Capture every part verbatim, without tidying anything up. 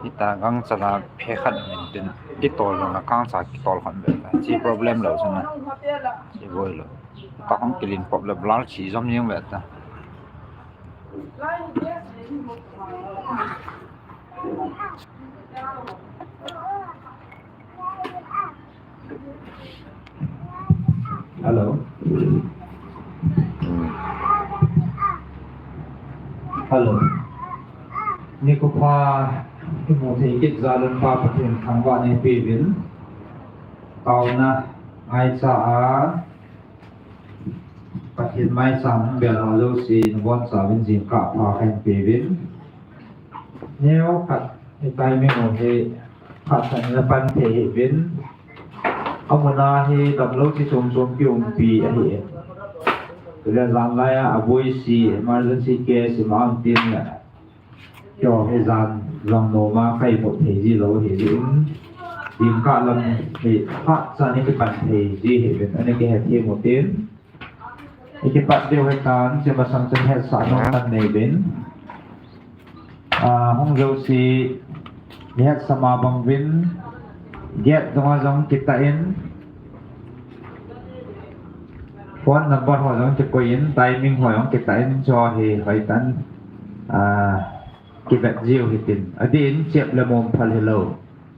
Hita gangcha la phe khat min tin, kitol lou na gangcha kitol khat ve ta. Chi problem lou sana. Chi boi lou. Ta hong kilin pop le blal chi jom jing ve ta. Hello. Hello. Nikho pha imu thei kit jal un Pa Pathen thangvah in eipeuvin. Taona ngaicha a Pathen maicham bel ho jouse nabonchauvin jingkah pha kahin peuvin. Neo khat, i timing u hi phat khat in apan thei hih uvin. Amun a hi damlou chi chom chom kiumpi ahi. Chule janlai a aboi si emergency case ima um tin le. Keiho hi jan jong nom a ka imut thei ji lou ahi jeh in. Jingkah lam hi phat chan in kipan thei ji ahi uvin. Ana kihethem u tin. I kipat diu ahitan, hiche masang chun hetsah nom khat nei uvin. Ah, hung jouse, i hetsah ma bang uvin, gate dunga jong kitah in, phone number ho jong kikoi in, timing ho jong kitah in, chu hi hoitah in, ah, kivet jiu hitin. Adeh in chep le mom phal hilou.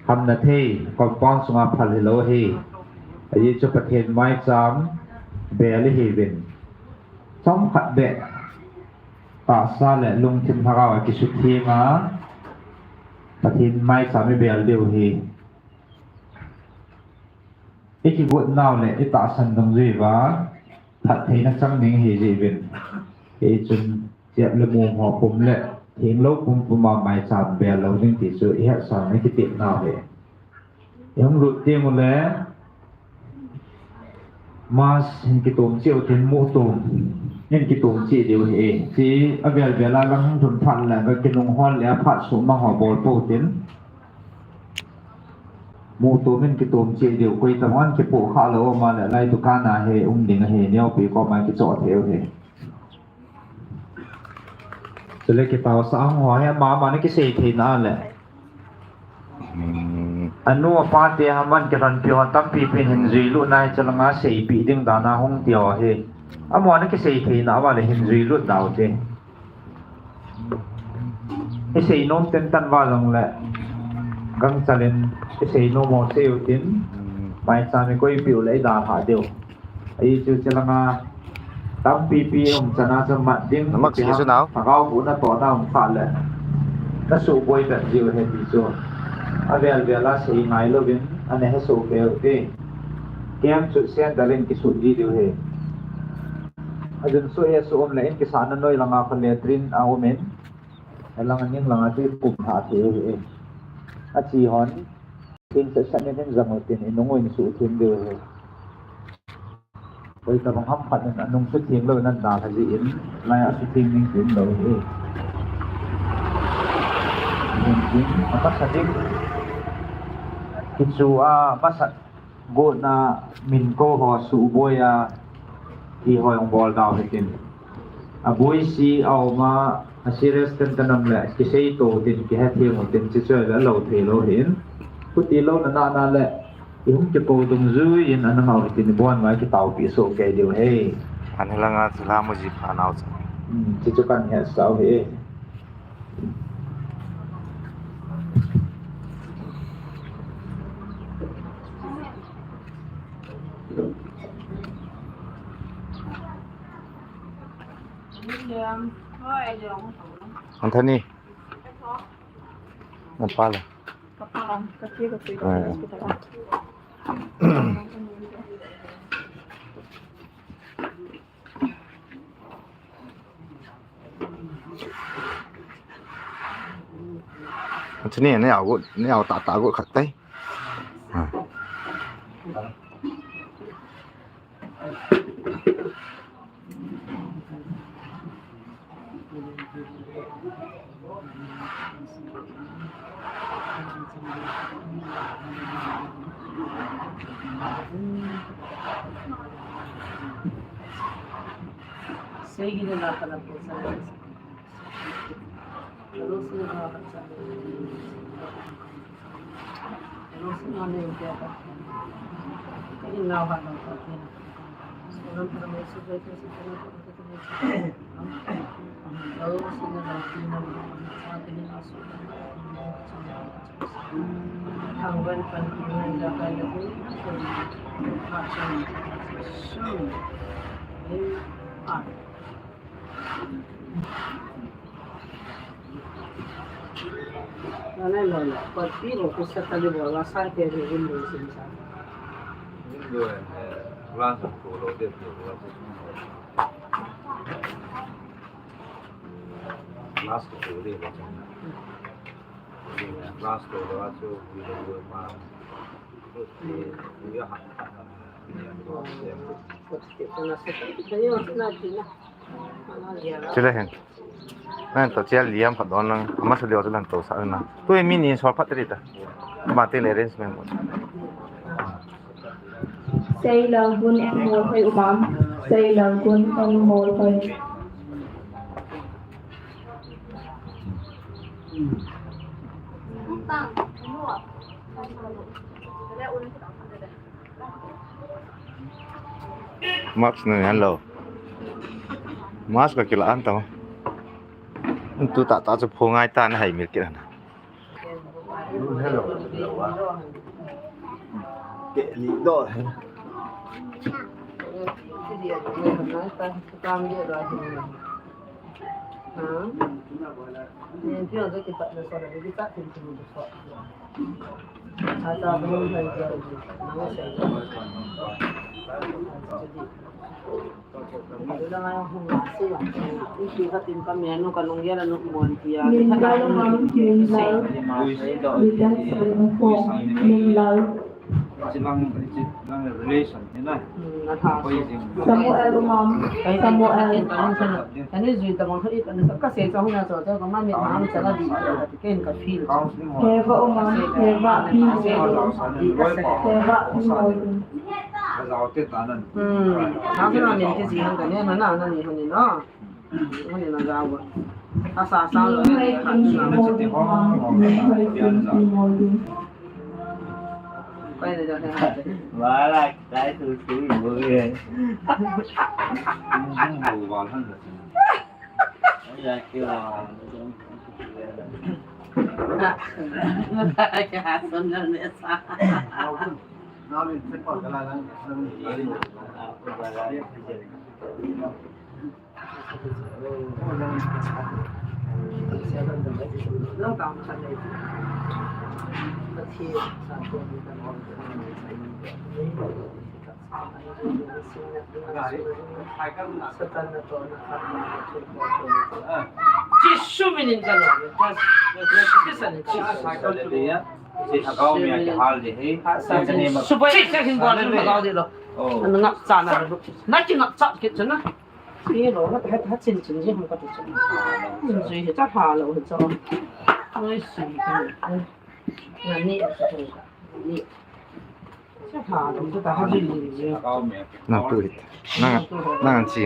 Hamna thei, compound sunga phal hilou ahi. Ajeh chu Pathen maicham bel ahiuvin. Chomkhat beh tahsa le lungthim lhagao a kisuthenga Pathen maicham i bel diu ahi. I kigot nau le i tahsan dungjui uva phattheina chang ding ahi jeh uvin. Hichun chep le mom ho pum le thenglou pumpum a maicham bel lou ding ti chu i hetsah in i kitep nau ahi. I hung lut teng ule, mask hin kitom cheh u tin, muh tom hin kitom cheh diu ahi. Chi avel vel a lang hung lhun phat le, ga kinung hol le a phat suhmang ho bol pou tin. Muh tom hin kitom cheh diu, koi tabang in kipoh kha lou um a le, lai dukan a hi um ding ahi, neopi koma kichoh thei u ahi. Chule kitaosah hung ho hi ama ama na kisei theina le. Hmm. Anu apa te aman kilhonpi ho tampi pin hin jui lut nai, chulanga seipeh ding dan a hung ti ho hi. Ama na kisei theina ama le hin jui lut dau te. I sei nom ten tan va jong le. Gangchal in i sei nom ho sei u tin. Maicham i koipeh u le i dalhah diu. Ahi chu chulanga tampi pi um chan a chu mat ding. Namak si chu nau. Lhagao bu natohna um kha le. Na suboi bep jiu ahi ti chu. Avel vel a sei ngai louvin, ana hesoh kei u te. Kem chu sen dalin kisut ji diu ahi. Ajun su e su um le in kisahna noi langa kho latrine a um in. Alang aning langa chu i kum lhah thei u ahi. Achi hon. Thing seh seh in hin jang u tin i nung u in suh thim diu ahi. Koi tabang ham khat in anung sutheng lou in ana dalha jeh in, lai a sutheng ding ti um lou ahi. Nin tin, amasa ding. Kichu a, masa gotna min kou ho suboi a, ti ho jong bol dau hitin. Aboi si a um a, a serious ten ten um le, kisei to tin, kihethem u tin, chi chu le lou thei lou hin. Khuti louna nana le, i hung kikou dungjui in ana ngau hitin, i bon ngai kitaopi soh kei diu ahi. An hilanga thilha mu ji pha nau chu. Hmm, chi chu kan hetsah u ahi. Anthony. Ang pala. Ang pala. Kasi, kasi, ah, hospital. Chini ne au, ne au ta ta go khat tai. Ah. Window and, uh, glass and photo, this is what is glass to photo, this is what is glass to photo, this is what is Chule hen. Nan to chia liam khat don lang. Ama sa lio chu nan to sa na. Tu mi ni sol phat ri ta. Ma te le arrangement mo. Sei lang kun en mol hoi umam. Sei lang kun en mol hoi. Mask na nyan lo. Mask ka kila an tama. Tu ta ta chu pho ngai ta na hai mil kila na. Ke li do. Samuel umam, Samuel. Ani jui ta bang khat i kan sa ka sei chang na cho cho ka ma mi ma mi cha la di ka ti ken ka feel. Heva umam, heva pi mo. Heva pi mo. Hmm. Na sa na min ti ji han ka ne na na na ni han ni no. Ni na ga wa. A sa sa lo ni ha na. Pai le ja ne. Wala, tai tu tu mo ye. Jesu minin ka lo. Jesu minin ka lo. Super chat hin bol hin ka lo. Ngap cha na lo. Na ki ngap cha kit cha na. Ni lo na ha ha chin chin ji hung ka tu cha. Ni ji he cha ha lo he cha. Ni si ka. Ni ni a cha ka. Ni. Nang tu hit. Nang, nang chi.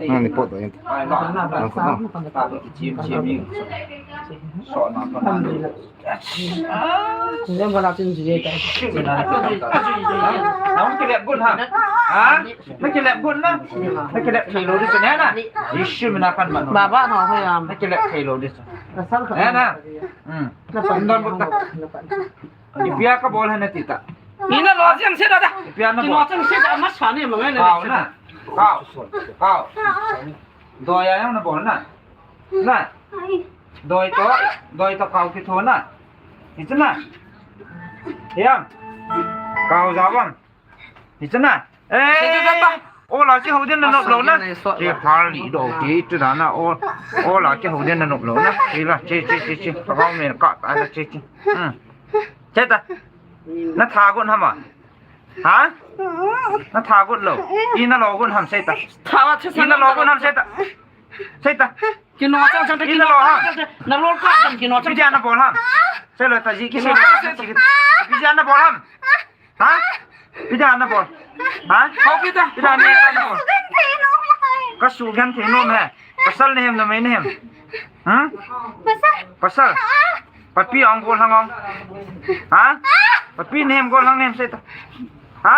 Nang ni pot do yin. Nang pot nang. Nang kilep gun ha. Ha? Nang kilep gun na. Nang kilep thei lou di chu ne na. Issue mi na kan man. Baba no he am. Nang kilep thei lou di chu. Ne na. Hmm. Nang pan don bu ta. Ipi a ka bol hana ti ta. Ina lo jeng se da da. Ipi a na bol. Kino jeng se da ma sa ne ma ngai ne. Kau na. Kau. Kau. Doi a yang na bol na. Na. Doi to. Doi to kau ki tho na. Hiche na. Yang. Kau ja bang. Hiche na. Eh. O la che ho den na nop lou na. Che phal li do ke tu da na o. O la che ho den na nop lou na. Che la che che che che. Ka me ka ta na che che. Hmm. Che ta. Na tha gon ham a? Ha? Na tha gon lou. Ina lo gon ham sei ta. Tha wa che sa. Ina lo gon ham sei ta. Sei ta. Kino chang chang ta kino lo ha. Na lo ka chang kino chang. Ipi dia na bol ham. Sei lo ta ji ki sei lo ta ji. Ipi dia na bol ham. Ha? Ipi dia na bol. Ha? Ho ki ta. Ipi dia na bol. Ka su gan thei nom he. Pasal ne hem na mei ne hem. Hmm? Pasal. Pasal. Papi ong bol hang ong. Ha? Papi nahi em, golhang nahi em, seita. Ha?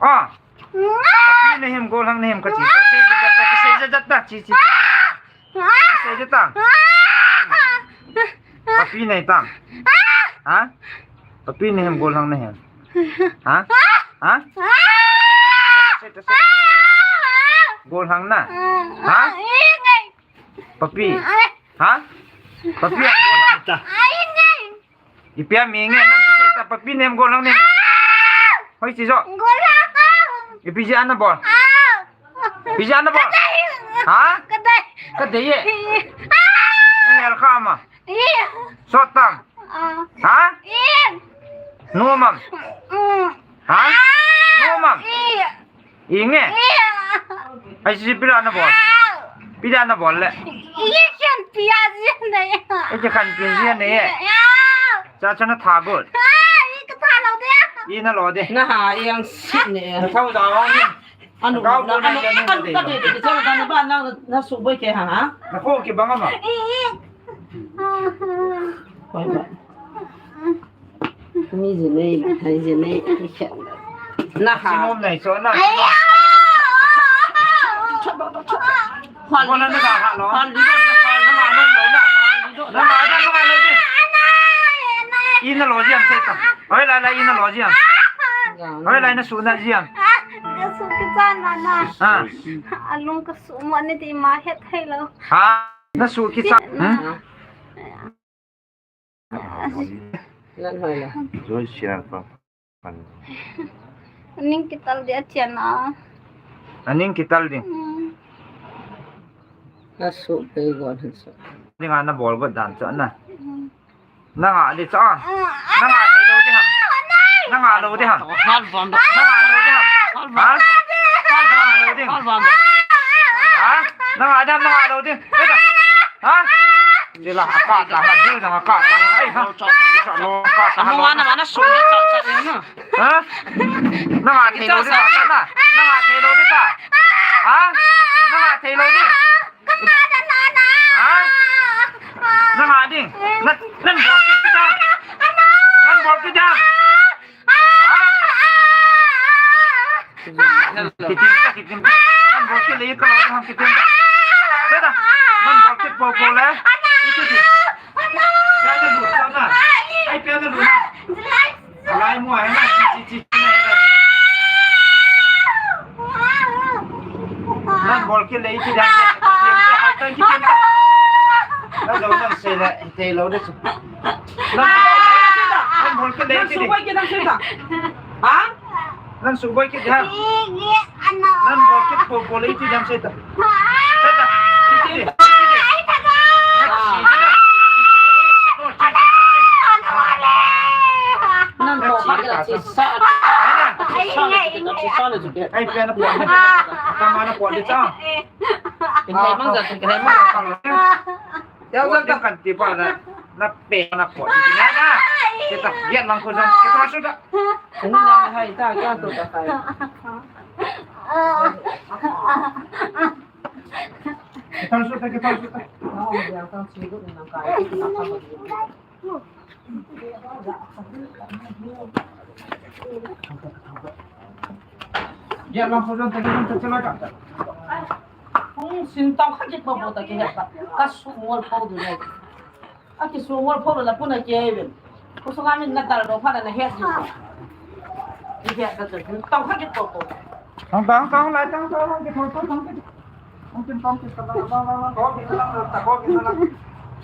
Oh. Papi nahi em, golhang nahi em, kati. Seijat ta, seijat ta, chi, chi, chi. Seijat ta. Papi nahi ta. Ha? Papi nahi em, golhang nahi em. Ha? Ha? Seita, seita. Golhang na. Ha? Papi. Ha? Papi. Seita. Ipi a mi nge, nang kisei ta, papi nahi em, golhang nahi em. Hoi, chi jo. Golhang. Ipi jeh a nabol? Ipi jeh a nabol? Ha? Kadei. Kadei e. Nahel kha ma. Sot tam. Ha? Nom am? Ha? Nom am? Inge. Ai, si pira nabol. Pira nabol le. Ikikhanpi jia nei. Ikikhanpi jia nei. Cha cha natha got. Ikatha lou de. Ina lou de. Naha yang sit ne. Nathau da wang ni. Anu, anu, anu, anu, anu, anu, anu, anu, ba, na, na suboi ke ha, ha? Nakho kibang ama. Koi ba. Mi jin nei, hai jin nei. Naha. Sinom nai so na. Hon. Hon na ka ha lo. Hon. Na ma da na lo de. Ina lo jia seita. Hoi lai lai ina lo jia. Hoi lai na su na jia. Ka su kichan na na. Ha. Alung ka su mo ni ti ma het thei lo. Ha. Na su kichan. Hmm? Nan hoi la. Joy share pa. Ning kital dia chian a. Aning kital ding. Hmm. Asu pe gon asu. Ning ana bol got dan cha na. Hmm. Nanga di cha. Nanga thei lou di ham. Nanga lou di ham. Nanga lou di ham. Ha? Nanga lou di. Ha? Nanga di ham, nanga lou di. Ha? Di la, ka ta ha, di la, ka ta ha. Ai ha. Ka ta ha. Mo ana mana so ni cha cha ni na. Ha? Nanga thei lou di ta na. Nanga thei lou di ta. Ha? Nanga thei lou di. Ha? Nanga ding. Nan, nan bol kit ding. Nan bol kit ding. Ha? Kitim ta, kitim ta. Nan bol kit le, ka lo ding, kitim ta. Te ta. Nan bol kit po po le. Itu di. Pia na lu, pia na. Ai, pia na lu na. Alai mo ai na, chi, chi, chi, chi. Nan bol kit le, iti dan. Kitim ta, hai tan kitim ta. Na lo nan sei le, thei lou de. Nan, nan bol kit le, iti di. Nan suboi kit, nan sei ta. Ha? Nan suboi kit di ha. Nan bol kit po po le, iti dan sei ta. Sei ta. Iti di. Iti di. Nan po pa la chi sa. Chi sa na, chi sa na, chi sa na. Ai, pia na po. Tama na po di cha. Kin hai mang ja, kin hai mang ja. Yau ja kan ti pa na. Na pe na po di na na. Kita giat lang ko jong. Kita sudah. Ini yang hai ta, kya to ta hai. Kita sudah, kita sudah. Yang kan sibuk dengan kai. Giat lang ko jong, ta jong ta chala ka. Hung sin tong kha kit po po ta ke ta. Ka su ngol po du ne. Aki su ngol po la puna ke ve. Ko su ngamin na tal ro pha na het ju. Ni het ta tong kha kit po po. Tong tong tong lai tong tong tong kit po po tong kit. Tong kit tong kit ta la la la la. Ko kit la la ta ko kit la.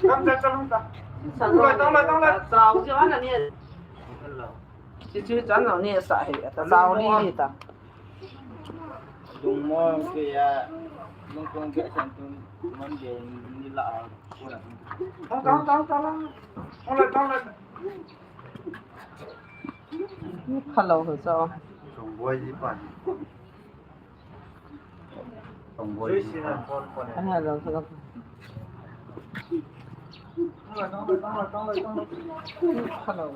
Tong ta tong ta. Tong lai tong lai tong lai. Sa u ji ana ni. Chi chi chan lo ni sa he ta sao li li ta. Dung mo ke ya, dung kong ke san tung man de ni la ko la. Tang tang tang tang. Tang la tang la. Hello, hello. Dung boi ji pan. Hello, hello. Hello. Hello, hello, hello, hello.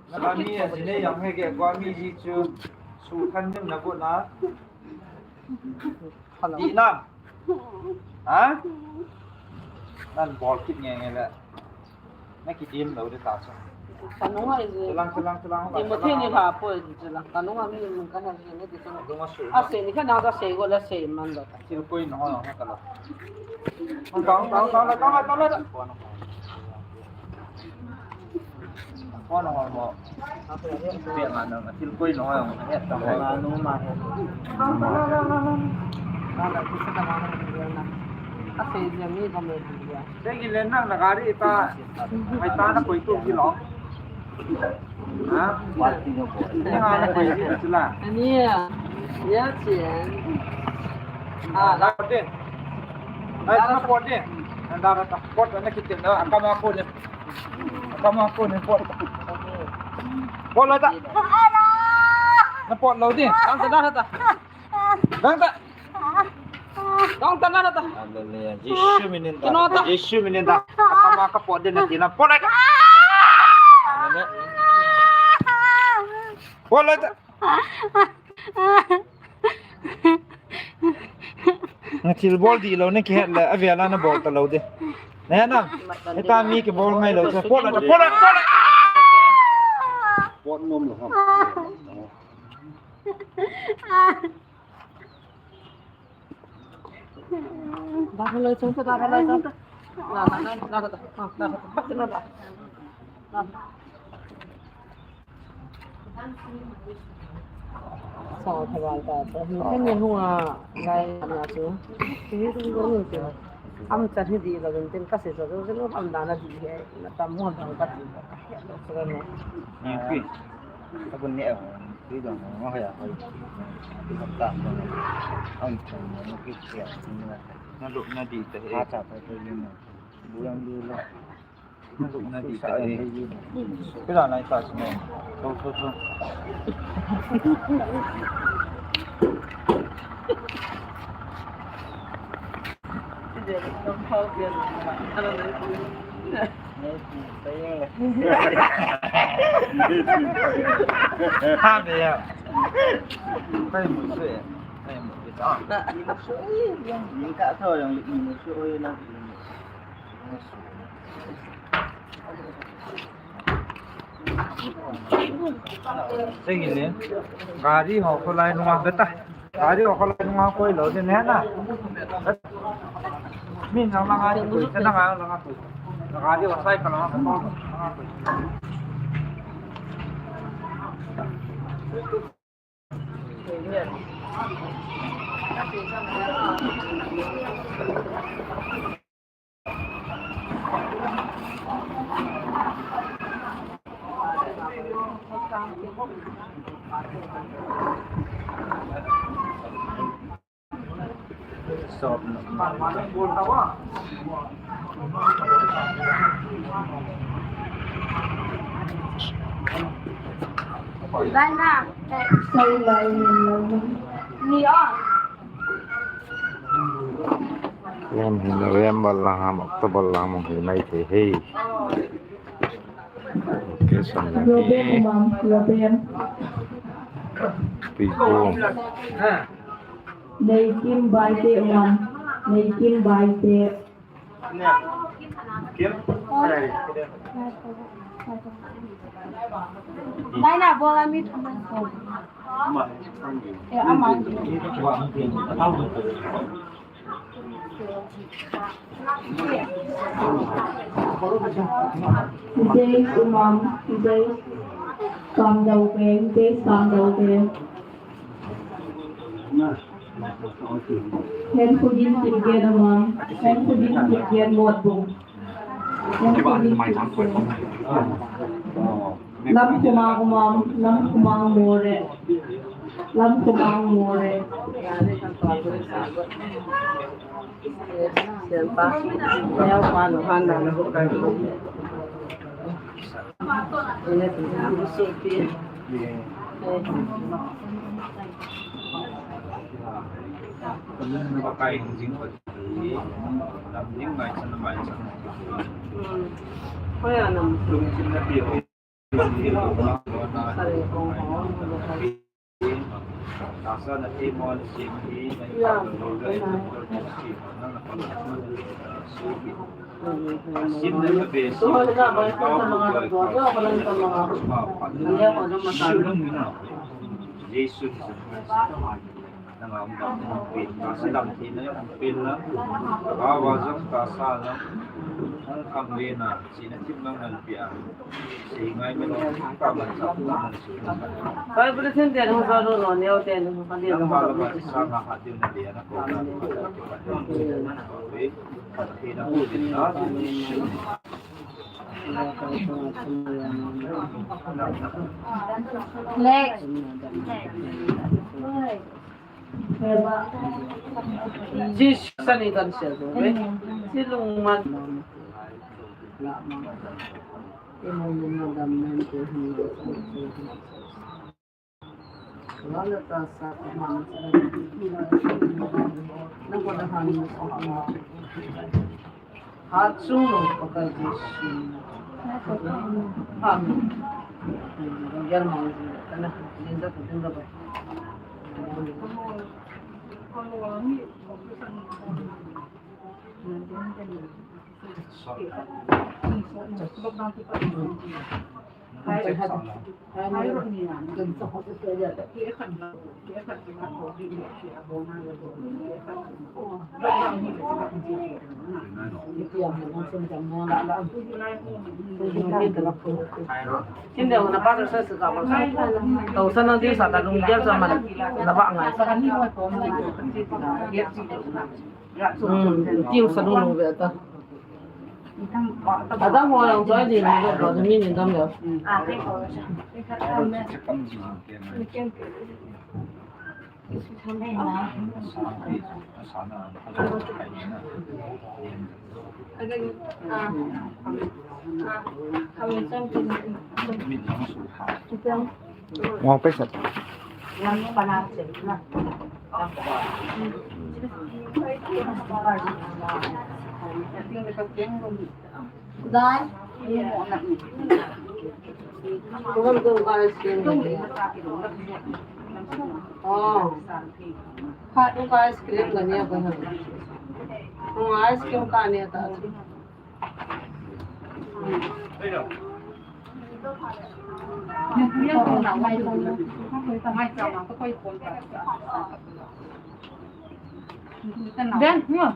Nami a jine yang he ke kwa mi ji chu su khan nim na ko na. Di nam. Ha? Nan bol kit nge nge le. Na kidim lo de ta chu. Kanung ai je. Chilang, chilang, chilang. Di mo theni la po je chilang. Kanung ami mun ka ha je ne di chu. Lunga su. A se ni ka na ka se go la se man lo. Thil koi no ho ka lo. Tong, tong, tong, tong, tong, tong, tong. Ko na ho mo. Pe ma no, thil koi no ho. He ta ho. Ma no ma he. Na na ku se ka ma no. A se je mi ko me di ya. Te ki len na na gari ta. Ai ta na koi tu ki lo. Ha? Ni ha na koi tu la. Ani ya. Ya chien. Ah, la de. Ai na pot de. Anda na ta pot na kitin na akama ko ne. Akama ko ne pot. Pot la ta. Na pot lo de. Dang ta, dang ta. Dang ta. Dang ta na ta. Hallelujah. Jisu minin ta. Kino ta. Jisu minin ta. Akama ka pot de na tina. Pot la ta. Hallelujah. Pot la ta. Na thil bol di lo, na kihet le, a vela na bol ta lo de. Na na, heta mi kibol ngai lo, sa pot la, pot la, pot la. Pot nom lo ham. Dah lo, chung ta, dah lo, chung ta. Dah, dah, dah, dah, dah, dah, dah, dah. Sa thawal ta, ta hi kan ne hung a lai na chu. Hi hung hung chu. Am chan hi di la dun tin ka se sa chu nu am da na di he. Na tam mo dang ka ti ka he lo sa na. Ni pi. Ka bun ne a. Ti dong ngo ya. Ti ka ta. Am chan mo ki ya. Na lu na di ta he. Ka ta ta ni na. Bu yang di la. Kira na ita sini. Tuh, tuh, tuh. Ha, dia. Kai mu se. Kai mu se. Ah. Ni mu se. Ni ka tho yang ni mu se oi na. Chengin le, gari ho kholai nunga beta. Gari ho kholai nunga koi lo de ne na. Min nang nang ai koi, nang nang nang koi. Gari ho sai ka nang koi. Lam hi November lang ham, October lang mong hi mai thei he. Okay, sang lagi. Robin, ma'am, Robin. Pigo. Neikim Baite, ma'am. Neikim Baite. Nai na bola mi thum. Eh, ama. Jai Umang, Jai Kamdau Pen, Jai Kamdau Pen. Hen Pudin Kipgen Umang, Hen Pudin Kipgen Motbung. Hen Pudin Kipgen. Lamkhumang Umang, Lamkhumang More. Lamkhumang More. Siapa? Siapa? Nuhana. Ini tu. Supi. Hmm. Kaya naman. Jesu. Nanga um dam na hung pin, tahsa dam theina jong hung pin lang, ka va jong tahsa jong hung kham le na, chena thim jong nalpi a, sei ngai mi lo, ka man sa, ka man su. Kai bu le thim te hung sa lo lo, neo te hung sa le lo. Nangma lama sa nga ha diu na dia na ko na, ka thei na hu din na, Next. Jisu sani kan sel do, eh? Si lungman. Amen. Kin deu na pa sa sa ka ba sa. Tau sa na di sa ka lung dia sa man. Na ba ngai. Hmm, tiu sa lung lung ve ta. Ada mo yang sa di ni ba mi ni dam ya. Wow, pesa. Dai. Kung kung ka ice cream ka niya. Oh. Kha tu ka ice cream ka niya ba ha. Kung ice cream ka niya ta. Ben, no.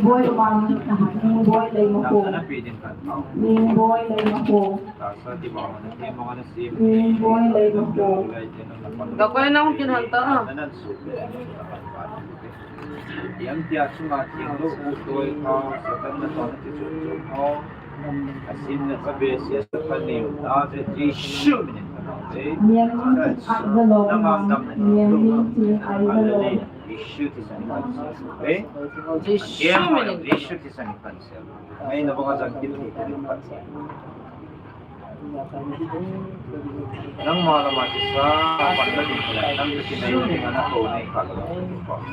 Boy, Boy, lei mo ko. Boy, lei mo ko. Boy, lei mo ko. Ka koi na hung kin han ta. Yang tia chunga theng lo u toi kha, Satan na tona ti chun chun ho. Asim na ka be sia sa ka neu na je Jesu min in ka na ve. Niang min ti ai da lo. Niang min ti ai da lo. Jesu ti sa ni kan sia. Ve? Jesu min in. Jesu ti sa ni kan sia. Ngai na banga jang kin ti kan sia. Nangma lama kisa, patna ding khalai, nang kisa ding khalai, nang kisa ding khalai.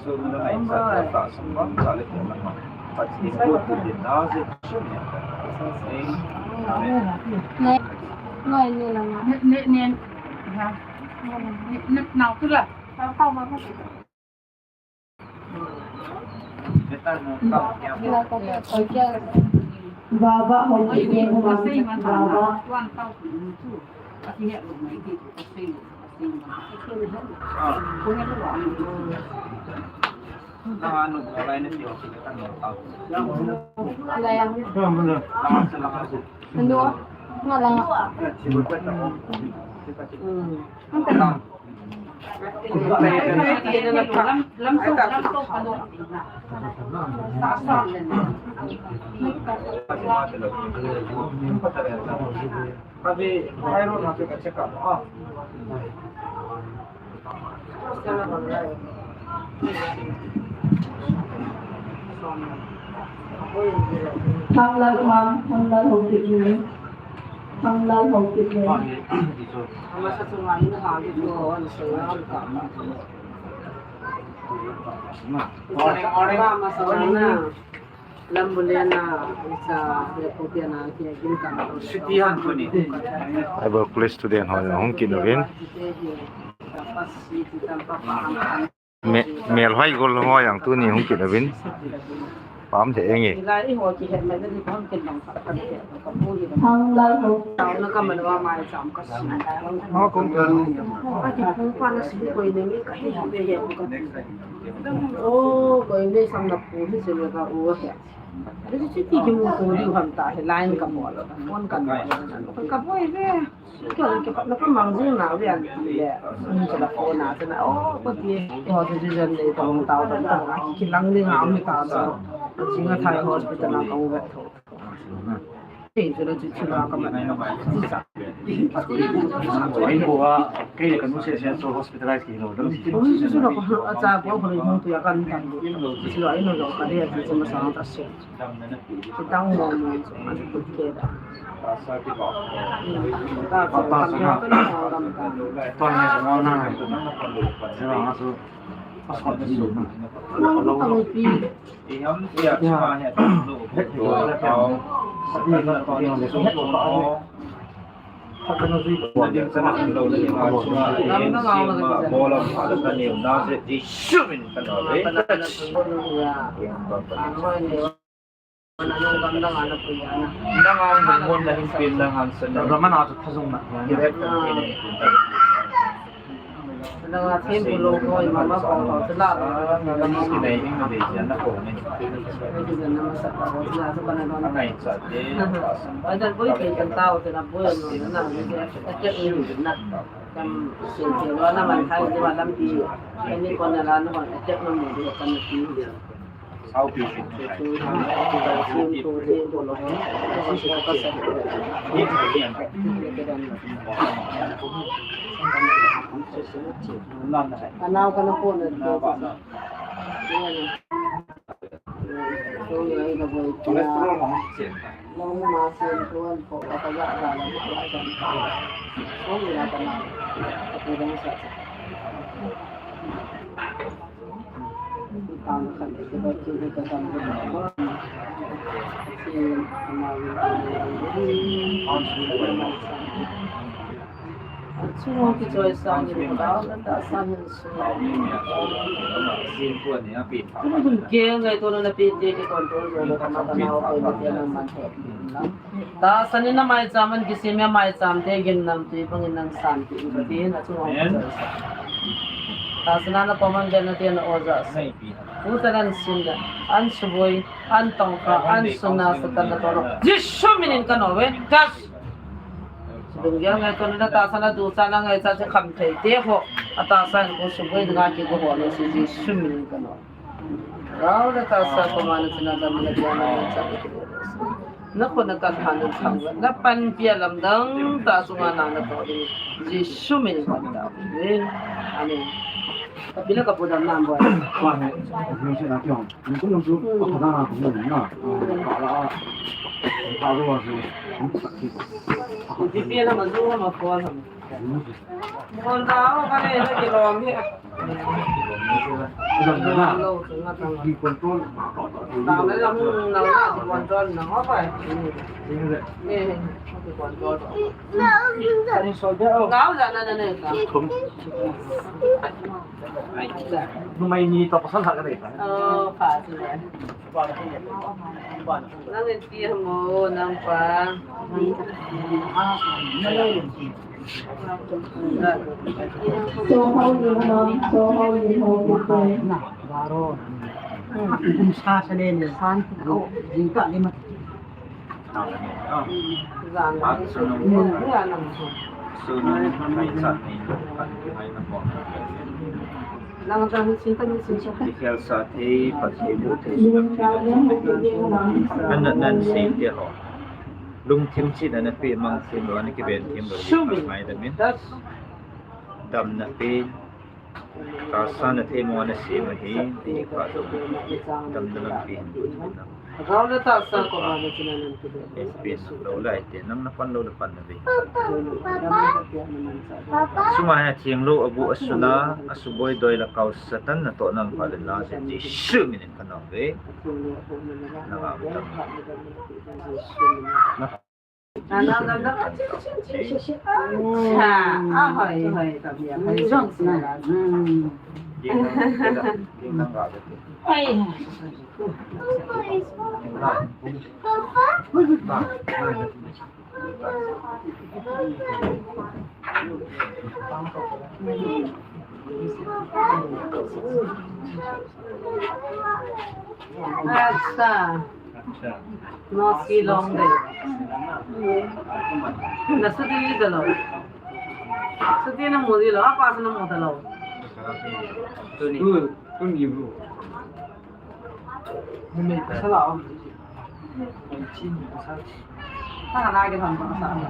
So, nang ai sa ta sa pa, sa le nang ma. Patna ding ko tu de na je. Amen. Ngai, ngai ni lama. Ne, ne, ne. Ha. Ne, ne, nau tu la. Sa pa ma. Baba, hon ti ke ko ma, baba. Ano, wala na ti. Ano? Wala. Hmm. Thang lal mam, thang lal hong ti ni. Thang lai ho kit le. Ama sa chunga in ha kit ko, an sa ya ka. Morning, morning. Ama sa na. Lambu le na, isa le ko pia na, kia kin ka. City han ko ni. Ai bo, college student ho hung kit uvin. Me-, melhoi golhoi ang tuni hung kit uvin. Pam the enge. Ka boi ve. Kio, kio, na ka mang jing na ve an ti le. Ni ka la ko na te na. O, ko ti. Ko ti ji jan le tong tao tong tong. Ki lang ni nga mi ta sa. Jing a Thai hospital na ka u ve tho. Ti ji lo ji ji na ka ma. Ji sa. Ai ko a, kei le ka nu se se so hospitalize ki lo. Dam ji ji. Ji ji lo ko a cha ko ko le hung tu ya kan tan. Ji lo ai no lo ka de ji ji ma sa ta se. Kitang mo mo, ano, keda. Nang a mun mun na hin pin nang han san na. Ramana chu thajung na. Direct na. Nang a them ko lo ko ma ma ko ko la. Nang a mun ki nei hin de jan na ko ni. Ai dan boi ke kan tao te na boi no na na. Kam se se lo na man thai de wa lam pi. Ni ko na la na ko te na mo de kan pi. Sao pi pi. Anau kana pon na. Cholesterol hong chen. Tahsan in na maicham an kisem e, maicham te gimnamtui bangin nang sanpeh in, Pathen a chunga hung kichoi sah. Tahsan a na pom an vet na te na oja sa. Pu Talansim le, an suboi, an tongkha, an suna Satan na tolo. Jesu minin ka no ve. Kas. Dungjui a ngaito na tahsan a ducha na ngaicha se khamthei te ho. A tahsan ko suboi dinga kigo ho le se Jesu minin ka no. Rao le tahsa ko ma na china dam na dia na cha. Na ko na kan han na chang. Na panpi a lamdang ta sunga na na ko ding. Jesu min kan ta. Amen. Ka pi la ka pu dam nam bo. Wa he. Ni se na kyong. Ni ko nam su. Ko na na ko na. Ka la. Ka ro wa su. Ni pi la ma zu ma ko la. Mon tao ka le na kilom hi. Lo, lo, lo, lo. Tao na lam na na control na ho pai. Ni, ni control. Ngau ja na na ne ka. Numei ni to pasal ha ka dei ta. Oh, pa tu le. Nang in ti mo, nang pa. So how you know, so how you know, good boy. Na, baro. Hmm, sa sa le ne. San, oh, jingka lima. Zan. Ni a nang. Nang ta ni sin ta ni sin sa. Ni khel sa thei, Pathen bu thei. An nan sei te ho. Lungthim chihna na pe mang thim lo, na kiven thim lo. Sumi. Mai da min. Damna pe. Tahsa na thei mo na sei ma hi, ti kha to. Damna lampi hin bu thim lo. Gao le tahsa ko ba le china nan tu de. Pen lo lai te, nang na pan lo le pan na ve. Suma ha theng lo abu asuna, asuboi doi la kau Satan natoh nam pha le na se Jesu min in ka nau ve. Na ga bu tam. Na, na, na, na. Ha, a, hoi, hoi, tam ya, hoi, jong sina. Hmm. Ai. Acha. No si long de. Na suti ni de lo. Suti na mu di lo, apa su na mu de lo. Tuni. Tuni bro. Ni me sala. Ni chin sala. Ta na ke tham sala.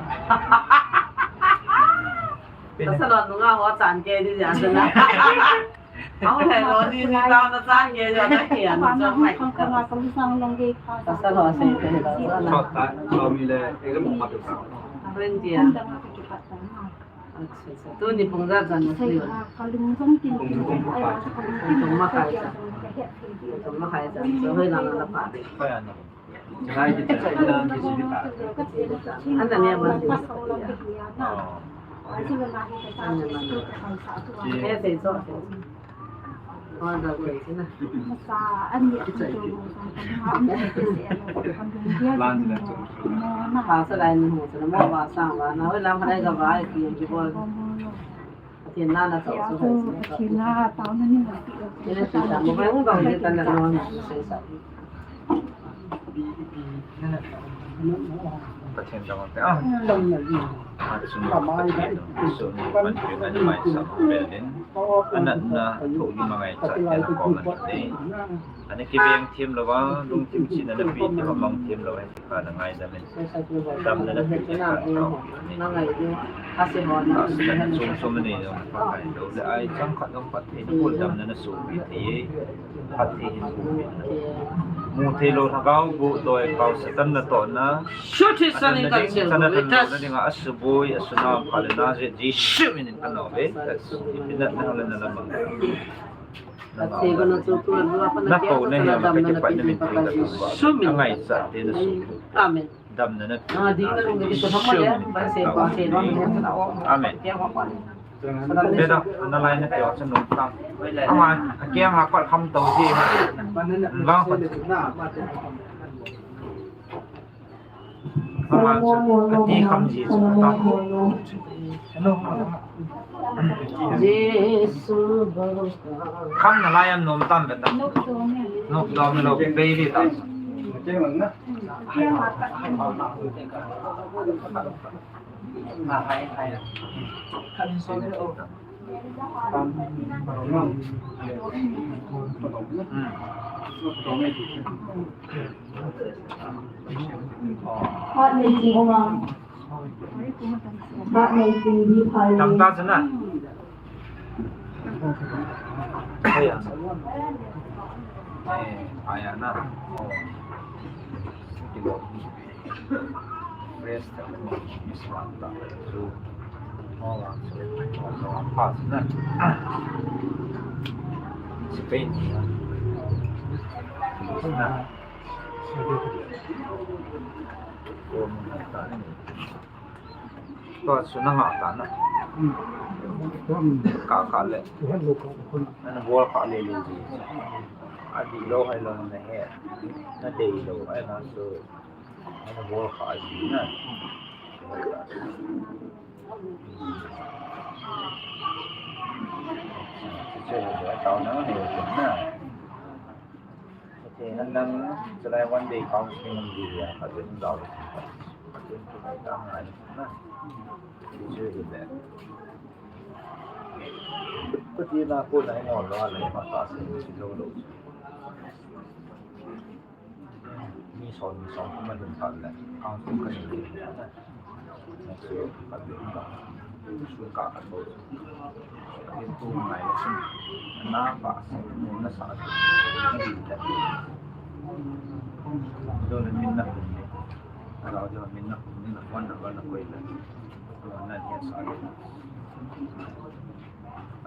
Sala nunga ho chan ke di ya sala. Ang hello, di ni tao na chan ke ya na ke ya na chong mai. Sala ho se ke lo. Chot ta, lo mi le, e mo ma tu sa. Ren dia. Acha, acha. Tuni pung ja chan na si. Pung ja pung ja. Pung ja makai chan. Pung ja makai chan. So, hoi lang na pa. Ana ne man. Ana man. Ke se so. Lan na. Ha, sa lai ni ho, sa na mo ba sang ba, na hoi lam hai ga ba, ki ki bol. Pathen na na tao chu hai chu. Pathen na tao na ni na ti. Ni na ti ta mo ba mo ba ni ta na no ni sai sa. Pathen dam te a. A chu Pathen dam so ni Pathen na ni mai sa mo be din. Ana na tho ni ma ngai cha ni na ko ma ni. Ana ki beng them lo ba, lung them chi na na pi ti ba mang them lo ba. Ka na ngaidam in. Damna na pe ka tao. Sum sum ni jong pha kai lo le ai chang khat jong phat thei na bol damna na su pi thei. Phat thei hin mu thei lo lhagao bu doi kau Satan natoh na. Shuthi sanin kan sil na dinga asuboi asunam pha le na je Jesu min in ka nau ve. Ina na le na lamang. Na ko na hi ma ka kipat na min thei ka tu. Sum in. Angai sa te na su. Amen. Damna na. Ah, di na lung di sa mo ya. Ba se ba se ba. Amen. Te da, na lai na te wa sa nung tam. Ama, a kiang ha pat kham tau si. Ba pat. Ama, a ti kham ji sa ta. Hello. Jesu baba. Kham na lai am nom tam be ta. Nok dom lo baby ta. Hot nei ting oma. Hot nei ting di phai. Tam ta chana. Aya. Eh, aya na. Oh. Kilo. Rest of the month is one dollar. So, oh, so, oh, so, pass na. Spain. Na. Tua chu na ngah ta na. Ka, ka le. Ana bol kha le le ji. A di lo hai lo na he. Na dei lo ai na so. Ana bol kha ji na. Che che tao na ne na. Okay, and then, chulai one day counseling hung di ya, ka dun dau. Ka dun tu mai ta ngai na. Chu hi le. Ka ti na ko na ngol lo le ma ta se si lo lo. Mi son, mi son ko ma dun ta le. Counseling ka ni di ya. Dole min na kum ni. Ara dole min na kum ni na wan na wan na koi le. Wan na ni sa le.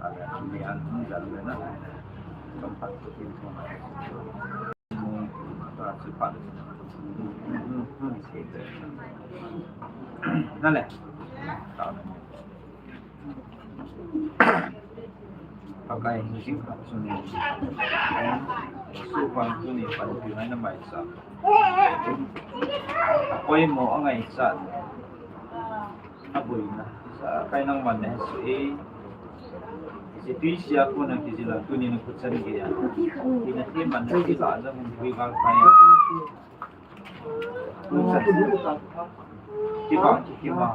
Ale, mi an dal le na. Tum pat tu tin tu. Ta si pat. Na le. Ta le. Pakai hing jing khat chu ni. Su pan chu ni pan chu ngai na mai sa. Poimo a ngai sa. A boina. Sa kai nang man ne su e. Si tui sia ko na ki jila tu ni na ku chan ge ya. Ki na ti man na ki la za mun bui ba kai. Kima, kima.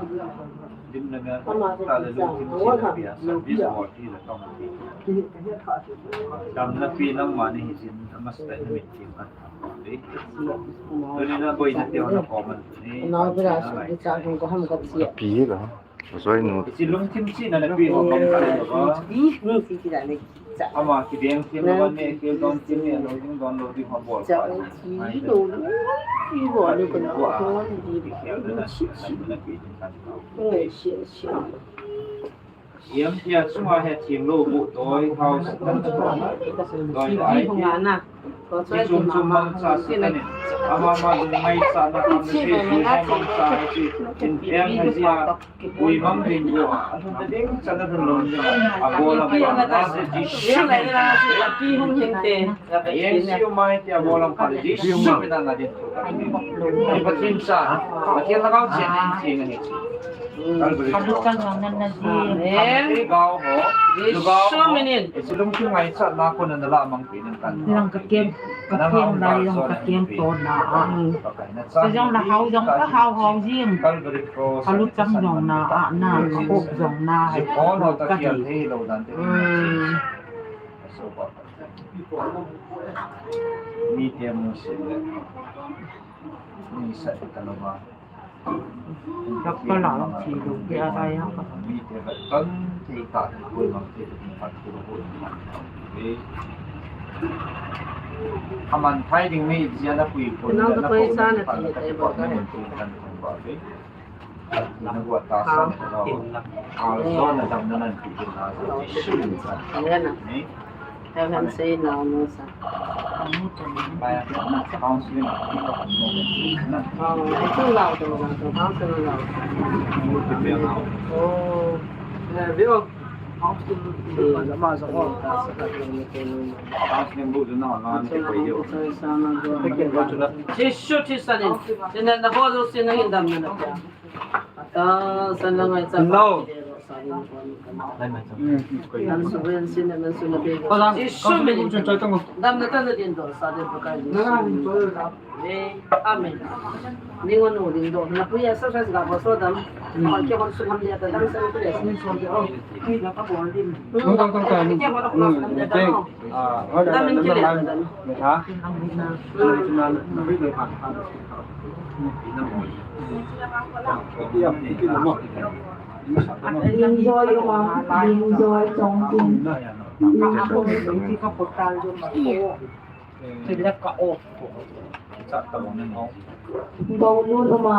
Dim na nga, ta le lu kim si na pia, sa pia sa wa ti la tong ti. Dam na pi nang ma ni hi sin, a mas ta na min kim an. Tu ni na boina ti na ko man ni. Na bra sa di cha ko ham ka chi. Pi la. Zoi nu. Si lungthim si na na pi ho kam ka le ba. Ni si ti da ni. Ama kideng thim lo ne, kidong thim ne, lo ding don lo ding ho bol. Cha, ki lo, ki bol lo kan ko ni di. Ni si si. Yam tia chunga he thim lo bu doi house. Doi dai. Ki hung ana. Ko choi chum chum mang cha si ta ni. Ama ma lung mai cha na kam si si mang cha si. In piang ha sia. Ui mang ding go, a thun ta ding, chan a thun lom ding, a bol lam pa, na se di shu lai na, a pi hung hin te. A yen si u mai te a bol lam pa di shu na na din. Ni Pathen cha, Pathen lhagao chen in chen ahi. Ka lu kan na na di. Amen. Gao ho, lu gao ho. Shu minin. Isi lung chu ngai cha na ko na na la mang pi nan kan. Lang ka kem, ka kem lai, lang ka kem to na a. Sa jong la hao jong ka hao hao jing. Ka lu chang jong na a na, ka hop jong na hai. Ka di. Mi te mo se le. Mi sa ka lo ba. Ka pa la chi lu ki a dai ha ka. Mi te ba tan te ta ko ma te te pa ko ko. Aman thai ding mi jia na pui ko. Na ka paisa na ti te ba ka. Na bua ta sa na lo. A zo na dam na nan pi na zo. Ni. Heaven say no, no, sir. Counseling. Oh, I think lao to, lao to, counseling lao. Oh. Counseling bu na na te ko yo. Jesu Christ ni. Sina na bo sina hindam na. Ata, sana ngai sa. No. Lai mai sa. Nan su ven sin nan su na be. Ko lang, Jesu ko min. Choi choi tong. Dam na ta na din do sa din pa kai. Na na din do. Eh, amen. Ni ngo no din do. Na pu ya sa sa ga bo so dam. Ko ke hon su ham ya ta dam sa ni pu ya. Ni so de o. Ni na ka bo din. Tong tong tong. Ni ke hon ko ham ya ta. Dam min kile. Ha? Linjoy Uma, Linjoy Chongtin, Linjoy. Doulun Uma.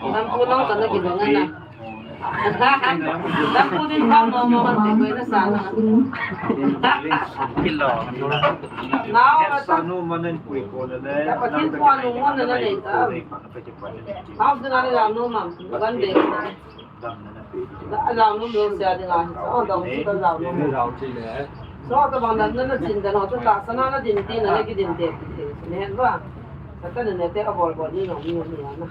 Lampu nang tana kidong na. Lampu din pau no mo kan te koi na sa na. Nau na sa nu manen kui ko na le. Lampu din pau no mo na na le ta. Nau din na le nau no man. Kan de. Alam nom lo sia ding a. So dong si ka alam nom. So ta bang nan na chin dan ho ta sa na na din ti na le ki din te. Ne ba. Sa ta ne te ka bol bol ni no ni ni na.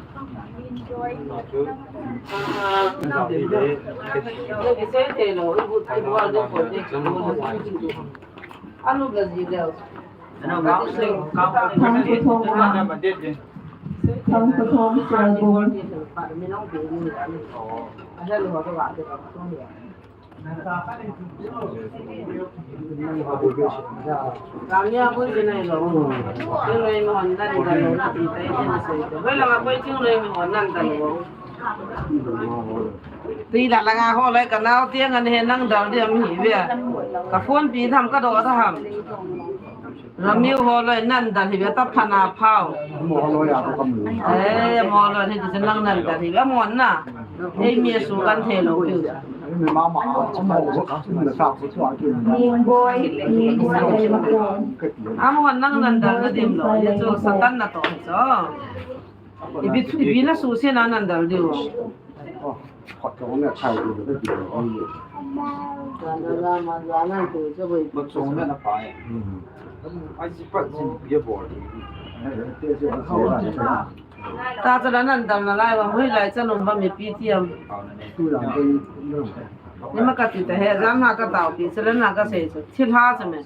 Ne ki se te lo, i bu i bu a de ko de. Anu ga ji le. Thang Puthong a. Thang Puthong Saibung. Tui la la nga ho lai ka nao tiang an he nang dal diam hi ve. Ka phone pi tham ka do tham. Ramiu ho loi nan dal hi ve ta phana phao. Mo loi a to kam. Eh, mo loi hi tu nang nan dal hi ve mo na. Ei mi su kan the lo piu. Mi ma ma a mo ko ka su na sa ko chua ki. Ni boi, ni sa ko. Am ho nang nan dal na dim lo. Ye chu Satan na to hi cho. Ibi chu, ibi na su se na nan dal diu. Khot chong ne chai diu de diu. Jana la ma jana tu che boi. Khot chong ne na pa. Ai si pa chin bia bol. Ta cha la nan dal na lai wa, hoi lai cha lom ba mi pi tiam. Tu la ko. Ni ma ka ti ta he, jam ha ka tao pi, sila na ka sei chu. Thil ha chu me.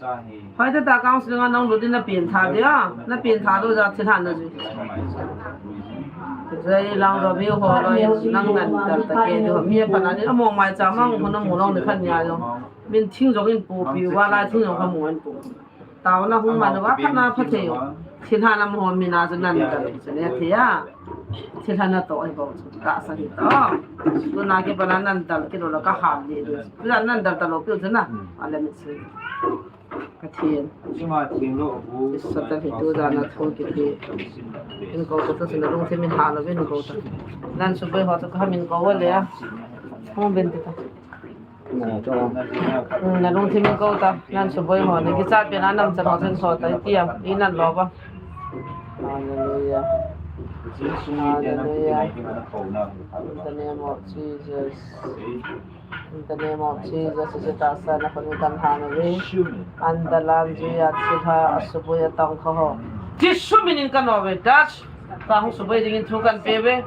Hoi ta ta council nga nong lu din na pin tha dia, na pin tha lu ja thil ha na ju. Jai lang ro mi ho lo nang nan dal ta ke do. Mi pa na ni mo mai cha mang ko na mo long ni khan ya yo. Min thing jong in pu pi wa la thing jong ka mo in pu. Tao na hung ma na wa khat na pha thei u. Thil ha na mo mi na chu nan dal chu ne thei a. Thil ha na to ai bo chu ta sa hi to. Tu na ke ba na nan dal ke lo la ka ha ni do. Tu na nan dal ta lo ke chu na. A le mi chu. Ka thei. Sima thing lo bu. Sa ta hi tu da na thu ke ti. In ko ko to sin na lung thim in ha lo in ko ta. Nan su boi ho to ka min ko wa le a. Hung ben ti ta. Na lungthim in ko ta, nan suboi ho, na kichat pen a nam chan ho chen ho ta, i tiam, i nan lo ba. Hallelujah. Hallelujah. In the name of Jesus. In the name of Jesus, i ta sa na kon kan ha na ve. An da lan ju ya chi ha, a suboi a tong kho ho. Jesu min in kan o ve, das. Ka hung suboi ding in thu kan pe ve.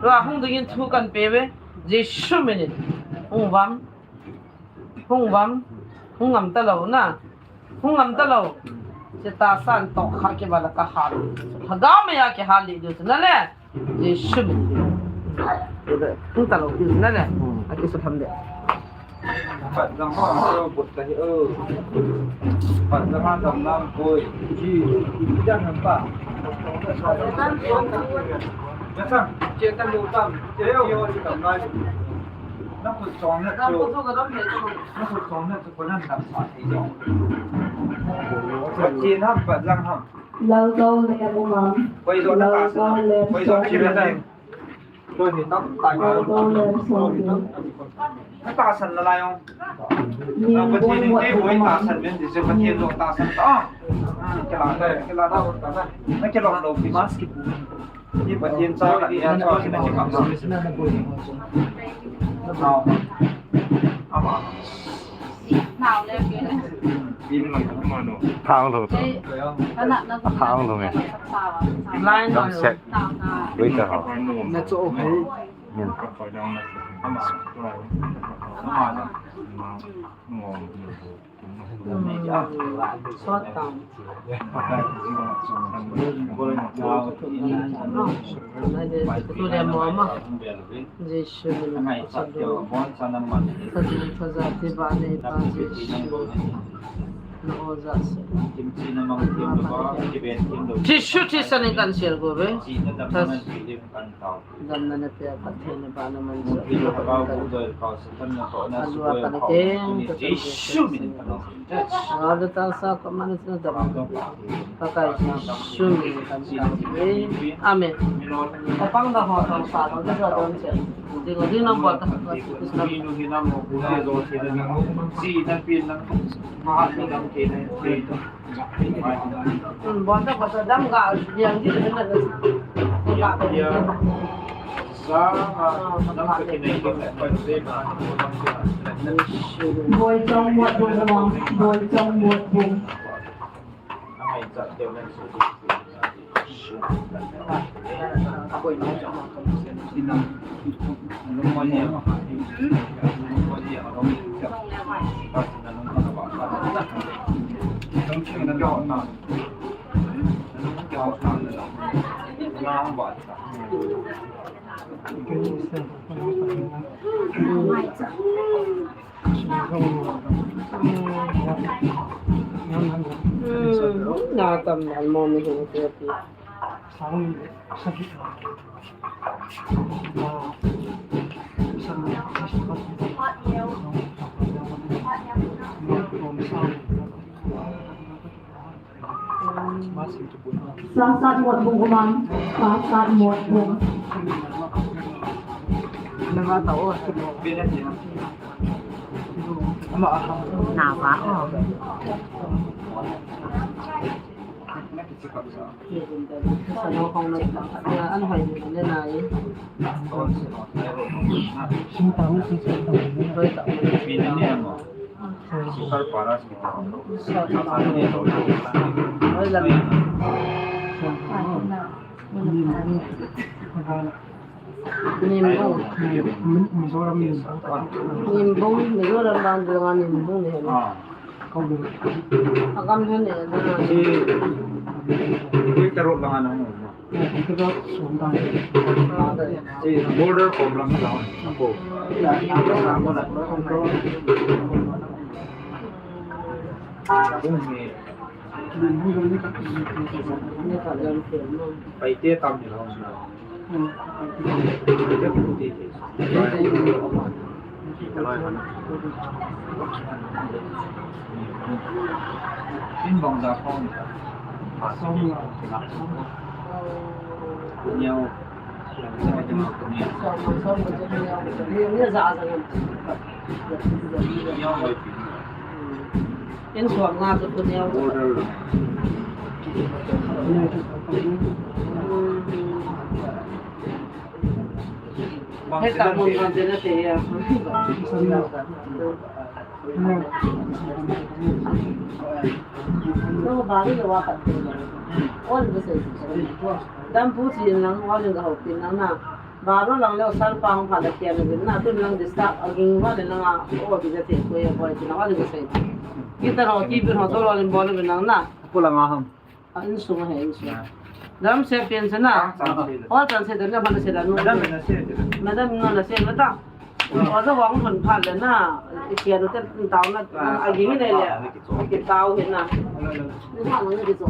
Ra hung ding in thu kan pe ve. Jesu min in. Hung vam. Hung vam. Hung ngam ta lo na. Hung ngam ta lo. Che ta san to kha ke ba la ka hal. Lhagao mei a kihal le diu na le. Jesu min in. Hung ta lo diu na le. A kisu tham le. Pat jang ho, ang ko but ka hi, o. Pat jang ha, jang nam koi. Ji, ji jang nam pa. Na sang, che ta lu tam, che yo, yo, tam lai. Na khut chong na chu. Na khut chong na chu, ko nan tam sa ti jong. Pat ji nam, pat jang ham. Lalgou le Mungam. Koi jo na ta sa. Lalgou le Mungam. Koi jo chi le ta. Koi ni tam tai. Lalgou le Mungam. Na ta san na lai ong. Ni na Pathen ni te boi ta san men ti se Pathen lo ta san ta. Ke la ta, ke la ta ta na. Na ke lo lo ki mask ki. Ni Pathen cha ka ni a cha ki na ki ma. Ama. Thang lo. Thang lo nge. Line dam set. Wait a. Na cho hai. Min. Sot tang. Tu le mo ma. Jesu min. Thaja ti ba nei pa Jesu. Na o ja se. Jesu Christa min kan sel go ve. Damna na pia Pathen na bana man sa. Alua kan keng, Pathen Jesu min. Alua da ta sa ka man sa dam. Pakai Jesu min kan ta. Amen. Tapang da ho tong sa lo da sa don se. Ding ding nam bol ta. Boichong Motbung Motbung. Na tam dan mo mi hin ti. Sasat Motbung umang, Sasat Motbung. Nava o. Nimbung. Nimbung, Mizoram bang dulunga Nimbung ni hena. Akam hena. Border problem lang. Paite tam ni lo. In bang da phong. Som la. Niao. Niao. In suak nga tu tu niao. Heta mun kan te na te ya. No, bari lo wa ka te. Ol bu se. Dam bu si nang, wa ling ka ho pin nang na. Baro lang leo sal pang pha la kia na bin na, tun lang disturb a ging va le nang a, o bi ja te ko ya boy ti na wa le sai. Kita ro ki bi ro to ro le bol le nang na. Ko la nga ham. A insung he insung. Dam se pian se na. Hol tan se dan na ban se dan nu. Madam na se. Madam na na se mata. O ja wang hon pha le na. Kia ro te tao na a ging le le. Ki tao he na. Ni ha na ki zo.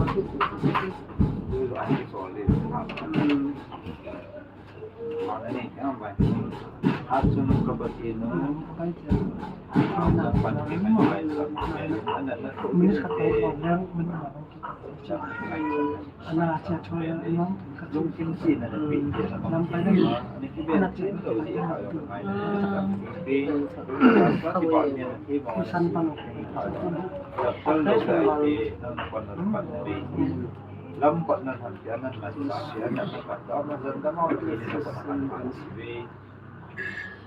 Lam pat nan han pia nan man sa pia nan pat ta ma zan da ma ni ni ko han han si ve.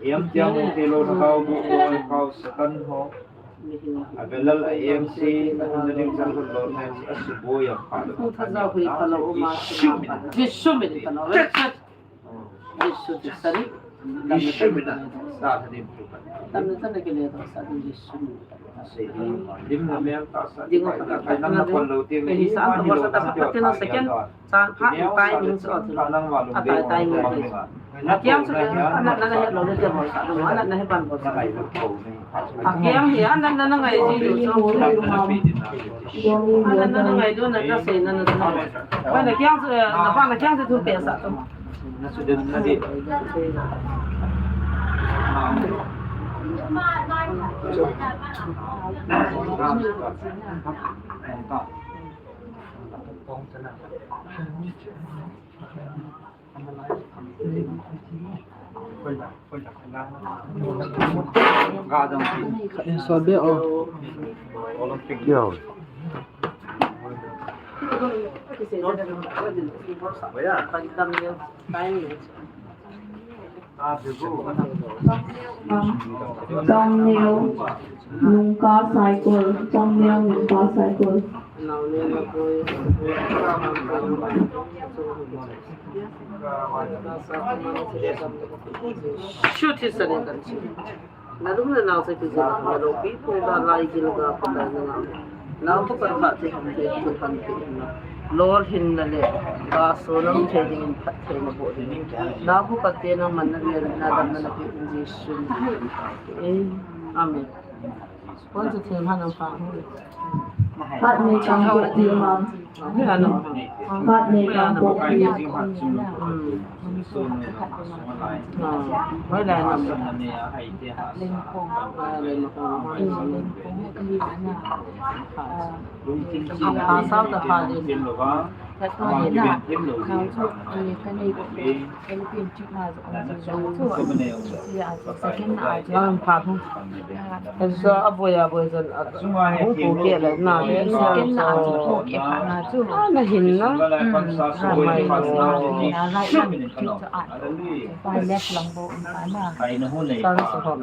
Em tia mo te lo na kau bu ko kau Satan ho. A velal a em si na hun na ling sang lo na a su bo yang pa lo. Ku tha za hui pa lo ma. Jesu min pa lo. Jesu Christa ni. Jesu min na. Sa tha ni pu pa. Tam na tam na ke le to sa Jesu min. Ding ho khat khat na ding. Hi sa to sa ta khat khat na second. Sa pha tai ning so to. A tai tai ning. Akiang so ana na he lo le te bol sa. Ana na he pan bol sa. Akiang hi ana na na ngai ji lo so. Ana na na ngai do na na se na na. Ba na kiang so na pa na kiang so tu pe sa to. Khat in sol be o. Yo. Chongneo, Nungka Saikul, Chongneo, Nungka Saikul. Shoot his son. Na lung na nao sa kijil na lo pi pung da lai gil ga pung da na nao. Nao ko par ba ti ham te tu ham te na. Lol hin na le. Ba so nam te ding in phat te na bo hin. Nao ko ka te na man na le na dam na pi in Jesu. Eh, amen. Kon tu te ma na pa. Phat nei kangpokpi um am. Phat nei kangpokpi. Asa a boi a boi zan a hung pu ke le na le na. A na hin na. San su hom.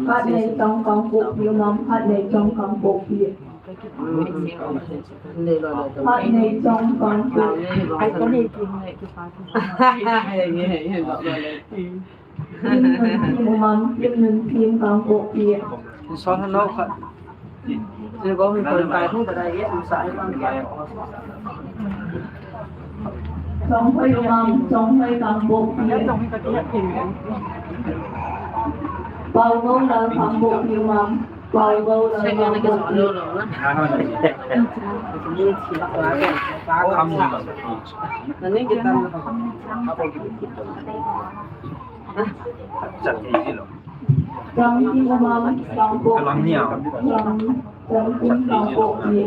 Phat nei chong kangpokpi um am, phat nei chong kangpokpi. Phat nei chong kangpokpi. Kim Nun Kim um am, Kim Nun Kim kangpokpi. Son no khat. Chonghoi um am, Chonghoi kangpokpi. Paugou Lal kangpokpi um am, Paugou Lal kangpokpi. Changting um am, kangpokpi. Chang, Changting kangpokpi.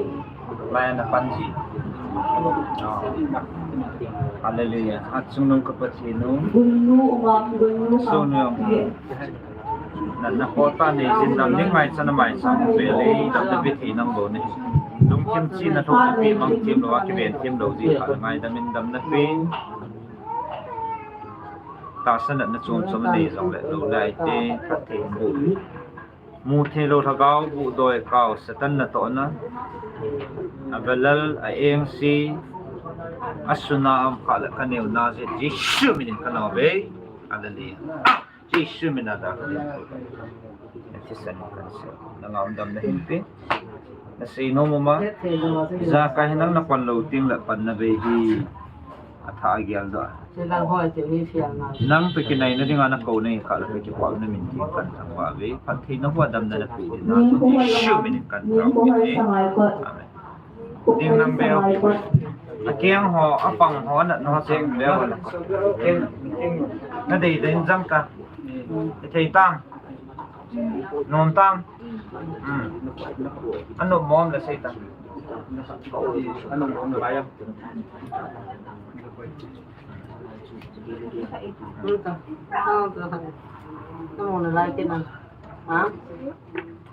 Hallelujah. Achungnung ka Pathen u. Gunnu um am, Gunnu kangpokpi. Na, na kho tah nei jin, dam ding ngai chan a mai chang ve le, dam na pe thei nang bou ne. Lungthim chihna thoh na pe mang thim lou a, kiven thim lou ji kha ngaidam in dam na pe. Tahsa natna chom chom nei jong le lou lai te, phatthei in bu. Mu thei lou lhagao bu doi kau Satan natohna. A velal, a engse, a suna um kha le ka neo na jeh Jesu min in ka nao ve. Hallelujah. Jesu min a da ka neo. Na thisan kan se. Na ngaidam na hin pe. Na seinom um a. Ijakai hi nang na pan lou teng le pan na ve hi. A tha a gel doh a. Nang toh kinai na dinga na kou na hi kha le ka kipah na min theng kan thangvah ve. Phatthei na hua damna na pe ding na. Jesu min in kan thangvah ve. Amen. Ding nam beu. A keng ho, a pang ho, a nat ho cheng beu. Na dei dei jang ta. Thei tang. Nom tang. Hmm. A nom mom le sei tang. A nom mom le bai. Nom ta. Nom ta. Nom le lai ke na. Ha?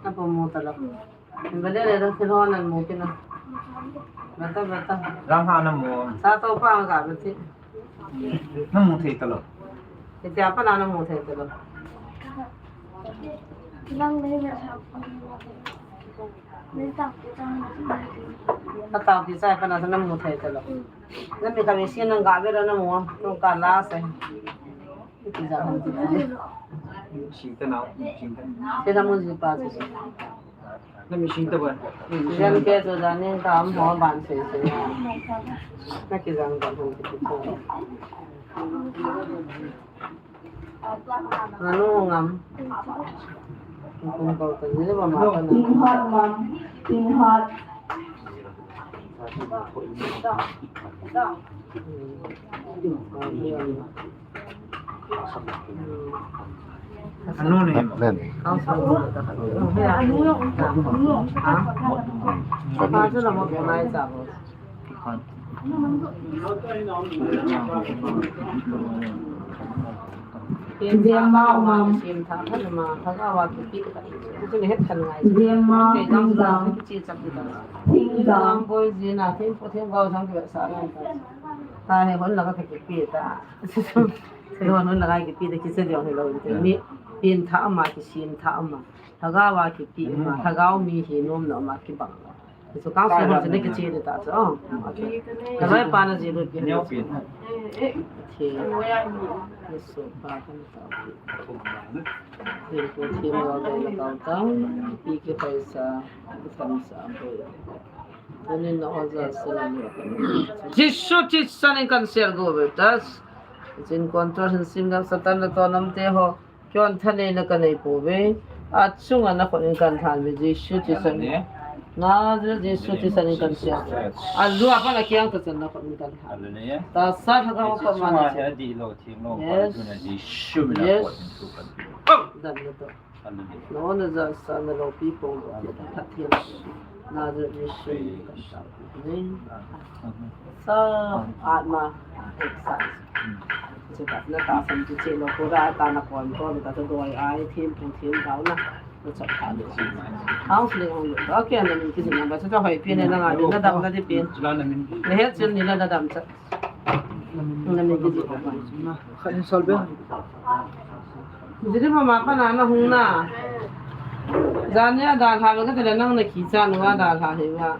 Na po mo ta la. Ba le le da se lo na mo ke na. Beta, beta. Rang ha na mu. Sa to pa ga beti. Na mu thei talou. Iti apa na na mu thei talou. Atau kisai pa na na mu thei talou. Na mi kami si na ga be na mu. Nung ka la se. Iti ja han ti. Sing ta nau, sing ta. Te na mu ji pa se. Na mi sing ta ba? Jan ke to jan ni ka am ho ban se se. Na ki jang ba hu ki ko. Nganu ngam. Kum ko ta ni ba ma ta na. Ting hot ngam, ting hot. Anu ne. Len. Sim tha khat ma, khat a wa kipi khat. Chu ni het khan ngai. Ziemma, Thingdang. Kichi chak ni ta. Thingdang. Thingdang boi ji na, thing po thing gao sang ki sa na. Ta he hon la ka kipi ta. Hon hon la ka kipi ta, kiche diong hi lo. Mi pin tha ama, kisim tha ama. Lhagao a kipi ama, lhagao mi hi nom na ama kibang. Chu council hon chu na kiche di ta chu. Ka lai pa na ji lut ki. Neo pin. Thi. Ni so pa kan ta. Thi ko thi mo ga na ka ta. Pi ki paisa, ki paisa boi. Ani na oja sa na ni. Jisu Krista in kan share go with us. Chin control hin sim na Satan na to nam te ho. Kion thanei na ka nei pouve. Achunga na khut in kan than ve Jesu Christa min. Nazareth Jesu Christa min kan sia. Alua pa na kiang ta chan na khut in kan than. Hallelujah. Ta sa tha ka pa ma na. Jesu ma he di lo thim lo. Yes. Jesu min na khut in tu kan. Dan na to. Hallelujah. No na za sa na lo pi pong lo. Pathian. Nazareth Jesu min kan sia. Amen. Sa atma exercise. Chu ta na ta sam chu che lo ko ra ta na kon ko ta to doi ai thim thim thim dau na. Na chak ta lo. Hang sle hong lo. Okay, na min ki jin na ba chu ta hoi pi ne na nga na dam na di pi. Na het chen ni la na dam cha. Na min ki jin na ba. Kha in sol be. Jiri mama pa na na hung na. Jan nia dalha ve ka tile nang na kicha nunga dalha hi va.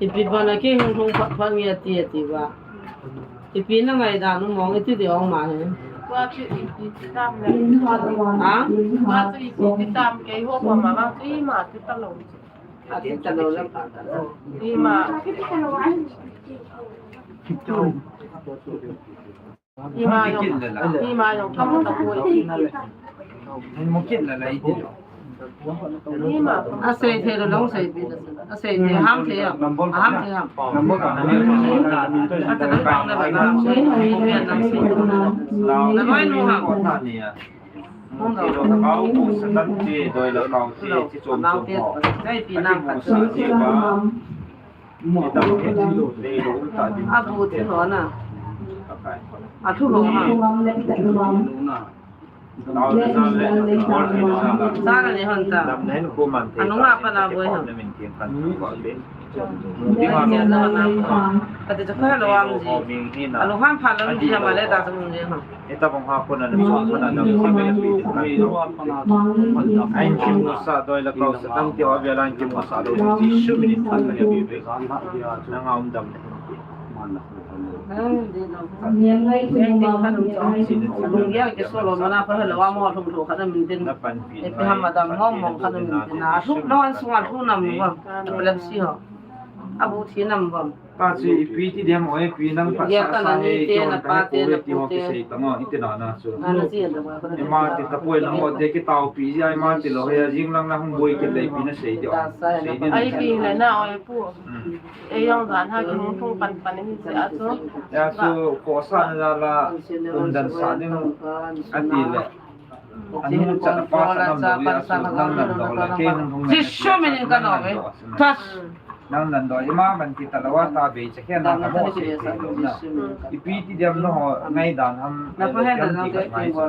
Ipi pa na ke hung hung phat phat nge ati ati va. Ipi na ngaidam u mong iti di ong ma he. Tua chu ipi ti tam le. Ha? Tua chu ipi ti tam ke ho pa ma ma chu ima ti ta lo. Ati ta lo le pa ta lo. Ima. Ima jong, ima jong kamu ta poi. Mu kit la la iti lo. Ima. Asei thei lo long sei pi. Asei thei ham thei ham. Ham thei ham. Ata dang dang na ba na. Ko pian na sei. Na noi nu ham. Hung lo. Kau ko sa tan ti doi la kau ti ti chom chom ho. Kai pi na ka. Abu thi ho na. Athu ho ha. Sara ni hon ta. Anunga pa na boi ha. Kati chu kha lo am ji. Alungham pha lo ji ma le ta chu ji ha. Ita bang ha puna na so puna na so be pi. Ain kimu sa doi la kau sa tang ti o be la kimu sa lo Jesu min in than na be be. Na nga um dam. Niam ngai tu ma. Lung ya ke so lo mana pa lo wa mo thum thu kha na min tin. Na pan pi. E pe ham adam mo mo kha na min tin. Na thu no an sunga thu nam wa. Epilepsy ho. Abu thi nam wa. Pa chu ipi ti dem o ipi nang phat sa sa he chon ta he ko ti ho kisei ta ngo iti na na chu. Ima ti ta poi nang o te ki tau pi ji ai ma ti lo he jing lang na hung boi ki lei pi na sei di o. Sei di. Ai pi le na o e pu. E jong jan ha ki hung thung pan pan ni se a chu. Ya chu ko sa na la um dan sa ding ati le. Anu cha pa sa nam lo ya su nang nan lo la ke nang hung. Jisu min in ka no ve. Tas. Nang nan lo ima man ki ta lo wa ta be cha ke na ka mo se se lo na. Ipi ti diam no ho ngai dan ham. Na pa he na ngai sa.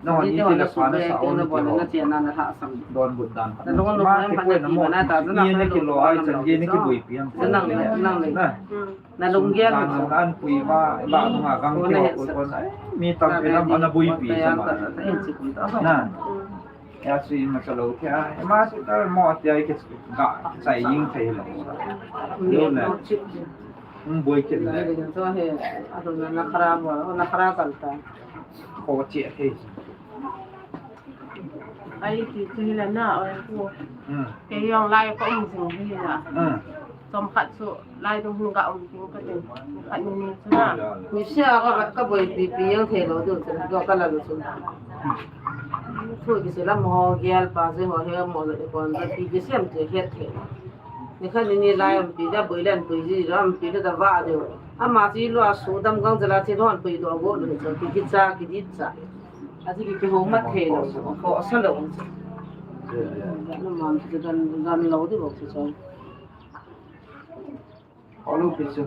Na hon ni ti la pha na sa o na ti ho. Don but dan. Na long long ma ke poi na mo. Ni na ki lo ai chan ge na ki boi pi am. Na long long. Na long ge na long an pui ma ba ma gang ke ko ko na. Mi tam pe lam ana boi pi sa ma. Na. Ya sui ma sa lo ke a. Ma su ta mo ti ai ke ga sai ying thei lo. Yo na. Boi ke na. To he. A to na khara mo, na khara kal ta. Ko che thei. Ai, ti chu hi la na, oi, ku. Hmm. Kei jong lai ka um jing hi la. Hmm. Chomkhat chu lai dung hin ka um jing ka tin. Khat ni ni chu na. Ni sia ka, ka boi pi pi jong thei lo diu chu, do ka la lu chu. Thu ki se la mo gel pa se ho he mo le kon da pi ki sem te het thei. Ni khat ni ni lai um pi da boi len pui ji ram pi da va diu. Ama chi lua su dam gang jala chi don pui do go lu chu ki ki cha ki di cha. Aji ki kihou mat thei lou, khoh sa lou. Numan chu gan, gan lou di bou chu chu. Khoh lou pi chu.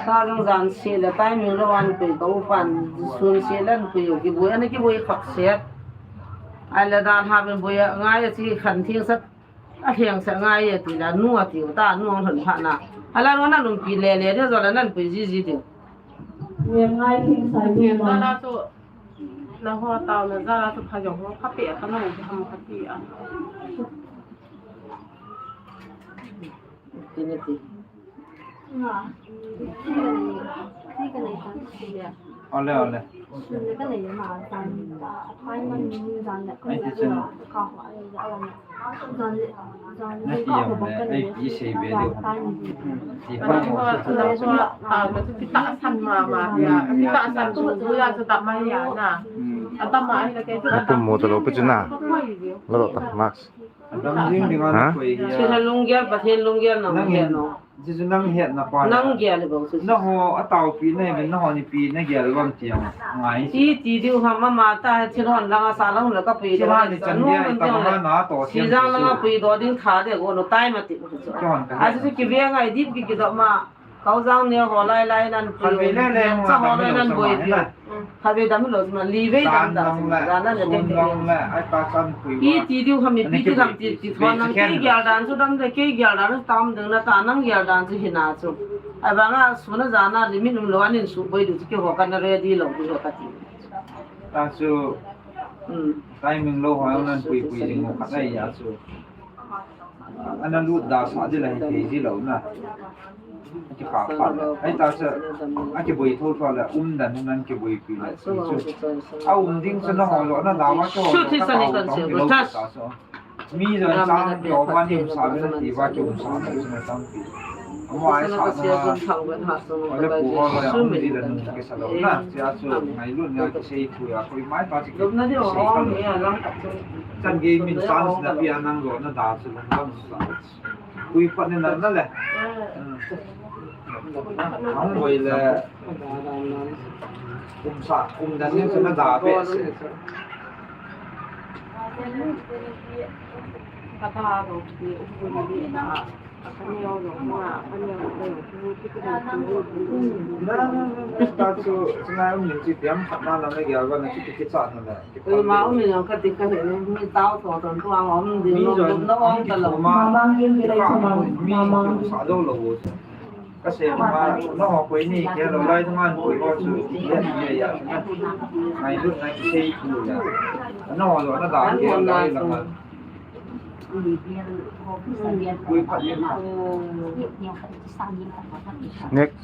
Ka jong jan se le timing lou an pui ka upan, sun se le an pui u kibui, ana kibui khak se. Ai le dan ha ben bui a ngai a chi khan thing sa. A hiang sa ngai e ti la, nu a ti u ta, nu ang hon pha na. A la ro na lum pi le le, de zo la nan pi ji ji de. Hiang ngai thing sa ji ma. Za la chu, na ho tao na za la chu pha jong ho, pha pe ka na u ham ka ti a. Ti ni ti. Ole, ole. Ai, ti chen. Na ti jong le, ai, pi sei be diu. Ti pa mo. Ti ta san ma ma ya. Ti ta san chu chu ya chu ta ma ya na. A ta ma ai la ke chu. Pu mo ta lo pe chu na. Lo ta, Max. Adam jing ding an koi hi a. Sila lunggel, Pathen lunggel nang het no. Jesu nang het na pa. Nang gel le bang su. Na ho a tao pi na, na ho ni pi na gel bang ti ang ngai. Ti ti diu ha ma ma ta thil hon lang a sa lang le ka pi do. Thil hon ni chan dia i ta ma na to. Si jang lang a pi do ding tha de go no tai ma ti. A su ki ve ngai dip ki ki do ma. Kau jang ne ho lai lai nan pui. Khat ve le le mo sa ho lai nan boi pi. Khat ve dam lo ma li ve dam dam. Jan na le te. Long le ai ta san pui. I ti diu kha mi pi ti dam ti ti thon nang ke gyal dan chu dam de ke gyal dan tam ding na ta nang gyal dan chu hina chu. Ai ba nga su na jan na limit um lo anin su boi du ke ho ka na ready lo du ka ti. Ta chu. Timing lo ho nan pui pui jing mo khat ai ya chu. Ana lut da sa di la hi thei ji lo na. Ki kha pha le. Ai ta sa, a ki boi tho tho le, um dan nan ki boi pi le. A um ding sa na ho lo na da ma cho. Su thi sa ni kan se bo ta. Mi jo chang yo ma ni um sa be na ti ba ki um sa na sa na chang pi. Amo ai sa na. Ole pu ho lo ya um di le nu ke sa lo na. Sia su ngai lut nga ki sei thu ya koi mai ta chi ki. Chan ge min chance na pi anang lo na da su lang lang sa. Pui phat ni nan na le. Ang boi le. Kum sa, kum dan ni sa na da be se. Ka da do ki u bui ni na. Ka ni yo do ma, ka ni yo do. Na, na, na, na, ta chu, chu na um ni chi tiam khat na na na gel ba na chi ki cha na le. Oi, ma um ni ka ti ka he ni, mi tao to ton tu ang um ding lo, lo ong ta lo. Ma mang yin ki lai sa ma, ma mang. Sa lo lo. Ka se ma, no ho koi ni ke lo lai tu man koi ko su ti ya ni ya. Mai lu na ki sei tu ya. No lo na da ke lai la ma. Next.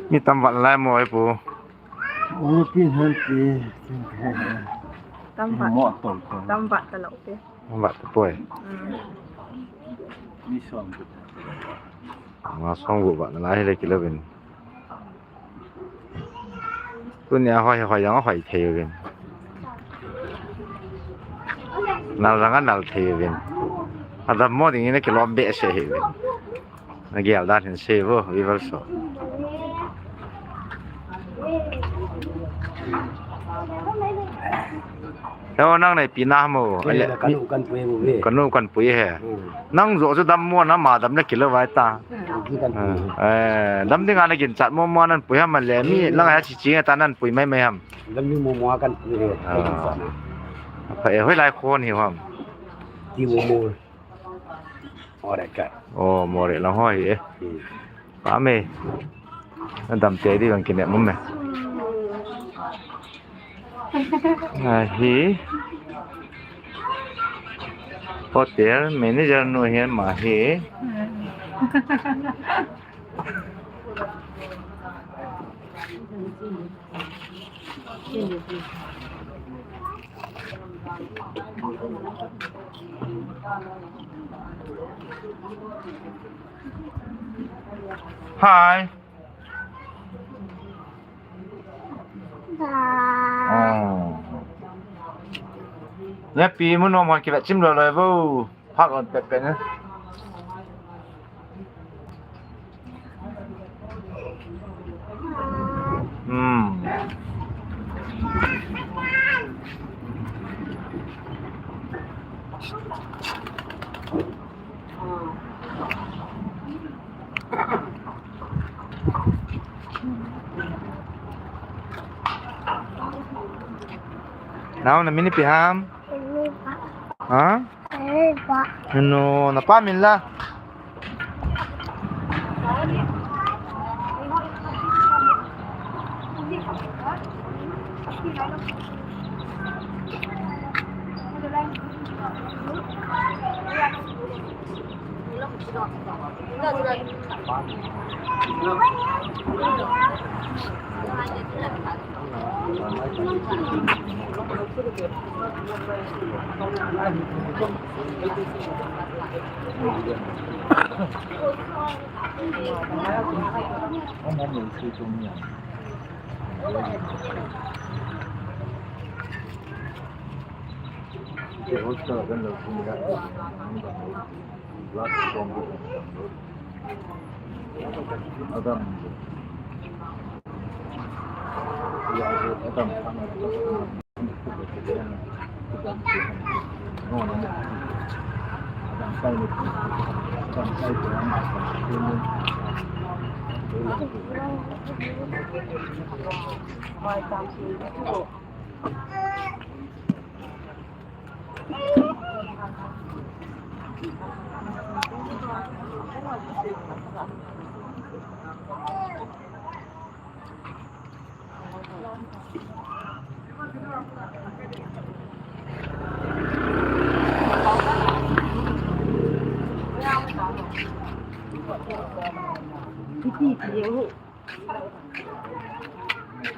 Mi tam vat lai mo ai pu. Ui, pin han ti. Tam vat. Mo tol ko. Tam vat ta lo pe. Vat tapoi. Ni som. Nga som gup vat nalai hile kilouvin. Tunia hoi, hoi jong hoi thei uvin. Nal jong anal thei uvin. Adammo dingin akilom behseh hi uvin. Nagel dan hin sei vo, viewers ho. Hello, nang neipi na ham o? Kei le kanu kanpui mu ve. Kanu kanpui he. Hmm. Nang joh chu dammo na ma dam na kilou vai ta. Ji kanpui. Eh, dam dinga naginchat mo mo nanpui ham le mi lang a chi chi ta nanpui mai mai ham. Dam mi mo mo kanpui he. Ah. Pha e, hoilai khon hi ham? Ti mo mo. Moreh ka. Oh, Moreh lang ho hi e. Hmm. Pha me. Nadam tei di bang kinem mo me. Ahi. Hotel manager nu hi ama hi. Hi. Oh. Neipi mun nom hon kivet chim lou lou vo. Phak lon pet pet na. Hmm. Nao, na min ipi ham? Ha? Eva. No, napa min la?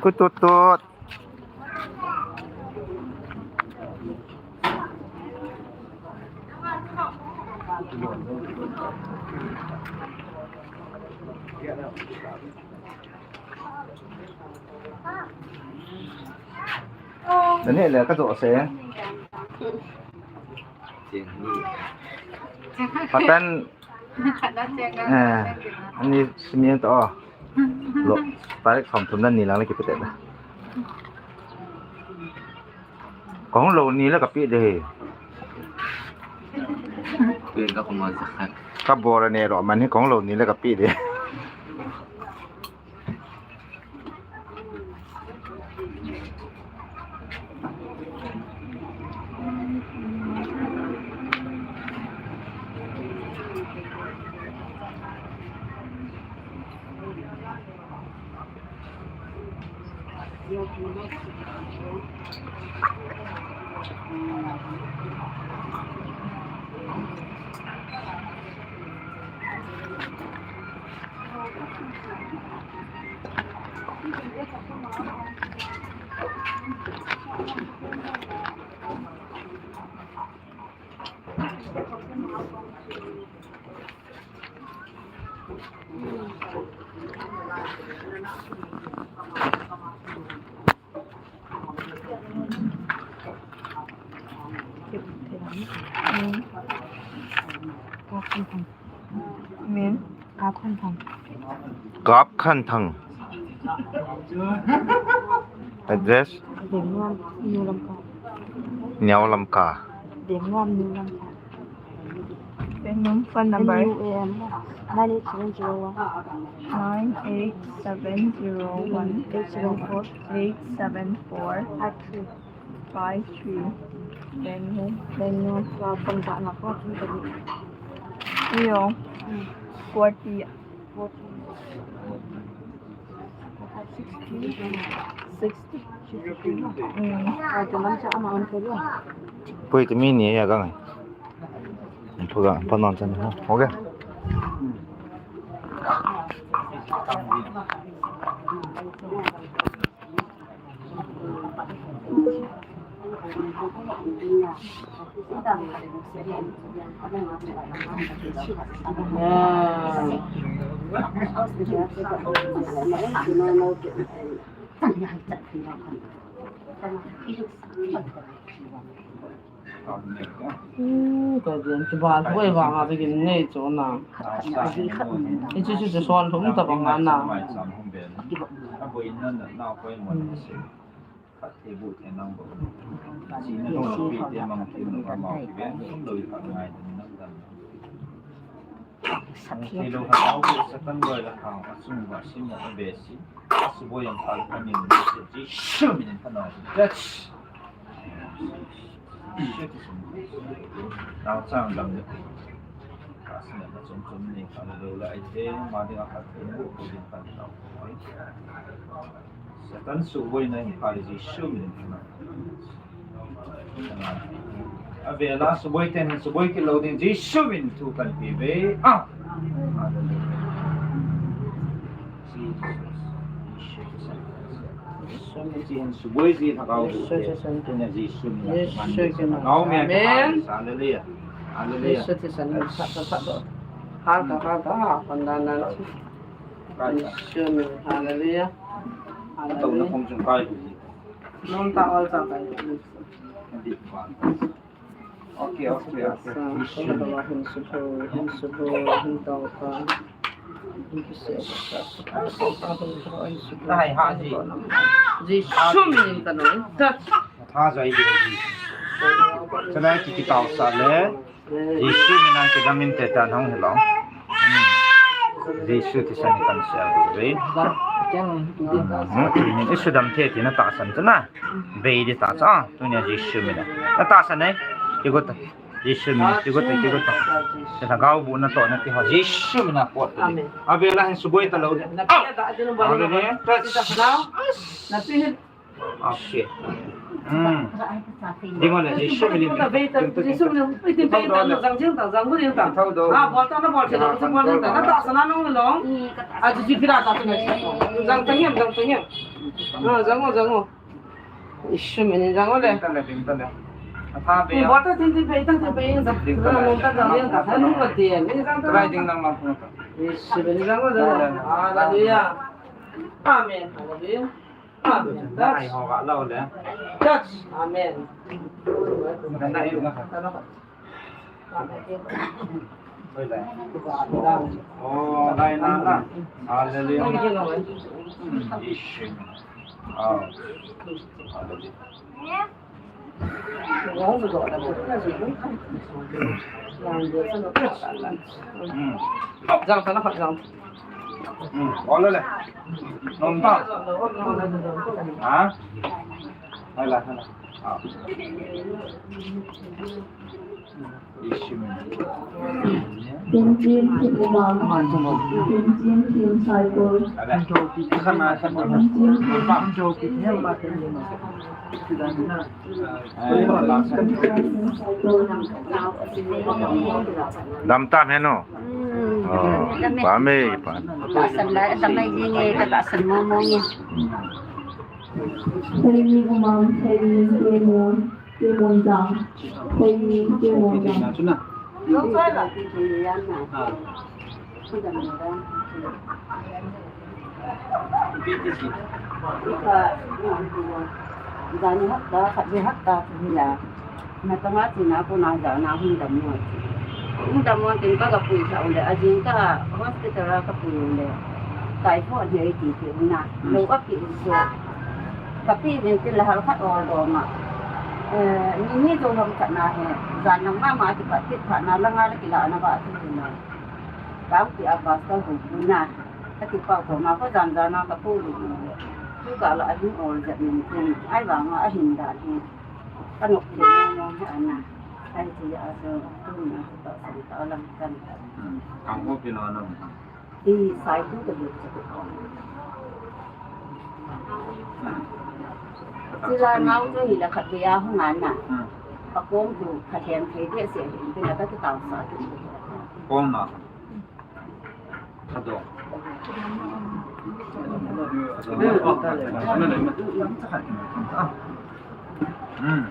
Kut tut tut. Dani le ka jo se. Patan. Eh, ani simi to. Lo, tarik thum thum nan ni lang le kipete da. Kong lo ni le kapi de. Pen ka kong lo sa. Ka bor ne ro man hi kong lo ni le kapi de. Min. Kap Khan Thang. Kap Khan Thang. Address? Dengnuam, New Lamka. New Lamka. Dengnuam, New Lamka. Dengnuam, phone number? N U A M, nine eight seven zero one. Nine eight seven zero one. Eight seven four. Eight seven four. Five three. Five three. Dengnuam. Dengnuam. Wa, phone ta na ko, phone ta ni. Iyo. Hmm. Forty. Forty. Sixty. Sixty. Hmm. Poi te mi ni ya gang. Poi ga, pa non chan ha. Okay. Hmm, ka dian chu ba, hoi ba nga, begin nei chu na. Ichu chu chu son thum ta ba nga na. Hmm. That's Satan suboina hi pha Jesu min in. Avela suboi ten suboi kit lou ding Jesu min thu kan pe ve. Ah. Suboi ji thagau. Amen. Hallelujah. Hallelujah. Hallelujah. Okay, okay, okay. Jesu min in ka noi. Tha jai di. Chana ki kitao sa le. Jesu min a kidam inte tan hong hilou. Hmm. Jesu thisan kan sia ve. Hmm. Isu dam the tina tahsan chana. Ve di ta cha. Tunia Jesu min a. Na tahsan e. Kigot. Jesu min, kigot, kigot. Sa gau bu na to na ti ho. Jesu min a pot. Amen. Avela hin suboi ta lou. Na pi da, adi no ba. Hallelujah. Na pi hin. Ah, shit. Hmm. Ding ole, Jesu min. Jesu min. Itin pe ta, jang jing ta, jang bu jing ta. Ah, bol ta na bol ta, bol ta na ta sa na nong long. Ah, ji ji pi da ta tu na. Jang ta ngiam, jang ta ngiam. Ah, jang o, jang o. Jesu min in jang o le. Ding ta le, ding ta le. Atha be. Bol ta tin tin pe, tin tin pe in ta. Ding ta le. Long ta jang jing ta. Hanu ba ti. Ni jang ta. Try ding nang lang. Jesu min in jang o, jang o. Hallelujah. Amen. Hallelujah. Amen. That's, that's, amen. Oh, hallelujah. Jang sana khat jang. Hmm. Ole le. Nom ta. Ha? Hai la, hai la. Ha. Ishi me. Tintin ki umam. Tintin ki cycle. Ale. Khana, khana. Tintin ki Dam tam he no? Hmm. Oh, dam e. Pame, pa. Tahsan lai, dam lai ding e, ka tahsan mo mo nge. Hmm. Temonjang, Khoimi, Temonjang. Jani hapta, khat ve hapta chu hila. Natong a chena kona jana hung dam mo. Hung dam mo tin ka, kapui sa ule, ajing ka hospital a kapui ule. Typhoid hi ati ti na. Lo kapi so. Kapi vin tin la hal khat ol dom a. Eh, ni ni jo ham khat na he. Jan nang mama kipat kit phat na langa la kila na ba tu na. Tangpi a pastor hu na. Ka kipah ko ma ko jan jan na ka pu lu. Tu ka la a hin ol jat ni tin. Ai vang a hin da ni. Ka nok ni no he ana. Ai ti a so tu na ta sa ta lam kan. Hmm. Kang ho pi lo na. Ti sai tu ka lu. Sila nau tu hi la khat ve a hung ana. Hmm. Ka kong tu khat hem thei de se hin tin la ka ki tau sa tu. Kong na. Khat do. Hmm.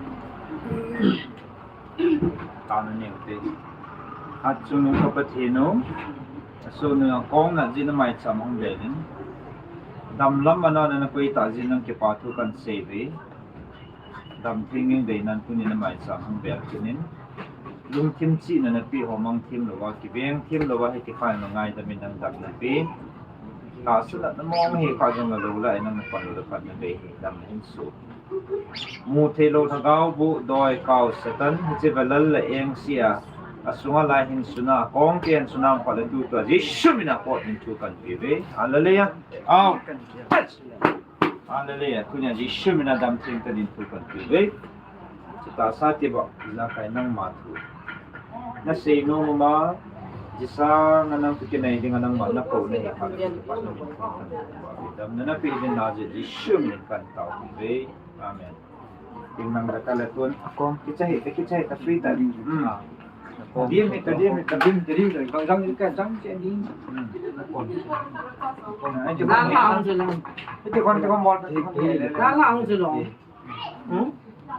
Tana neu te. Achung ka Pathen u. Aso nu kong na jin a maicham hung bel in. Dam lam ana na koi ta jin nang kipa thu kan sei ve. Dam theng in dei nan tuni na maicham hung bel kit in. Lungthim chihna na pi ho mang thim lo va, kiveng thim lo va, hiti khan na ngaidam in nang dam na pi. Tahsa na mong hi kha jong na lo la, nang na pan lo la pan na be hi dam na hin su. Mu thei lo lhagao bu doi kau Satan, hiche va lal la eng sia, a sunga lai hin suna, kong ken suna ang pala tu tu, Jesu mina pot min thu kan pi ve. Hallelujah. Au. Hallelujah. Tunia Jesu mina dam theng ta din thu kan pi ve. Chuta sa ti ba, la kai nang ma thu. Na sei nom ma, jisa nga nang tu kinai ding nang ma na ko na hi kha na pa na min kha na pa. Dam na na pi din na je Jesu min kan tau ve. Amen. Ting nang da ka le tun. Akong kicha hi, kicha hi ta free ta. Hmm. Dim hi ta, dim hi ta, dim, dim, dim, jang, jang, jang, jang, jang, dim. Hmm. Akong. Akong. Ai, jang, jang, jang. Ite kon, ite kon bol ta, ite kon. Jang, jang, jang. Hmm?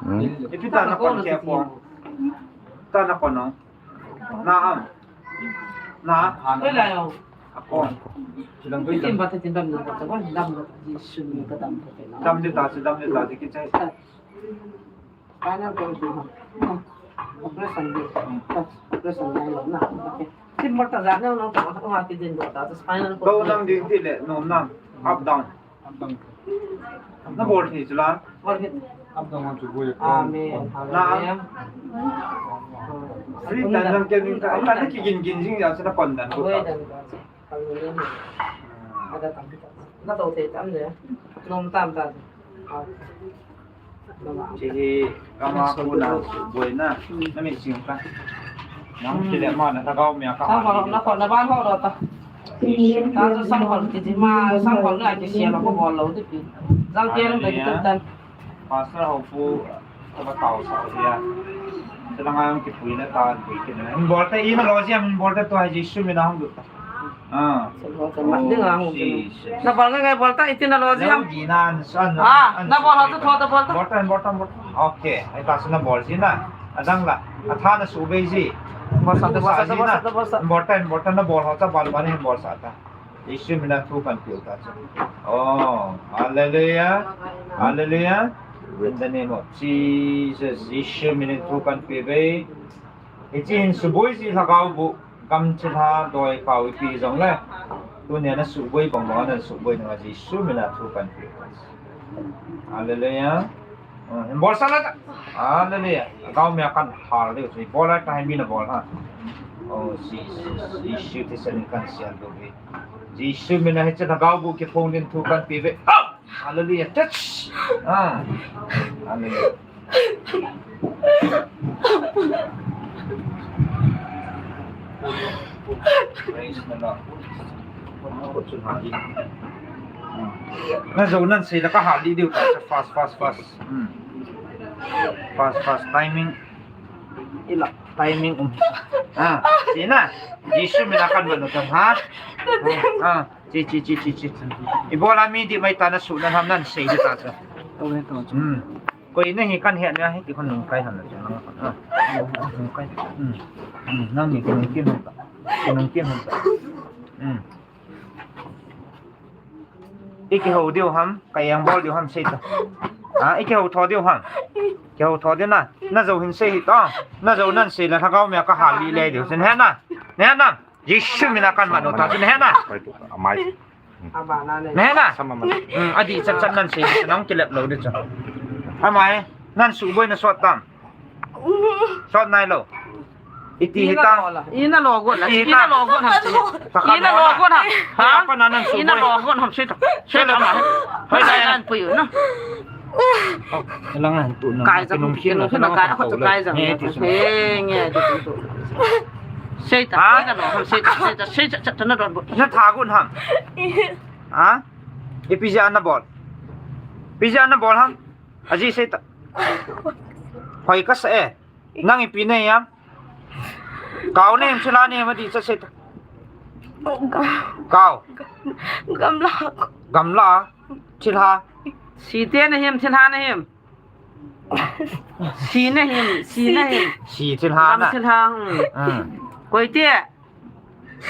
Hmm? Ipita na kon kya po? Ta na kon, no? Na am. Na. Wala yo. Ako. Silang ko. Itin ba, itin ba, itin ba, itin ba, Jesu ni ka dam ko na. Dam de ta, dam de ta, de kichai. Kana ko ko. Operation de. Operation na yo na. Okay. Tin ba ta ja na no ta, ko ha ti din do ta, spinal cord. Do nang din ti le, no nang. Up down. Na bol thei chu la. Bol thei. Amen. Na. Hallelujah. Free time lang kya ning ka. Ka na kigin gin jing ya sa na kon dan ko ta. Na to thei tam le. Nom tam tam. Chi hi kama ko na boi na. Na min sing ka. Nang ti le ma na ta gao mia ka. Sa ko na ko na ban ho ro ta. Ta chu sang kon kiti ma, sang kon na kisia lo ko bol lo ti pi. Jang tia lo ta ki tan. Pastor ho pu ka tau sa dia. Sa lang ang kipui na ta, pui kit na. Hin bol ta i na lo sia, hin bol ta to ha Jesu mina hung du. Ah. Sa ko ta ma ding a hung. Oh, Jesus. Na bol ngai bol ta iti na lo sia. Na di nan san. Ah, na bol ha tu tho ta bol ta. Bol ta, bol ta, bol ta. Okay, ai ta sa na bol si na. Adang la. Atha na su bei si. Bol sa ta, bol sa ta, bol sa ta, bol sa. Bol ta, bol ta na bol ha ta bol ba ni bol sa ta. Jesu mina thu kan pe u ta chu. Oh, hallelujah. Hallelujah. In the name of Jesus, Jesu mina thu kan pe ve. Hiche hin suboi ji lhagao bu, gamchilha, doi kau ipi jong le. Tunia na suboi bang bang na suboi na Jesu mina thu kan pe u ta. Hallelujah. Ah, hin bol sa la ta. Hallelujah. Gao mia kan hal deu, bol la ta hin mi na bol ha. Oh, Jesus. Jesu ti sa ni kan sial do ve. Jesu mina hiche lhagao bu kiphong din thu kan pe ve. Ah! Hallelujah. Touch. Ah. Hallelujah. Praise the Lord. Na jo nan sei la ka hal di diu ta, fast, fast, fast. Hmm. Fast, fast, timing. Ila, timing um. Ah, si na. Jesu mina kan ba lo tam ha. Ah, chi, chi, chi, chi, chi. Ibola mi di mai ta na su na ham nan sei di ta sa. Hmm. Koi nahi kan het na, hiti khun nung kai han na chu nang khun. Ah. Nung kai. Hmm. Hmm. Nang ni kinung kin hon ta. Kinung kin hon ta. Hmm. I kihou diu ham, ka engbol diu ham sei ta. Ha, i kihou tho diu ham. Kihou tho diu na. Na jou hin sei hih ta. Na jou nan sei le lhagao mia ka hal lih le diu. Sin he na. Ne na. Jesu mina kan man u ta. Sin he na. Amai. Ne na. Sama man. Hmm, adih chat chat nan sei. Nang kilep lou diu chu. Amai. Nan suboi na sot tam. Sot nai lou. Iti hita. Ina lo got la. Iti hita. Ina lo got ham. Ina lo got ham. Ha? Apa nanan su. Ina lo got ham sita. Sita ma. Hoi la nan pui na. Lang han tu na. Kai jang, kinung kin na kai, ko kai jang. He, nge, tu, tu, tu. Sita, ha? Ina lo ham sita, sita, sita, sita na don bot. Na tha got ham. Ha? Ipi jeh a na bol. Ipi jeh a na bol ham. Ajeh sei ta. Hoi kasa e. Nang ipi nei ham. Kau nei ham, thilha nei ham, adih chat sei ta. Kau. Gamla. Gamla. Thilha. Si te nei ham, thilha nei ham. Si nei ham, si nei ham. Si thilha na. Gam thilha, hmm. Hmm. Koi te.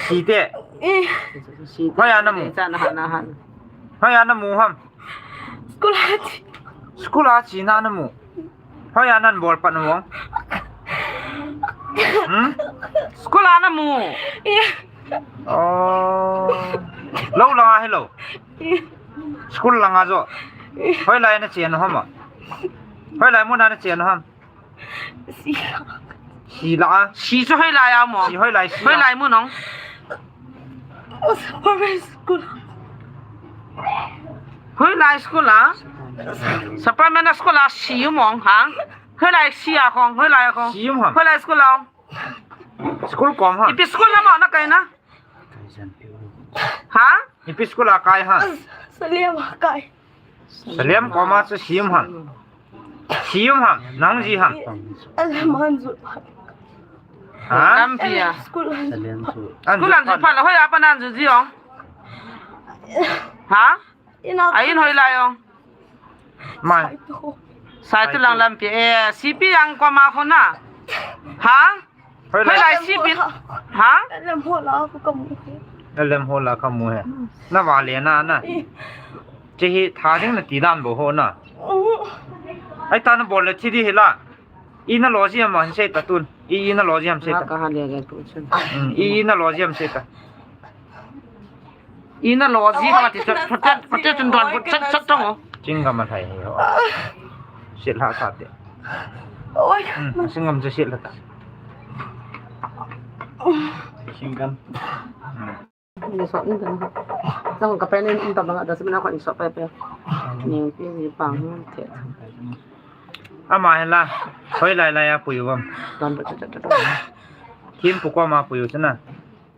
Si te. Eh. Hoiya na mu. Cha na ha na ha. Hoiya na mu ham. School a che. School a chena na mu. Hoiya nan bol pat na mu. Hmm? School a na mu. Eh. Oh. Lou langa hilou. Eh. School langa jo. Eh. Hoilai na chena ham a. Hoilai muna na chena ham. Si la. Si la a? Si chu hoilai a mo? Si hoilai si a? Hoilai mu nong? Primary school. Hoilai school a? Sa primary school a si u mong ha? Hoilai si a kong, hoilai a kong. Si u ha? Hoilai school a? School kom ha? Ipi school a mo na kai na? Ha? Ipi school a kai ha? Salem a kai. Salem koma chu si um ham. Si um ham, nang ji ham. Alem an ju. Ha? Lampi a. School an ju. School an ju phat la hoiya pat nan ju ji ong. Ha? Ina. A in hoilai ong. Mai. Sai tu lang lampi. Eh, C P yang koma khona. Ha? Hoilai. Hoilai si bit. Ha? Lem ho la ka mu he. Lem ho la ka mu he. Na vale na na. Eh. Che hi tha ding na ti dan bou ho na. Mm. Ai ta na bol le thi di hi la. I na lo ji ham sei ta tun. I, i na lo ji ham sei ta. Ka ha le ga tu chen. Mm, i, i na lo ji ham sei ta. Ina lo ji ha ti chat, phatet, phatet chun don, chat, chat tong o. Chingam a thai hi ho. Sil ha sa te. Oi. Hmm, chingam chu sil ha ta. Chingam. Hmm. Ni so ni ta. Sa ko ka pe ni um ta bang da se na ko ni so pe pe. Ni pi ni pang te. Ama hela. Hoilai lai a pui uvam. Don, chat, chat, chat. Thempu koma pui u chana.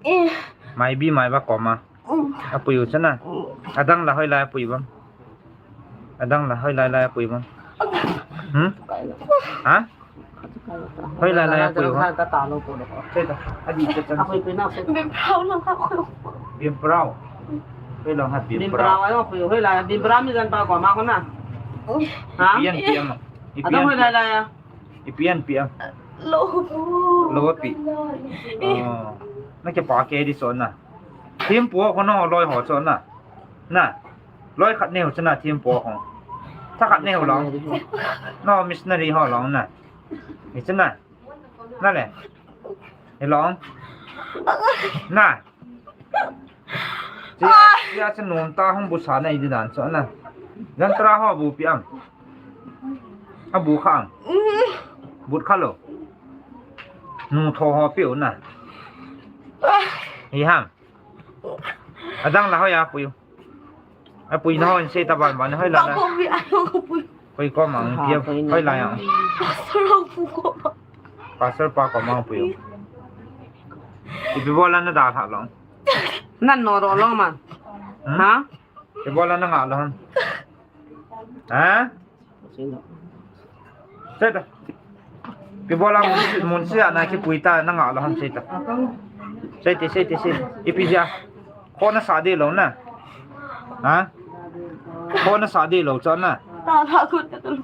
Eh. Maibi Maiba koma. Mm. Apui u chana. Mm. Adang la hoilai apui uvam. Adang la hoilai lai apui uvam. Hmm? Ha? Hoilai lai apui uvam. Sei ta. Adi che chan. Bimprao lang ha khu. Bimprao. Hoilai ha Bimprao. Bimprao ai apui u hoilai Bimprao mi jan pa koma kona. Ha? Ipi an pi am. Ipi an pi am. Ipi an pi am. Lo pu. Lo pi. Oh. Na kipa kei di chon na. Thempu ho na loi ho chon na. Na. Loi khat neo chana thempu ho. Tha khat neo lang. No missionary ho lang na. Ni chana. Na le. Ni long. Na. Tia, tia chu nom ta hung bu sa na i di dan chu na. Jan tra ho bu pi am. A bu kha am. But kha lo. Nu tho ho pi u na. Hi ham. Adang la hoiya pui u. Apui na ho in sei ta ban ban hoilai la. Koi koma ang pia hoilai ang. Pastor pa koma pui u. Ipi bola na da tha long. Nan no ro long man. Hmm? Ha? Ipi bola na nga long. Ha? Sei ta. Ipi bola mun, mun sia na kipui ta na nga long sei ta. Sei te, sei te, sei. Ipi ja. Kho na sa de lo na. Ha? Kho na sa de lo chon na. Ta la ko ta lo.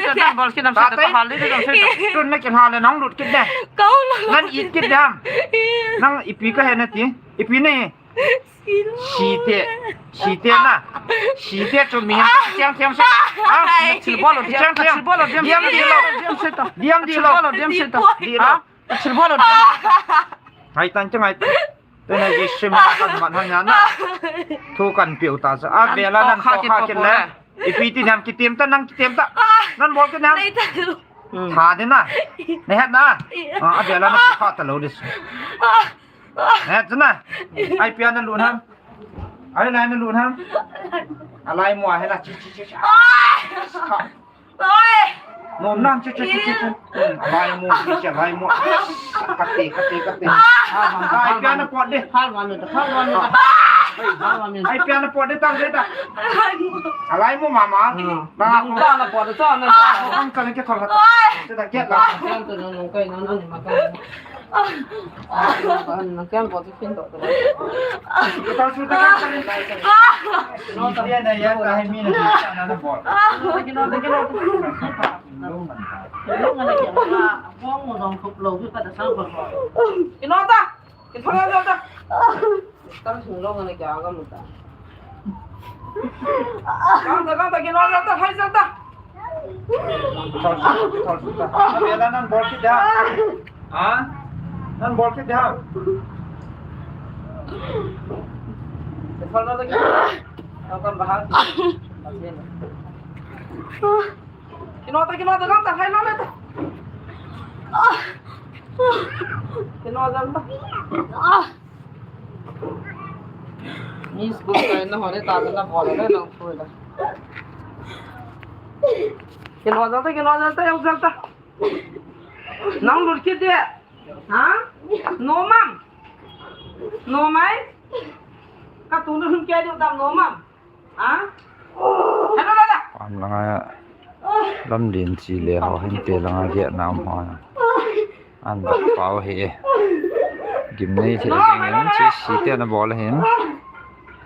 Tate. Tun na kilha le nang lut kit ne. Nang it kit ne ham. Nang ipi kahe nati. Ipi ne. Site. Site na. Site chu mi hen. Chang chang se. Ha? Chil bol lo, chang chang. Diam di lo. Diam di lo. Di lo. Chil bol lo. Hai tan chang hai. Tena ji sim kan man han ya na. Thu kan piu ta sa. A bela nan to kha kin le. Ipi ti nam kitim ta, nang kitim ta. Nan bol ke nam. Tha de na. Ne het na. A bela na kha ta lo dis. He, chuna. Ai pia na lut ham. Ai lai na lut ham. Alai mo he la chi chi chi chi. Oi. Nom nang chi chi chi chi. Alai mo chi chi alai mo. Kate kate kate. Ai pia na pot de. Hal wan ta, hal wan ta. Ai pia na pot de tang de ta. Alai mo mama. Na ko ta na pot de ta na. Ko kan kan ke thol hat. Te ta ke la. Kan to no kai no no ma kan. Kinota! Kinota! Kanta, kanta, kino jal ta, hai jal ta. Abela nan bol kit da. Ha? Nan bol kit da. Kino ta, kino ta, kanta, hai na le ta. Kino jal ta. Miss ko kai na hone ta na bol le na ko da. Kino jal ta, kino jal ta, jal ta. Nang lut kit de. Ha? No mam. No mai. Ka tu nu ke de ta no mam. Am langa lamlen chi le ho hin te langa ge nam ho. An ba pau he. Gimnei the jing hin chi si te na bol hin.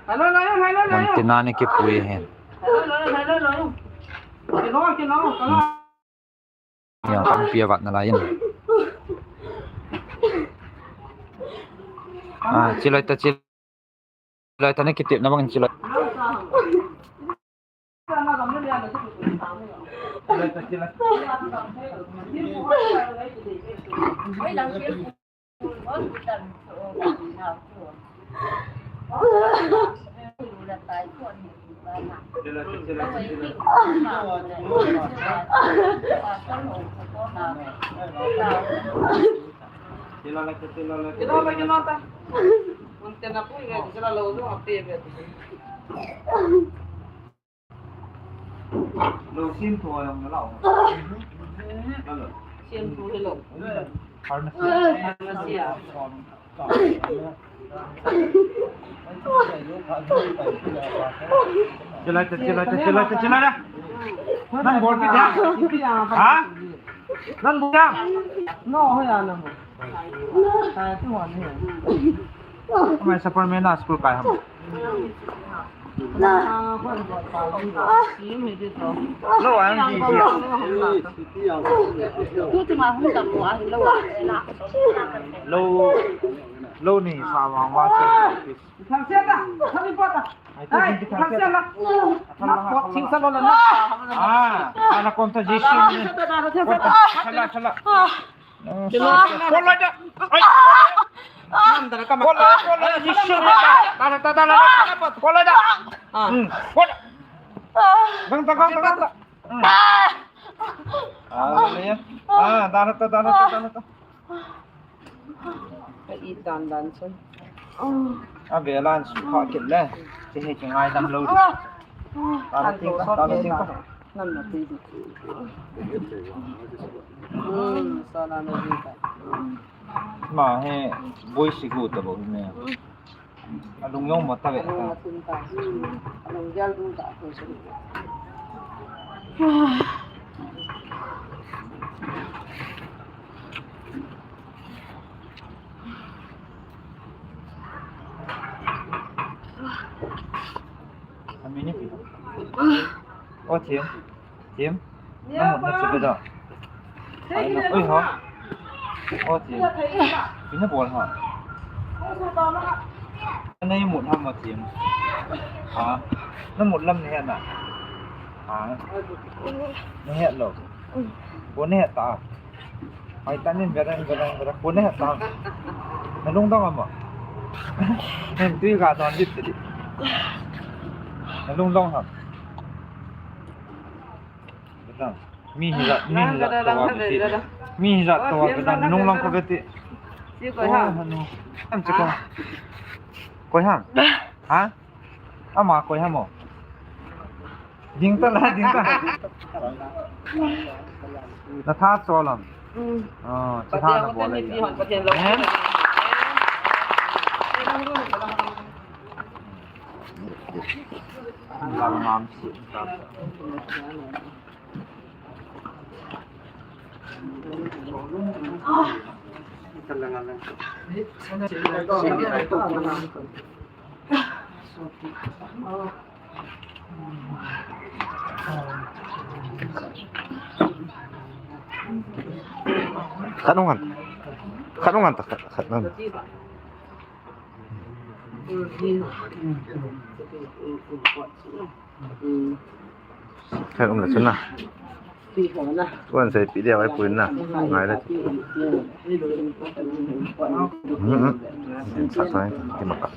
Lam te na ni kipui hin. Yang kan pia vat na lai in. Ah, chilai ta, chilai ta ni kitep na bang chilai. Chilai ta, chilai. Lo sim tho jong na lau. Sim tho hi lo. Pharmacy. Pharmacy a. Chilai ta, chilai ta, chilai ta, chilai ta. Nang bol kit dia? Ha? Nang bol dia? No, hoya na mo. Mai sa par me na school kai ham. Lo ang di di. Tu tu ma hung ta ko a lo a. Lo. Lo ni sa vang vang. Thang se ta, thang ni pa ta. Ai, tu ai, thang se la. Thang la. Thang se la na. Ah, ana kon ta Jisu. Chala, chala. Ko la da. Ai. Ko la, ko la, Jisu. Ta, ta, ta, ta, ta. Ko la da. Hmm. Ko la. Dang ta, dang ta, dang ta. Hmm. Ah, ya. Ah, da, da, da, da, da, da. Ka it dan dan chun. A ve lan su pha kit le. Che he che ngai dam lo di. Ta la ting ka, ta la ting ka. Nam na ti di. Hmm, sa na na di ka. Ma he boi si gu ta bo ne. A lung jong mo ta ve ta. A lung a sun ta. A lung gel dung ta ko sun. A mi ni pi. O Thim. Thim. Na mut na chu be da. Ai na. Oi ha. O Thim. Pi na bol ha. Na mut ha mo Thim. Ha. Na mut lam ni he na. Ha. Na he lo. Ko na he ta. Ai, ta nin, verang, verang, verang. Ko na he ta. Na lungdong a mo. Nen tui ga don dit dit. Na lungdong ham. Verang. Mi hi jat, mi hi jat to a beti. Mi hi jat to a beti. Nung lang ko beti. Koi ham? Am che ko. Koi ham? Ha? Ama koi ham mo? Ding ta la, ding ta. Na tha cho lam. Mm. Oh, chi tha na bol le. Pathian lo. Em? Lam ngam si ta. Khat nung han. Khat nung han ta, khat, khat nung. Khat um la chun na. Wan sei pi dia wai puin na. Ngai la. Hmm, hmm. Sa sai, ti ma ka.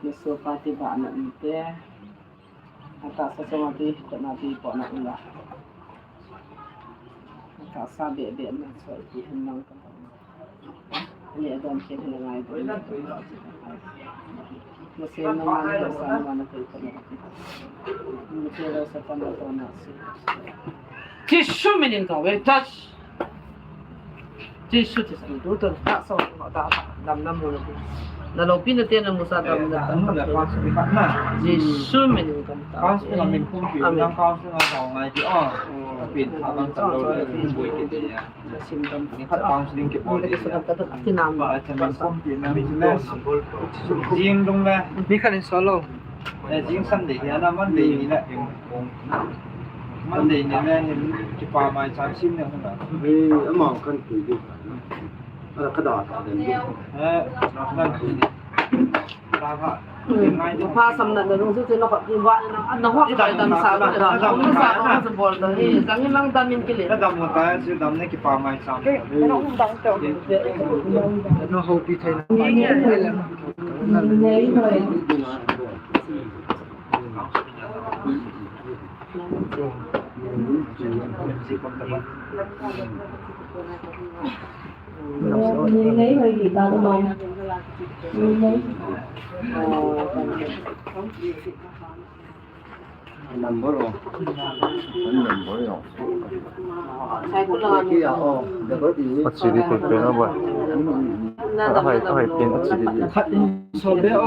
Ni so pa ti ba na ni te. Ata sa sa ma ti, ko na ti, ko na ula. Ata sa be be na so ti hen nang ka. Ni a dam ke hen ngai be. Mo se na ma na sa ma na ko ko na. Mo se la sa pa na ko na si. Jisu minin ka ve touch. Jisu, Jisu, tu tu ta so ta ta dam dam lo. Na lo pi na te na musa dam na ta. Jisu minin ka ta. Council a min kum pi, amen. Nang council a ta ngai pi a. Pi ta bang ta lo le boi ke te ya. Sim dam. Ni khat counseling ke bol de. Ti nam. Ba ta min kum pi na min le. Jing dong le. Ni khat in solo. Eh, jing Sunday hi ana Monday ni le. Monday ni le hin kipa mai cham sim ne hung la. Eh, ama kan tu di. Ara ka da ta den di. Eh, kan tu di. Ka ha. Pha sam na na rung su su na khat ki wa na na hua ka dam sa na na sa na sa bol da. Eh, jang lang dam in ki le. Ka dam ta su dam ne kipa mai cham. Eh, na hung dang to. No ho pi thai na. Number oh. Number oh. Achi di ko pe na ba. Ahai, ahai pin achi di. Khat in so be o.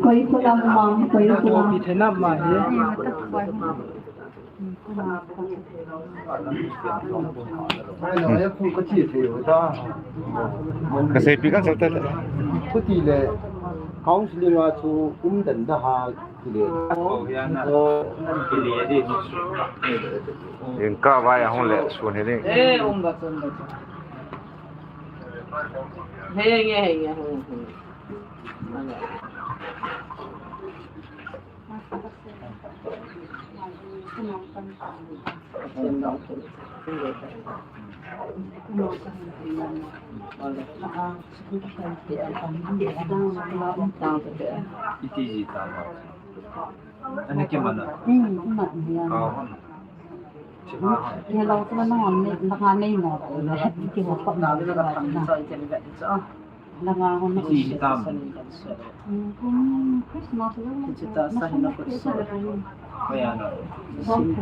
Koi ko lam ma, koi ko lam. Pi the na ma hi. Ka seipi kan sel ta. Kuti le counseling a chu um den da ha kile. Eng ka vai a hung le sun he ding. Eh, um ba sun ba. He nge, he nge, he nge. Iti ji ta ma. Ani ke mana? Hmm, mana ya. Kau hon. Hello, sila na hon, na ka nei mo. Iti mo ko na. Langa hon na. Iti hitam. Christmas lo na. Iti ta sa hina ko sa. Kaya na. Som ko.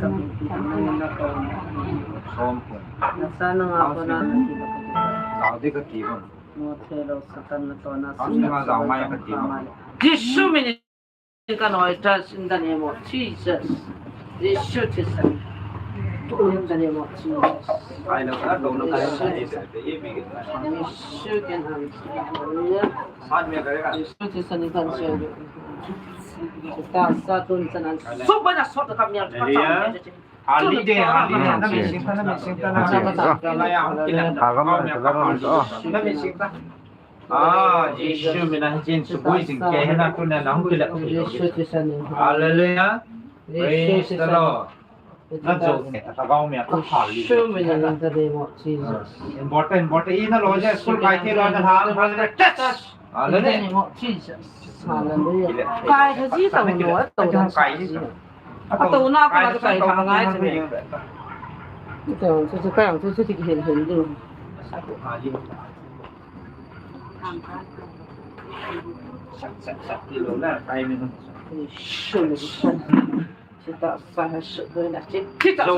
Som ko. Nasa na nga ko na. Lao de ka ti ko. Mo thelo Satan na to na. Ang nga lao mai ka ti ko. Jisu min in ka noi, trust in the name of Jesus. Jisu Christ. In the name of Jesus. Ai lo ka do na ka. Jisu can answer. Hallelujah. Jisu Christ ni kan answer. Kita sa tun sa nan. Suba na sot ka mi. Hallelujah. Hallelujah. Na mi sing ta, na mi sing ta, na mi sing ta. Hallelujah. Hallelujah. Na mi sing ta. Ah, Jisu mina hin suboi jing ke hina tuna na hung kila. Jisu Christ ni. Hallelujah. Praise the Lord. Na jo ne ta ka mi a ka hallelujah. Jisu mina in the name of Jesus. Important, important. Ina lo je school kai te lo na ha, hallelujah. Hallelujah. In the name of Jesus. Hallelujah. Kai ka ji ta mo, ta mo. Kai ji ta. Ato na ko na kai ha ngai se. Ito, su su kai, su su ti hin hin du. Su su. Sita sa ha su do na. Sita sa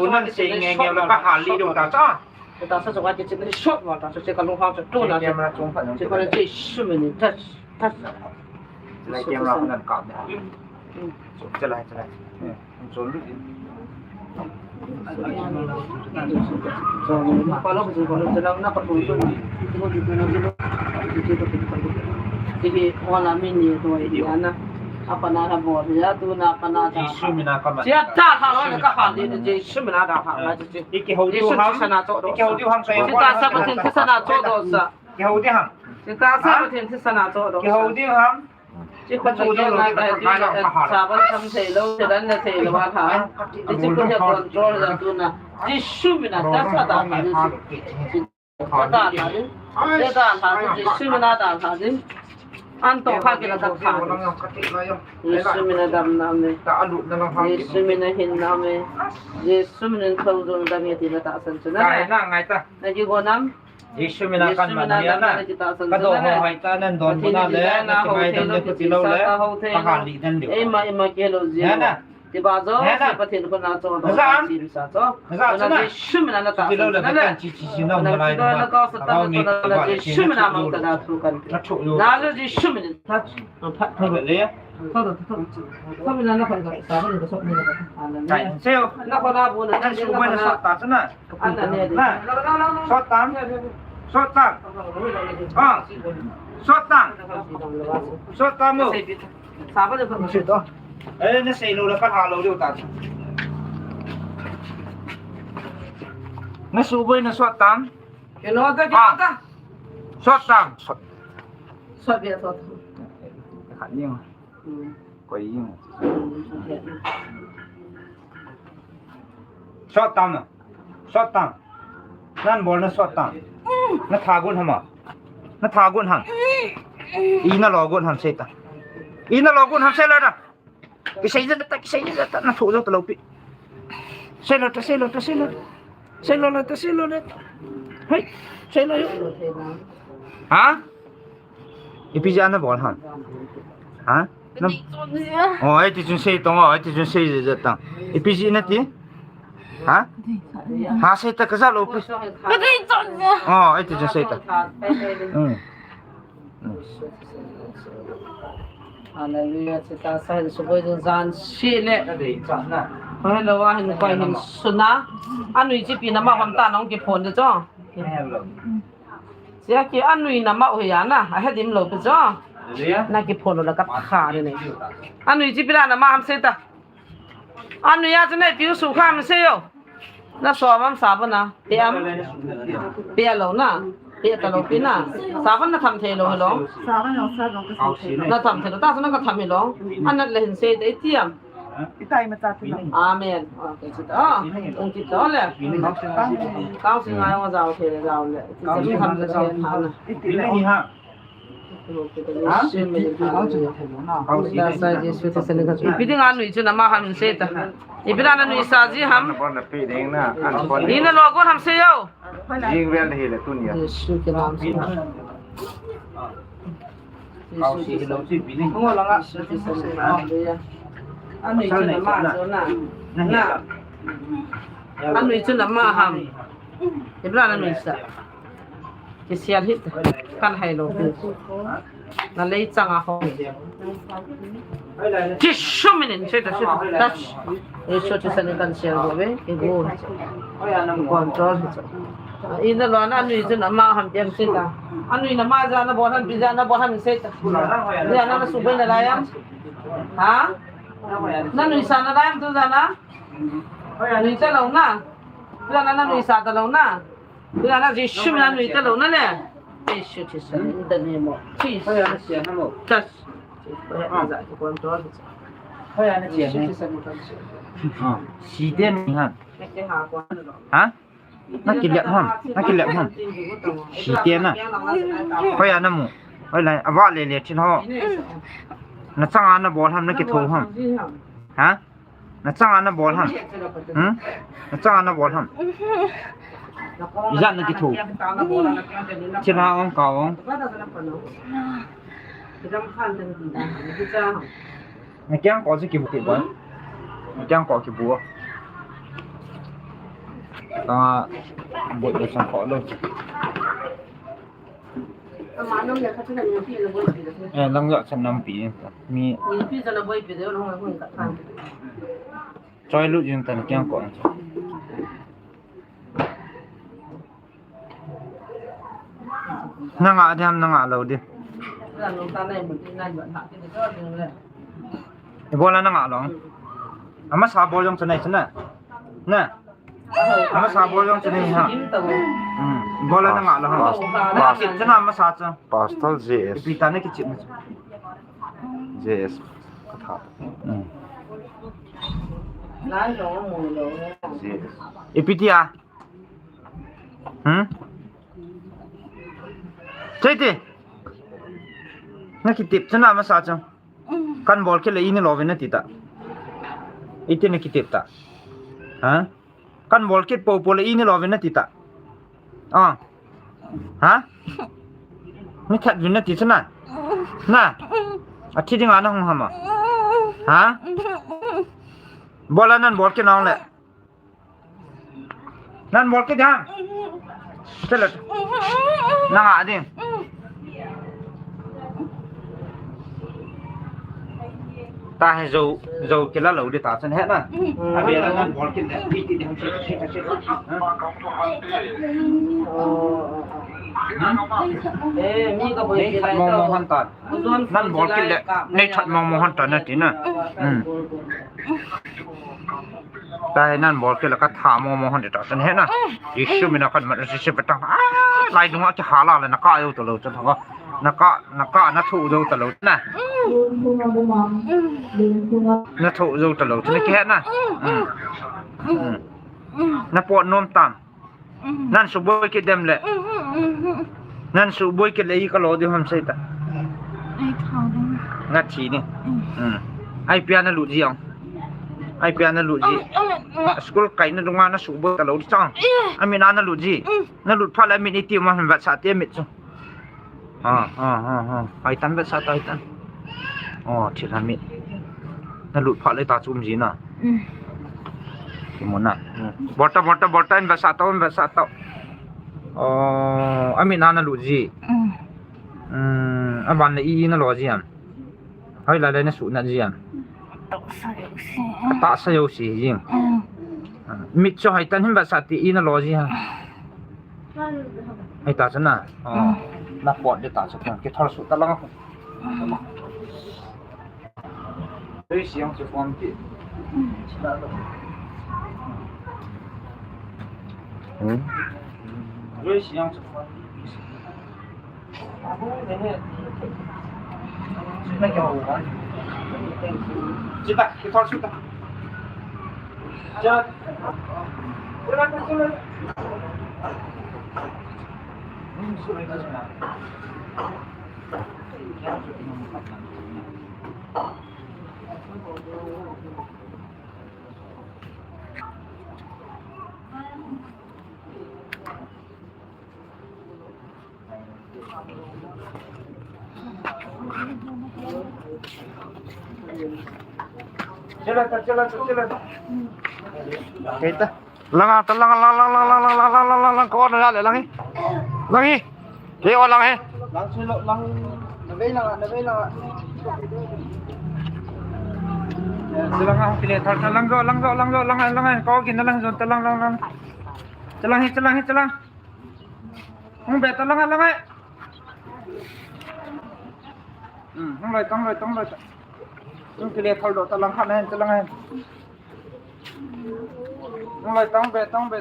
nge nge la ka hali do ta sa. Sita sa so ka ti sita short wa ta so se ka long ha so do na. Sita na Jisu min in touch, touch. Lai camera ko nan ka ne. Chalai, chalai. Hiche hi hona min ni hoi hi ana. Apana ha bol hi a tuna apana ta. Jisu mina ka ma. Chia ta ha lo ka ha ni Jisu mina da ha. Hiche hi ho Jisu ham. Sana cho do. Hiche ho ham sa. Hiche ta sa Pathen thisana cho do sa. Kihou ding ham. Kihou ding ham. Kihou ding ham. Chi ko chu lo le ka kai lo ka ha. Sa ban tham thei lo, se dan le thei lo wa ha. Ti chi ko he control la tuna. Jisu mina ta sa da ha. Sa da ha. Sa da ha. Jisu mina da ha. An to kha kila ta kha. Jisu mina dam na me. Jisu mina hin na me. Jisu mina thou jong dam ye ti na ta san chu na. Kai na ngai ta. Na ji go nam. Jisu mina kan man ni ana. Ka do ho hai ta nan don ko na le, na ki mai dam le ko ti lo le. Ka ha li dan le. Ei ma, ei ma ke lo ji. Na na. Ti ba jo, na na. Pathen ko na cho do. Sa cho. Sa cho na. Jisu mina na ta. Ti lo le ka chi chi chi na mo lai na. Ka mi ka ba Jisu mina ma ta da thu kan. Na lo Jisu mina. Phat, phat, phat. Hallelujah. Phat, phat, phat. Phat, na, na, phat, phat, sa, phat, phat, sa, phat, phat. Hallelujah. Kai, seo. Na, ko, na, bu, na, na, su, na, bu, na, na, sa, ta, sa, na. Ana, ne, na. Sot tam. Sot tam. Ah. Sot tam. Sot tam, mo. Sa, phat, phat, phat. Sot to. Eh, na sei lo la, ka ha lo, lo ta. Na suboi na sot tam. Kilo ka, kilo ka. Sot tam. Sot. Sot bia sot. Khat ning. Hmm. Koi ning. Hmm, okay. Sot tam na. Sot tam. Nan bol na sot tam. Na tha gon ham a. Na tha gon ham. I na lo gon ham sei ta. I na lo gon ham sei la da. Kisei jeng ta, kisei jeng ta, na thu jong ta lo pi. Sei lo ta, sei lo ta, sei lo ta. Sei lo lo ta, sei lo lo ta. Hai, sei lo yo. Ha? Ipi jeh a na bol ham? Ha? Na. Oh, ai ti chun sei tong, oh, ai ti chun sei jeng ta. Ipi jeh na ti? Ha? Ha, sei ta ka ja lo pi. Oh, ai ti chun sei ta. Hmm. Hallelujah, chita sa hin suboi jong jan si le. Na dei cha na. Hello, a hin koi hin suna. Anui chipi nama ham ta nong kiphon de cho. Sia ki anui nama u ya na. A hedim lo pe cho. Na kiphon lo la ka kha de ne. Anui chipi la nama ham se ta. Anui ya chu ne piu su kha ham se yo. Na so mam sa ba na. Te am. Pe lo na. Pe ta lo pi na. Sa ba na tham the lo lo. Sa ba na sa ba ka tham the lo. Na tham the lo. Ta sa na ka tham lo. Anat le hin se te ti am. Itai ma cha thina. Amen. Okay, chita. Ah, ong chita le. Kau si ngai wa zau the le zau le. Kau si ngai wa zau the le. Iti le. Ha? Kau si ngai wa zau the le. Ipi ding anui chu nama ham se ta. Ipi ding anui sa ji ham. Ina lo gon ham se yo. Jing vel hi le tunia. Jesu ke nam se. Kau si hi lo si bi ni. Hung langa. Anui chu nama chu na. Na. Anui chu nama ham. Ibra na nui sa. Kisial hit. Kan hai lo. Na lei chang a ho. Ti sum in se ta se ta. Touch. E so ti sa ni kan sial go ve. E go. Control. Ina lo na anui chu nama ham piang se ta. Anui nama ja na bol ham pi ja na bol ham se ta. Ja na na su be na la ya. Ha? Na nui sa na la ya tu ja na. Nui ta lo na. Ja na na nui sa ta lo na. Ja na ji sum na nui ta lo na le. Jesu Christ in the name of Jesus. Touch. Control. Ah. Si te ni ha. Ha? Na kilep ham, na kilep ham. Si te na. Hoi a na mu. Hoi lai, ava le le thin ho. Na chang a na bol ham, na kitho ham. Ha? Na chang a na bol ham. Hmm? Na chang a na bol ham. Ijat na kitho. Thin ha ong ka ong. Na kiang ko chu kibu ti bol. Na kiang ko kibu. Ta bot le chang ko lo. Eh, lang ya chan nam pi. Mi. Choi lu jing tan kiang ko. Na nga di ham, na nga lo di. Ibola na nga lo. Ama sa bol jong chanai chana. Na. Ama sa bol jong chanai ha. Hmm. Ibola na nga lo ha. Pas-, na pas-, kichit chana ama sa cha. Pastor J S. Ipi ta na kichit na. J S. Ka tha. Hmm. J S. Ipi ti a. Hmm? Chei te. Na kitep chana ama sa cha. Kan bol kit le ini lo ve na ti ta. Iti na kitep ta. Ha? Kan bol kit po po le ini lo ve na ti ta. Ah. Ha? Ni khat vin na ti chana. Na. A thi ding a na hung hama. Ha? Bola nan bol kit nong le. Nan bol kit ham. Telet. Nang a ding. Ta he jo, jo kila lo di ta chan he na. Abi la nan bol kit le. Pi kit ham. Eh, mi ka bol kit mo mo han ta. Nan bol kit le. Nei chat mo mo han ta na ti na. Hmm. Ta he nan bol kit le ka tha mo mo han ta chan he na. Jesu mina kan mat si si petang. Ah, lai dunga ki hala le na ka yo to lo chan ha. Na ka, na ka, na thu do ta lo na. Na thu do ta lo, na ki he na. Mm. Mm. Na po nom tam. Nan suboi kit dem le. Nan suboi kit le i ka lo di ham sei ta. Ai thau dum. Nga thi ni. Mm. Ai pia na lu ji ang. Ai pia na lu ji. School kai na dunga na suboi ta lo di chang. Ami na na lu ji. Na lut pha le mi ni ti ma han va sa te mi chu. Ah, ah, ah, ah. Hai tan vetsah ta, hai tan. Oh, thil ha mi. Na lut phah le ta chu um ji na. Mm. Ki mun na. Mm. Bol ta, bol ta, bol ta, in vetsah ta, in vetsah ta. Oh, ami na na lut ji. Mm. Mm, aban le i, i na lo ji am. Hai la le na su na ji am. Tahsa jouse jing. Mit chu hoi tan hin ba sa ti ina lo ji ha. Hoi ta chana. Napot de ta chu, kithol suh ta lang. Rui siang chu form ti. Rui siang chu form ti. Sita, kithol suh ta. Sita. Langa ta, langa, langa, langa, langa, langa, langa, ko na le, langi. Langi. Ke o lang he. Lang silo, lang. Na vei lang, na vei lang. Lang, lang, lang, lang, lang, lang, lang, ko kin lang, lang, lang, lang. Chalang hi, chalang hi, chalang. Hung be talang, lang, lang. Hmm, hung loi tang, loi tang, loi tang. Hung kile thal do talang khat na hen, chalang hen. Hung loi tang be, tang be.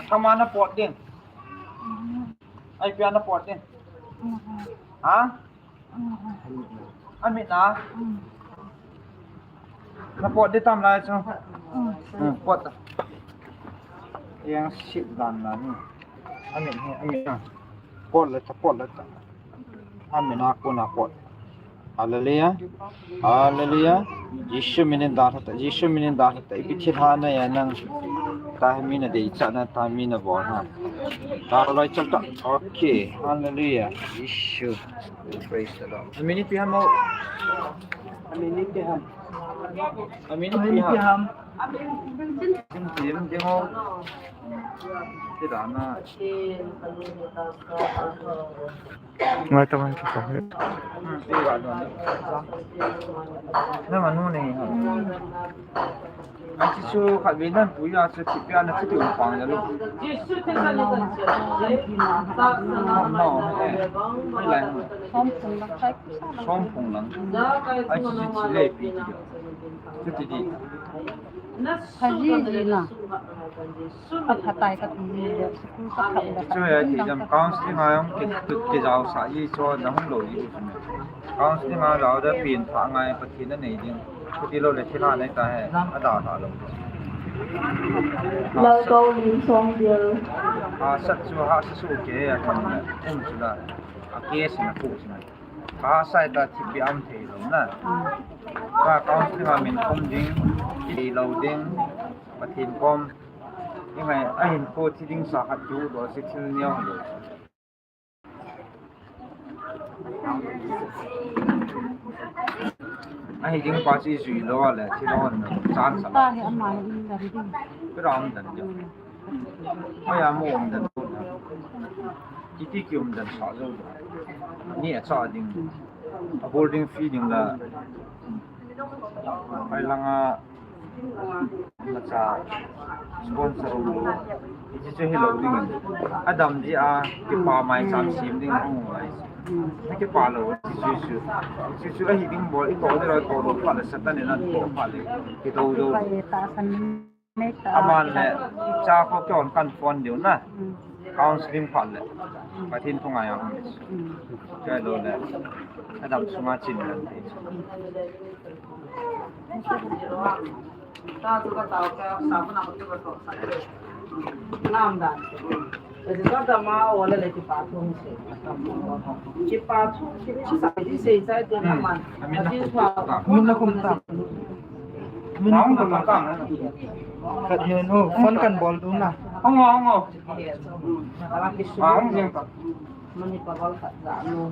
Kama na pot ding. Ai pia na pot ding. Ha? Amit na. Na pot de tam lai chu. Hmm, pot. Yang sit dan na ni. Amit ni, amit na. Pot le ta, pot le ta. Amit na ko na pot. Hallelujah. Hallelujah. Jesu minin da ta, Jesu minin da ta. Ipi thil ha na ya nang. Ta mi na dei cha na, ta mi na bol ha. Ta loi chal ta. Okay. Hallelujah. Jesu. Praise the Lord. Amin ipi ham o. Amin ipi ham. Amin ipi ham. Amin ipi ham. Amin ipi ham. Ti da na. Ngai ta, ngai ta. Hmm, ti da na. Na manu nei ha. Achi chu khat vei nan pui a chu thipbeh a na chu ti um pang le lo. No, eh. Ni lai. Som phung lang khai. Som phung lang. Achi chu chi le pi ti. Chu ti di. Khaji ji na. Ka phatai ka ti ji le. School ka thak le. Chu ya ti jam counseling a jong ki, ki, ki jao sa ji chu na hung lo ji. Counseling a jao da pin pha ngai Pathen a nei ding. Chuti lou le thil ha nei ta he, a da tha lou. Lou tou lim song dil. A sat chu ha sa su ke a kam le, um chu la. A ke sin a pu sin a. Ka sai ta thipbeh am thei lou na. Ka counseling a min khom ding, thei lou ding, Pathen kom. Ingai a hin ko thi ding sa khat chu do si thil neo lo. Ahi ding pa chu i jui lou a le, thi lou a le, chan sa. Pa hi ama hi um dan ding. Pera um dan ding. Oi, ama um dan ding. Kiti ki um dan sa jou. Ni a cha ding. A boarding fee ding la. Ai langa. Macha sponsor um lou. Hiche chu hilou ding. Adam ji a kipa mai cham sim ding hung lai. Na kipa lou, hiche chu. Hiche chu ahi ding bol, i to ding lou, to lou phat le Satan in a to phat le. Kito jo. Aman le, cha ko kihon kan phone diu na. Counseling phat le. Pathen thu ngai a hung le. Chai lou le. Adam sunga chin le. Min na khum ta. Min na khum ta. Khat hin, oh, phone kan bol ding na. Hong o, hong o. Mani pa bol khat ja nu.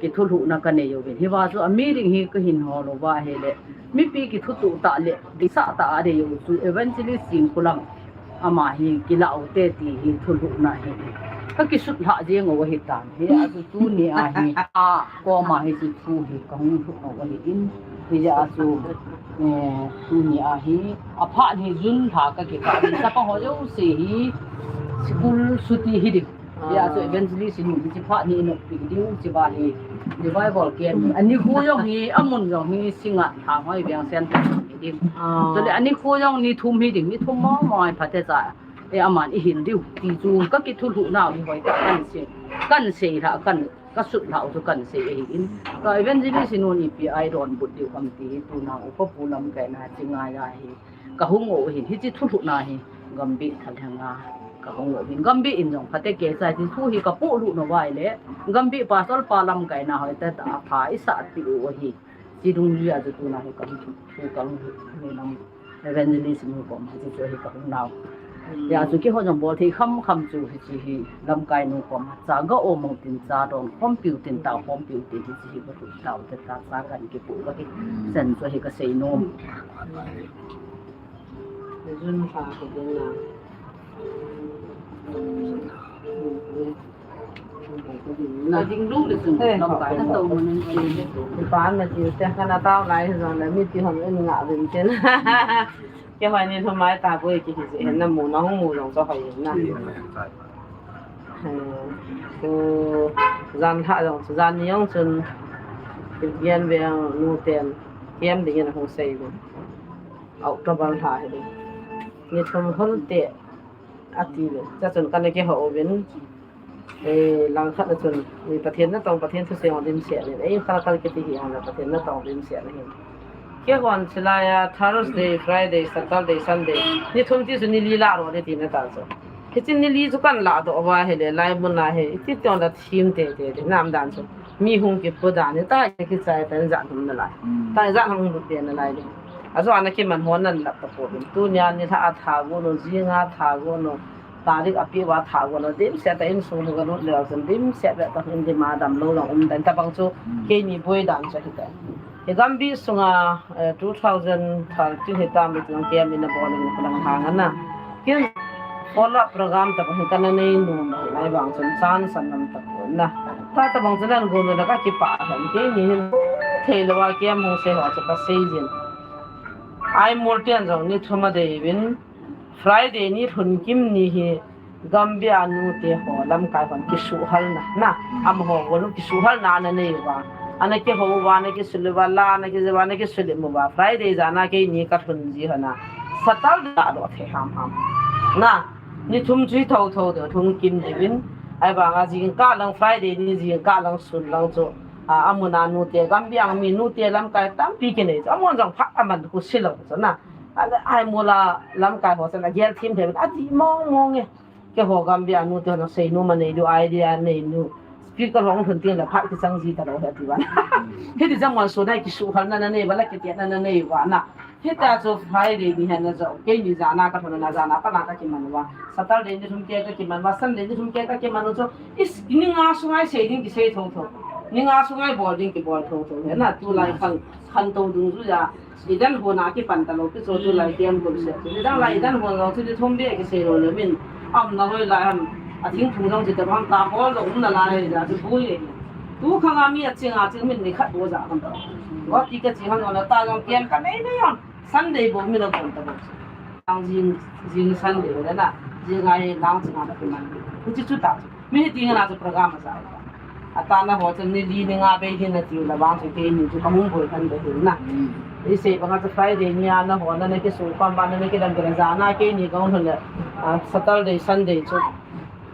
Kithulhuhna kanei uvin. Hiva chu ami ding hi kahin hol uva ahile, mipi kithutuh tah le, dihsah tah a dei u chu Evangelist Singkulam ama hi kilah ute ti hi thulhuhna hi kakisut lhah jeng u ahitan. Hijeh a chu tuni a hi, a koma hi chu thu hi kahung lhut u ahin. Hijeh a chu, eh, tuni a hi, aphat hi June lha kakikah in, chapang ho jouse hi school chuti hi ding. Hijeh a chu evangelist in hiche phat hi inoppi diu, hiche va hi revival camp hi. Anikho jong hi, amun jong hi, Singngat Thanghoi Veng Center hi ding. Chule anikho jong ni thum hi ding, ni thum mong mong hi phatecha. E, aman ihil diu. Ti chu kakithulhuh nau hi hoitah kahin sei. Kahin sei lhah, kahin, kasut lhah u chu kahin sei ahin. Ka evangelist in ipi eidonbut diu ham ti hi tuna upa pu lamkaina chu ngai ahi. Kahung u hin, hiche thulhuhna hi, Gambih thalhenga kahung u hin. Gambih in jong phatecha ti thu hi kapohlut nau vai le, Gambih pastor pa lamkaina hoitah tah a pha isah pi u ahi. Hiche dungjui a chu tuna hi kahung, kahung hi, hi lam evangelist nu koma, hiche chu hi kahung nau. Hijeh a chu keiho jong bol thei kham kham chu hiche hi lamkai nu koma, cha ga um u tin, cha don khompiu tin, tao khompiu tin, hiche hi kapoh tau te ta, cha kahin kipoh kahi. Chan chu hi kasei nom. June lha ka ding na. Na ding lu le chu lamkai na tao mo nen. Pan na ti te kana tao lai jong le mi ti hom en nga vin chen. Keiho ni thum mai ta boi kihi je na mu na hung mu jong chu hoi na. Chu jan lha jong chu jan ni jong chun Vivian Veng nu ten kem ding in ahung sei u. October lha hi ding. Ni thum hol te ati le. Cha chun kana kihou uvin. E, langkhat na chun, mi Pathen natong, Pathen thusei ho dimset le. Ei, kal kal kiti hi hon le Pathen natong dimset le hin. Keihon silai a Thursday, Friday, Saturday, Sunday. Ni thum ti chu ni li lah ro le tina ta chu. Hiche ni li chu kahin lahdoh uva ahile, lai mun a hi, iti ti hon la thim tete, ti nam dan chu. Mi hung kipu dan hi, ta kichai ta jat hung nalai. Ta jat hung lut pe nalai ding. Ajo ana kiman ho nan lap ta pouvin. Tunia nilhah a tha gon u, jing a tha gon u, tarik api uva tha gon u, dimset ta insung hu kalut leu chun, dimset beh ta in dima damlou jong um dan tabang chu, keini boi dan chu hita. Hi Gambih sunga, eh, two thousand thirteen hitam, hitam kem in abol in kalang hang ana. Kin follow up program tabang hi kana nei nom, lai vang chun chance anam tapon na. Ta tabang chun an gon na kakipah lhon, keini hin thei lou a kem hung sei ho chu kasei jin. Ai mol ten jong ni thum adei uvin, Friday ni lhun kim ni hi Gambih a nute ho lamkai hon kisuhhalna, na, amaho gol u kisuhhalna ana nei uva. Ana kihou uva, ana kisul uva, la ana kijou uva, ana kisulim uva. Friday jan a keini kalhun ji hon a. Saturday a doh thei ham ham. Na, ni thum chu hi thotho deu thum kim deu vin. Ahivang a jingkah lang Friday ni jingkah lang sun lang chu. A, amun a nute Gambih a mi nute lamkai tampi kinei chu. Amun jong phat aman khu silou chu na. Ahile, ai mol a lamkai ho chun agel thim thei, adih mong mong e. Keiho Gambih a nute hon sei nom anei diu, idea nei diu. Speaker hung lhun teng le phat kichang ji talou hi ati uva. Hiti jong mon so nai kisuhhalna nanei uva, la kitetna nanei uva na. Hita chu Friday ni hin na jo, keini jan a kalhun na jan a pat na kakiman uva. Saturday ni thum kei kakiman uva, Sunday ni thum kei kakiman u chu. Is, ni nga sunga sei ding kisei thotho. Ni nga sunga bol ding kibol thotho. Hena tulai khan, khantou dungjuia. Idan hona kipan talou, kicho tulai kiam gol se. Idan lai, idan hon jong chu ni thum beh kisei lou le min. Aumna hoilai ham, athing thum jong chu tabang ta hol jong um nalai, ja chu bui e. Tu khang a mi aching aching min ni khat bou ja kan ta. Go ti kachi han jong le ta jong kiam kanei nei jong. Sunday bou min abon ta bou. Tang jing, jing Sunday le na. Jing a hi lang ching a kiman. Chu chu ta chu. Mi hi ti nga na chu program a sa. Atana ho chun ni li ni nga bei hin na tiu la vang chu keini chu kahung boi khan be hin na. Isei banga chu Friday ni a na ho na na kisu pam ba na na kidam kila jan a keini kahung hun le, ah, Saturday, Sunday chu.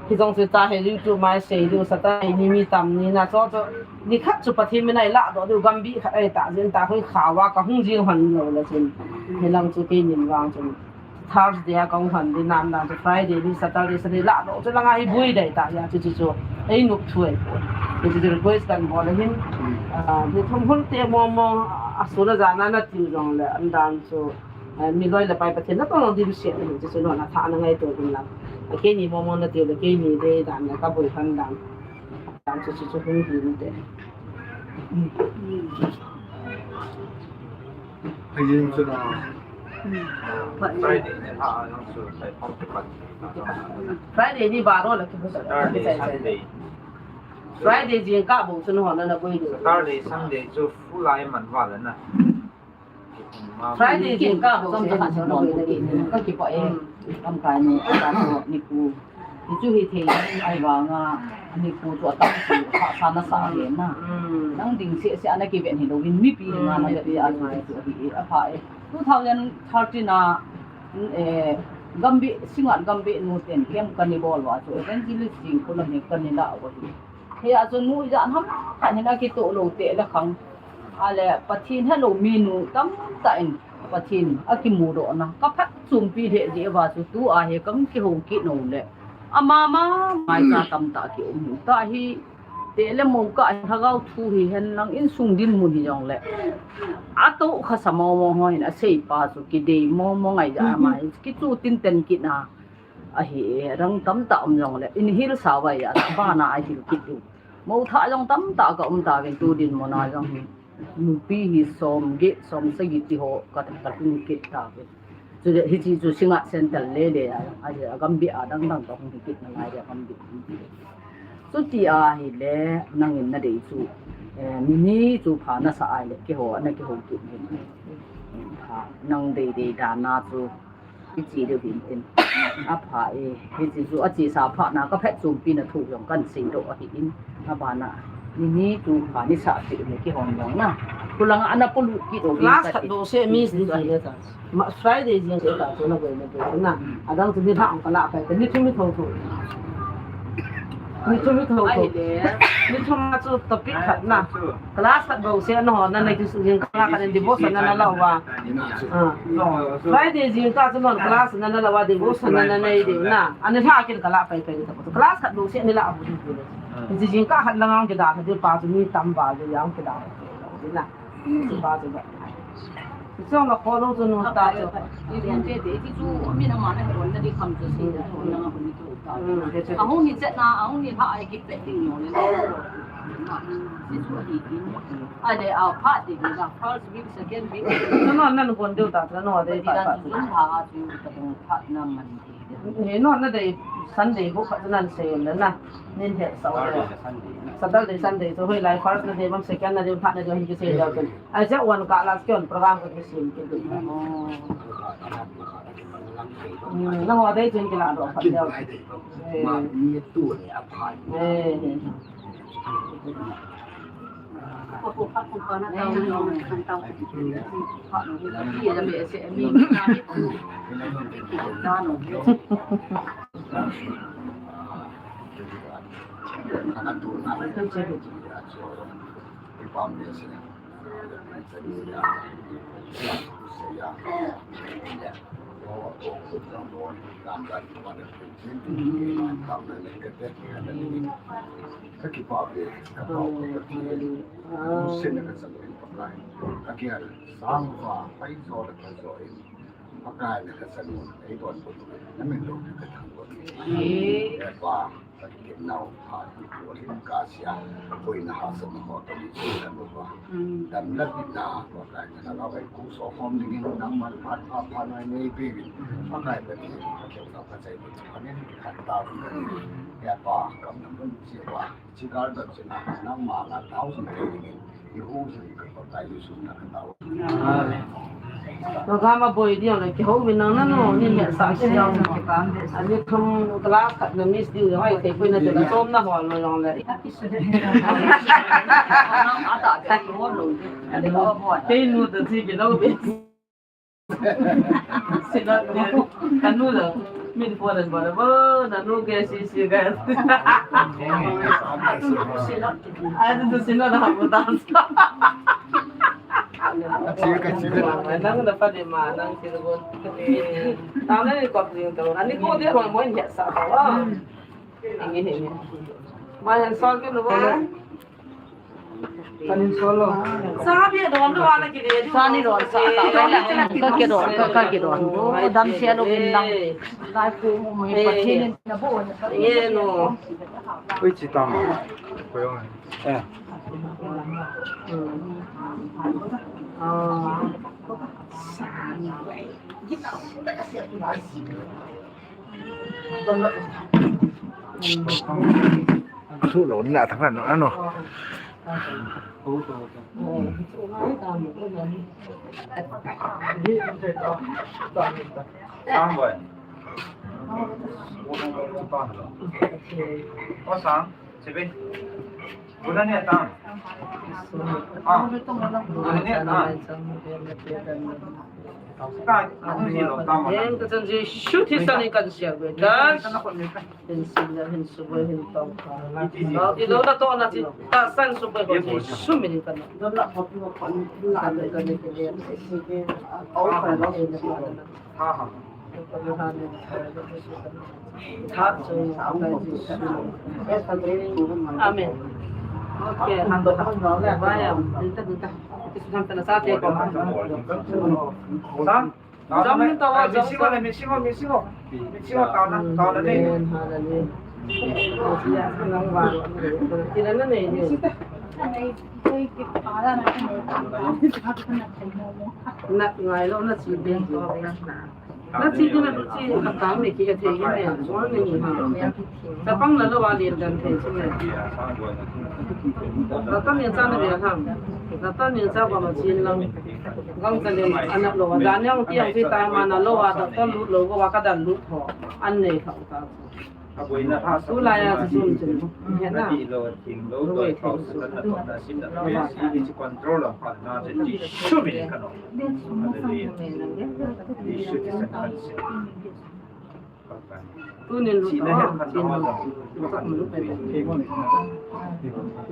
Hijong chu ta he YouTube mai sei diu Saturday ni mi tam ni na chu chu ni khat chu Pathen min a ilah doh diu Gambih khat a itah jin ta hoi kha uva kahung jing hon lou le chun. Hilang chu keini vang chun. Thursday a kahung hon ding nam dan chu Friday ni Saturday Sunday lah doh chu langa hi bui dai ta ya chu chu chu. Ei nop thu ei. Chu chu request kan bol ahin. Ah, ni thum hul te mo mo a sun a jan a na tiu jong le an dan chu, ah, mi loi le pai Pathen natong dimset ahin chu chu nona tha na ngaito ding lang. Ah, keini mo mo na tiu le keini dei dan le ka boi kan dan. Dan chu chu chu hung hi te. Hajing chu na. Friday ni ha, a jong chu, Friday ni baro la ki Saturday, Sunday. Friday jingkah bou chu nahon nana koi diu. Saturday, Sunday chu full a iman val na. Friday jingkah bou chu nahon nana koi diu. Kakipah e. Lamkai nu, ata chu nipu. Hichu hithei ahivanga, nipu chu atam chu, hahsa nasa ahi na. Nang ding seh seh a nakiven hilou vin, mipi henga navet a chu, chu ahi e, apha e. Two thousand thirteen a, eh, Gambih, Singngat Gambih nu ten camp kana bol uva chu, evangelist jing khu lam hi kana lah uva hi. Hia chu nu ijat ham khat hin akitoh lou teh le khang. Ale Pathen helou mi nu tamtah in Pathen akimudoh na. Kaphatchompi lheh jeh uva chu tua hi kakihou kit nau le. Ama mama mai cha tamtah kium u ta hi. Teh le mo kah lhagao thu hihen lang insung dinmun hijongle. Atoh khasa mong mong ho hin aseipa chu kidei mong mong ngai jeh a ama hi kichu tinten kit na. Ahi e, adang tamtah um jongle, in hilsa uva a, bana ahil kit u. Mou thah jong tamtah kaum tauvin tu dinmun a jong hi. Nupi hi som get, som sagi ti ho ka, katung kit tauvin. Chule hiche chu Singngat Central le le a, ahi a Gambih a dang dang kahung hi kit nalai le Gambih. Chuti ahile, nangin nadei chu, eh, mi ni chu pha nasa ahile, keiho, nakihou kit uvin. Pha, nang dei dei dan a chu, Ichi deu hin tin. Apha e, hiche chu achesa phat na kaphatchompi na thu jong kahin seidoh ahin. Abana, nini chu pha ni sa ti ni kihon jong na. Khulanga ana polut kit u. Class khat bou seh miss ni chu ahi ta. Ma Friday jing seh ta chu naboi naboi na. Adang chu nilhah kalah pai ta ni thum ni thotho. Ni thum ni thotho. Ni thum a chu topic khat na. Class khat bou seh nahon nana kisuh jing kah khat in devotion nana lah uva. Ah. Friday jingkah chu nahon class nana lah uva devotion nana nei diu na. Ani lha kin kalah pai pai ta. Class khat bou seh ni lah uva. Jingkah khat lang ang kidalha diu pa chu mi tam val diu jong kidalha diu na. Chu pa chu ba. Chong la kho lo chu nu ta chu. Ti den te te ti chu mi na ma na hon na di kham chu si na hon na hon ni chu ta. Ahung ni chet na, ahung ni lha ai ki pe ding no le. Ti chu ahi ki. Ale a pha ti ni la first week, second week. No, no, na nu kon deu ta, no, de pa pa. Ti dan chu lha a chu ta dong pha na man ti. He no, na dei Sunday ho khat nan sei na na. Nin he sa. Saturday, Sunday. Saturday, Sunday. So hoilai first na dei bam, second na dei bam, third na dei bam, hi ki sei deu. Aja wan ka last kyon program ko kisim kit. Hmm, nangho dei chen kila doh phat leh. Ma ni tu ni aphai. Eh. Ko ko phat ko phat na tao ni kan tao. Phat ni ki ya be se mi na ni ko. Na no. Pakai na ka sanu, ei don ko tu, na min lo ka thang ko. Ee. Ka pa, ka ki nau pa, ki ko lin ka sia, koi na ha sa na ho ta ni sa na ba. Dam la ki na, Pakai na la bai ku so hom ding in nang man pa pa pa na nei pe bin. Pakai ka ti, ka ke ka ka sai ko, ka ni ki khan ta. Ya pa, kam na mun si pa. Chigar da chena, nangma la thousand training in, i hu su i ka pa ta i su na ka tao. Program a boi diu na kihou vin nang nanu, ni me sa si. Ani thum class khat na miss diu, ai te koi na te na som na hol lo jong le. Te nu ta si ki lo be. Sila, kanu la, min po dan ba la, ba, nanu ke si si ga. Ai, tu sila na hamu dan. Nang na pa de ma, nang sila ko. Tang na ni ko pling to. Ani ko de ma mo ni sa ta wa. Ingi, ingi. Ma han sol ke lo. Kanin solo. Sa bia don lo wala ki de. Sa ni don sa ta. Ka ke don, ka, ka ke don. O dam sia lo bin dang. Lai ku mo mi pa chinin na bo. Ye no. Ui chi tam. Ko yong. Eh. Thu lo na thang ano ano. Sang boy. O sang, sibi. Bulan ni tang. Ah, bulan ni tang. Ka, aku si lo tang. Yang kecil si shuti saling kan siap dan. Hin sila, hin suba, hin tau ka. Ilo na to na ti ta san suba ko si sumi ni kan. Ha ha. Amen. Okay, han to. Vaya, dinta dinta. Kisu han tana sa te ko. Sa? Jam ni tawa, jam. Mixing ho, mixing ho, mixing ho. Mixing ho, tawa na, tawa na ni. Amen. Hallelujah. Kila na ni. Na ngai lo na si den ko. Na chi tu na chi ka ta me ki ka thei ne, so ne ni ha. Ta pang la lo wa lien dan thei chi ne. Ta ta ni cha na bia ham. Ta ta ni cha ba ma chin lang. Gang ta le ana lo wa dan yang ti yang ti ta ma na lo wa ta ta lu lo wa ka dan lu tho. An nei kha ta. Tulai a chu sun chun. Hena. Ruwei thei su. Control a phat na chu ti sumi ka no. Hallelujah. Ti su ti san kan se. Tunin lu to.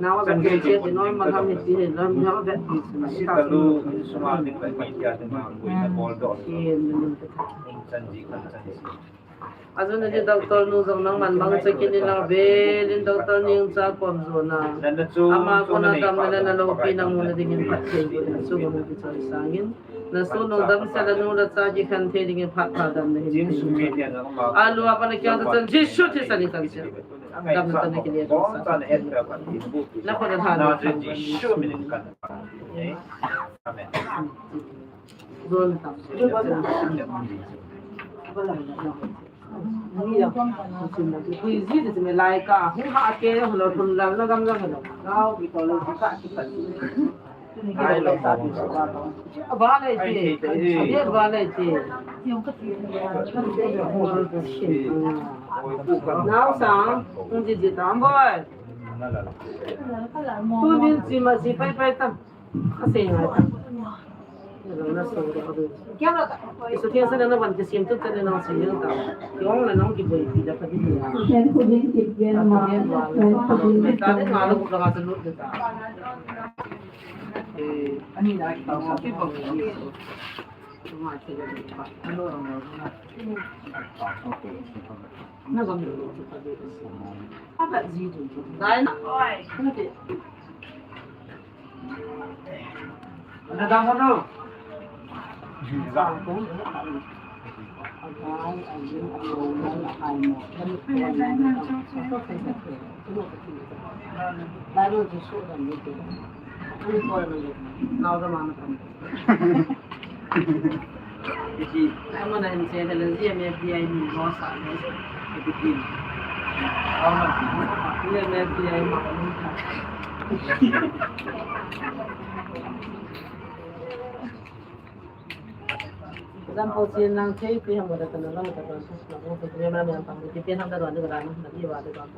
Nawa kan che ti noi ma lam ni ti he lam ya ba ti su. Si ta lu suma ni ba ki ya ma ko na bol do. Chan ji kan chan ji. Ajun a di doctor nu jong nangman mangcha kit in lang velin doctor Nengcha kom jona. Ama kona damna le na loupi na muna dingin phatthei boh in sum a hung kichoi sangin. Na soh nung damsel a nu le cha kikhen thei dingin phat pha damna hin thei. Alu a pat na kiang cha chan Jesu thisan in kan sia. Damna tah na kile ding sa. Na kona tha na. Amen. Jon tam. Vale, vale. Nau sang, tung ji ji tam boy. Tunin ji ma ji pai pai tam. Asei ngai ta. Nalung na song de adu. Kya na ta? Isu kya sa na van ke sim tu ta na sing ta. Yong na nong ki boi ti da pa di ya. Ken ko din ki gen ma. Ken ko din ki ta de na lu ka ta lu de ta. Eh, ani na ki ta sa ki ba. Ma ti de pa. Ano na na. Na ga mi lu ta de. Apa ji tu? Dai na. Oi. Iti. Ai, mana N C L G M F D I ni mo sa ni. Iti. Au na. G M F D I ma ni. Jam po chin nang thei pi ham da kan lo ta kan sa na ko pi na na pa pi pi ham da ran da ran na di wa da kan.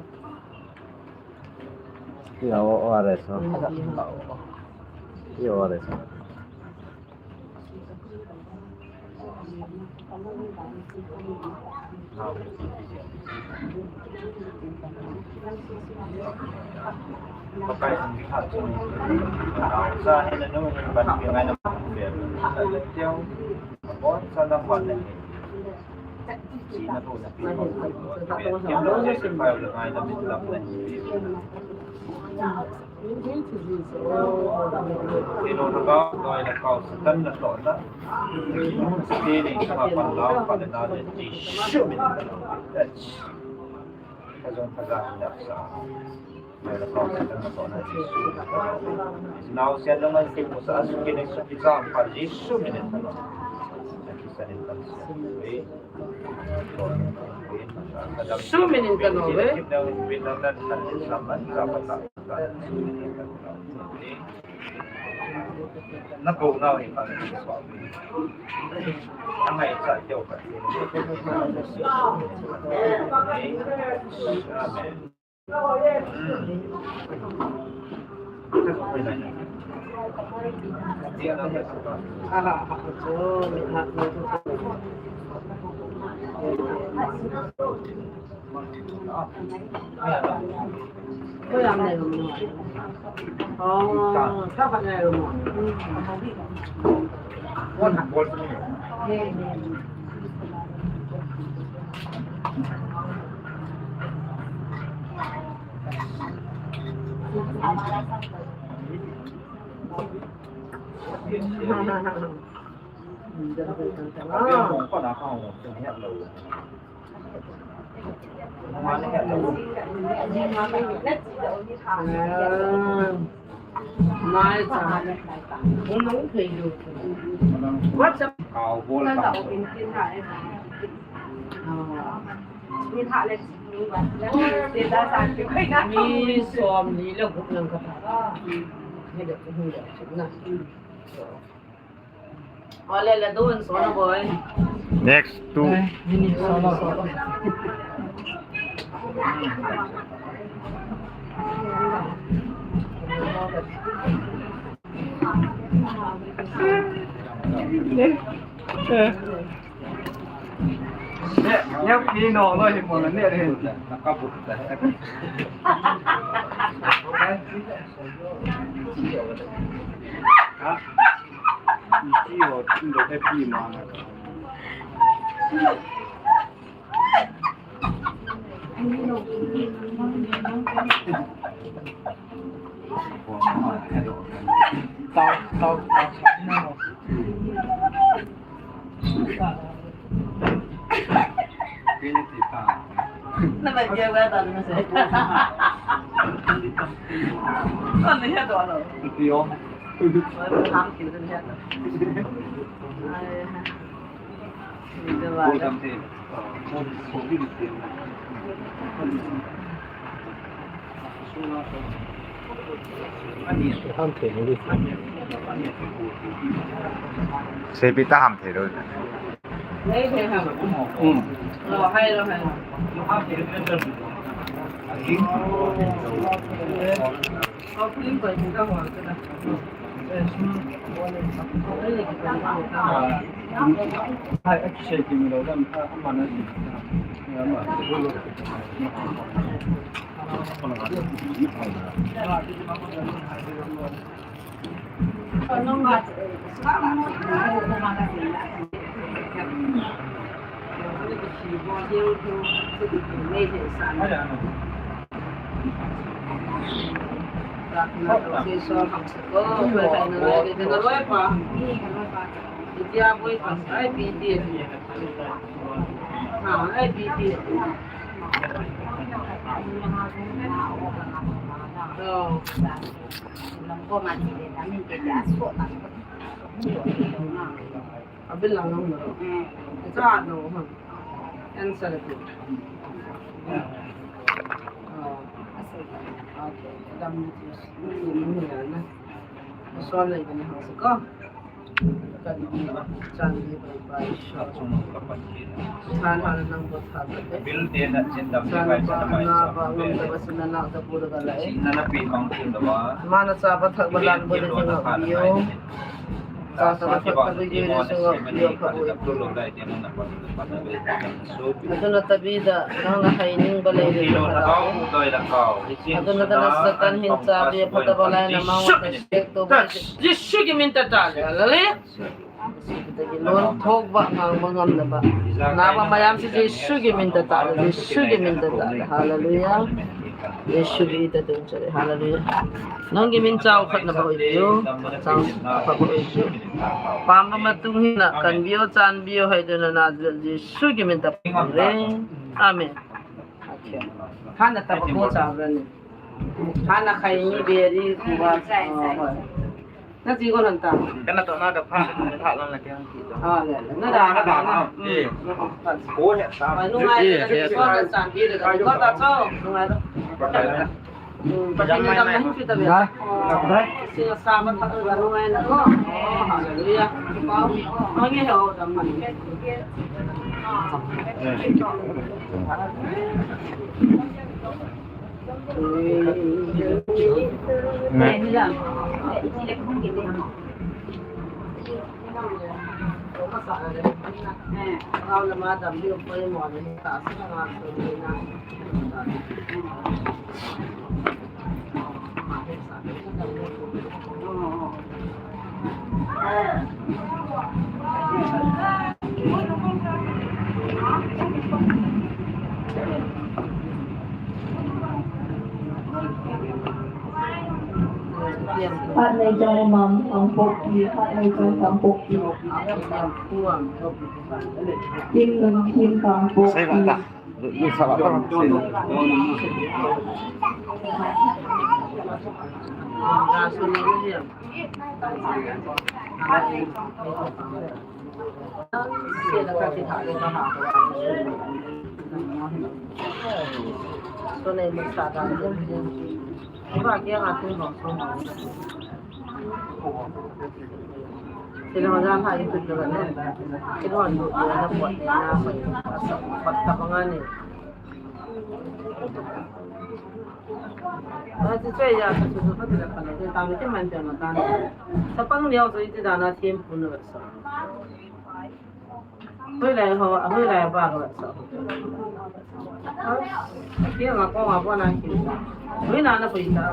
Pi O R S. Pi O R S. Kei lungthim loi le kau Satan natohna, Satan natohna, Satan natohna, Jesu min. Kajong kaja nasa. Naosen nunga kimusa asuki ne suki chang pa Jesu minin tano. Jesu minin tano ve. Na ko na hi pa. Ang ai sa teo pa. Amen. Mi som ni le gup lang ka ta. Ni le gup ni le gup na. Ole le dun so na boy. Next two. Ne, ne, pino lo hi mo ne re. Ha? Iti ho, ndo happy ma na. Tao, tao, tao. Sepi ta ham thei lou. Abil lang lang na. Ito ano, ha? Answer ko. Oh. Okay. Adam ni Diyos. Hindi mo yan, ha? Maswal na iba ni Hangsa ko. Kadi, Chan, di ba, iba, isyo. Chan, hala, nang, bot, ha, bot, eh. Chan, ba, na, ba, ngam, da, ba, sina, na, da, bu, da, ga, la, eh. Mana, sa, ba, thak, ba, lan, bu, da, jing, ngam, iyo. Sa, sa, ba, thak, ba, jing, ngam, iyo, ka, bu, iyo. Aduna tabida, nang na hai ning ba lei lei ba lei. Aduna tana Satan hin cha be pha ta ba lai na ma wa ta shek to ba. Jisu ki min ta ta le. Hallelujah. Lon thok ba ngang ba ngam na ba. Na ba mayam si Jisu ki min ta ta le. Jisu ki min ta ta le. Hallelujah. Jisu ki ta tung cha le. Hallelujah. Nang ki min chau khat na ba oi yo. Chau khat ba oi yo. Pam ba ma tung hin na kan bio chan bio hai de na na Jisu Jesu ki min ta pang re. Amen. Hana taba ko cha bra ni. Hana khai ni beri kuwa. Sai, sai. Na ji ko nan ta. Kana to na ka pha, pha lan la ke han ki to. Ah, le. Na da, na da. Eh. Ko he ta. Ai, nu ngai, eh, na ji ko nan san bi de ka. Ko ta cho, nu ngai. Hmm, pa ni dam na hin pi ta be. Na. Si sa ma ta nu ngai na ko. Oh, hallelujah. Ko ni ho dam ma. Hat nei jong umam, Kangpokpi, hat nei jong Kangpokpi. Kim Nun Kim Kangpokpi. Ati choi ya, ka chu chu ka ti la ka lo, ta mi ti man te na ta ni. Chapang neo chu iti dan a thempu na sa. Hoilai ho, hoilai ba ho sa. Ki nga ko nga ko na ki. Hoina na pui ta.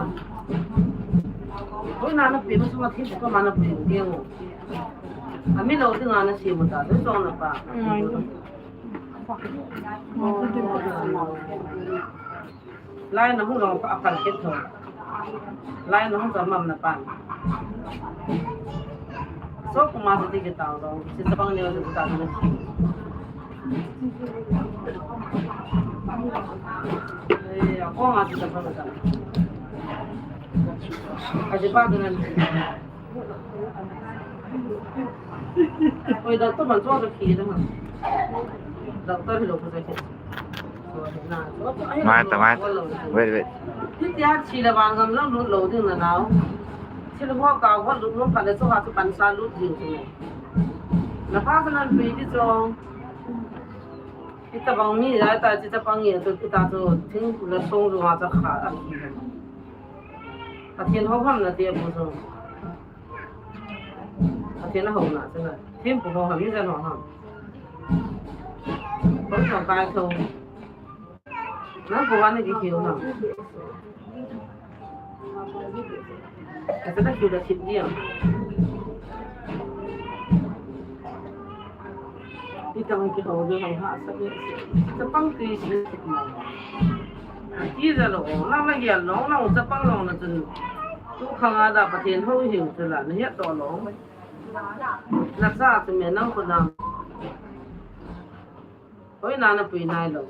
Hoina na pui, ma su ma thempu ka ma na pui, ki ngo. Ami lo ti nga na si mo ta, tu song na pa. Lai na hung long a pan kit tho. Lai na hung jam mam na pan. So kuma sa ti ki tao long, si sa pang neo sa ta na. Eh, ako nga si sa pang na. Kasi pa doon na. Oi, doctor man chuang ka khi da man. Doctor hi lo ko sa khi. Ngai ta, ngai ta. Wait, wait. Ti tia chi la bang gam lo lo ding na nau. Chi la ho ka ho lo lo pa le so ha chu pan sa lo ding. Na pa sa nan pe ti chong. Ita bang mi ya ta chi ta pang ye to ita to thing la song lo ha cha kha a. Pathen ho ham na te bu so. Pathen a ho na, chuna. Thempu ho ham, mi jan ho ham. Ko so kai tho. Na ko wa ni ki ki ho ham. Asa na ki da ki dia. Itang ki ho de ho ha sa ni. Sa pang ki si. Ti ja lo, na ma ya lo, na sa pang lo na chun. Tu khang a da Pathen ho hiu chu la, na hiat to lo. Na sa chu me nang ko na. Hoi na na pui nai lo.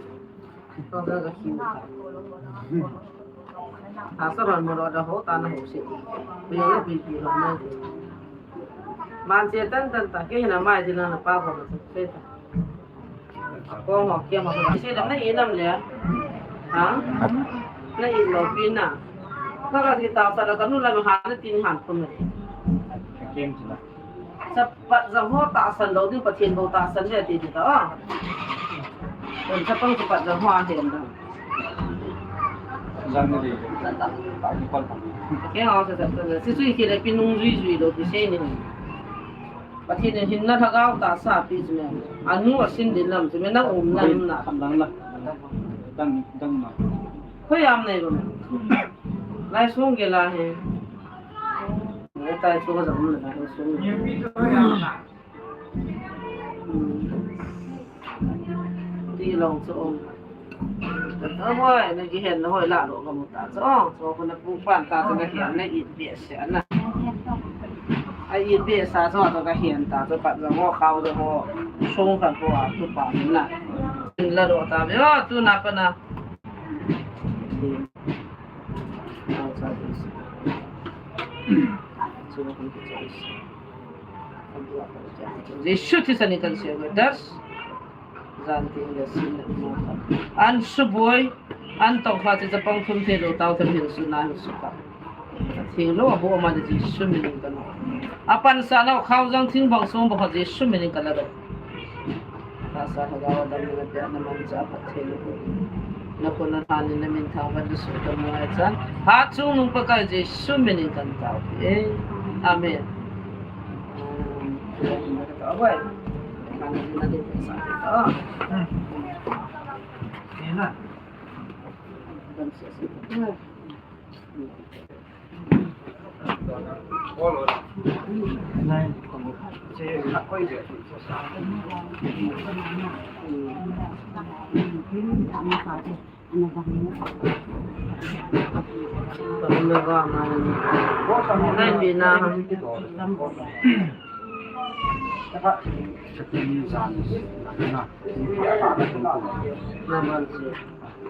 To ga ga hi. A sa ron mo ro da ho ta na ho si. Pui na pui pui lo na. Man che tan tan ta ke na mai ji na na pa ko na se ta. Ko ho ke ma ko. Si lam na i nam le. Ha? Na i lo pi na. Ka ga ti ta sa la ka nu la ma ha na tin han ko me. Sa pat jang ho tahsan lou ding, Pathen bou tahsan le ti ti ta. Kon sa pang sa pat jang ho a hen da. Jang ni ta ni kon ta. Ke ho sa sa sa. Si sui ki le pi nung jui jui lou ti sei ni. Pathen in hin na lhagao tahsa pi chu me. Anu a sin din lam chu me na um na um na. Kam dang la. Dang dang ma. Khoi am nei lo me. Lai sung ke la he. Ngai tai chu ka jam na ka sung. Ti long chu. Ka ta hoi, na kihen na hoi la lo ka mu ta chu. Chu ko na pu pan ta chu na kihen na it be se na. A it be sa chu to ka hen ta chu pat jang ho khao jang ho. Sung ka ko a tu pa na. La lo ta be o tu na pa na. Jesu thisan in kan sel uve. Jan tin le sin le mo. An suboi, an tong kha ti chapang thum thei lou tao thei hin su na hin su ka. Thing lou abu ama de Jesu min in kan. Apan sa na khau jang thing bang song ba Jesu min in kan la do. Tahsa lhagao damna pia na manchah phatthei na ko. Na khut na thanin na min thangvah in na suhtam u ahi chan. Hatchungnung Pakai Jesu min in kan taopi e. Amen.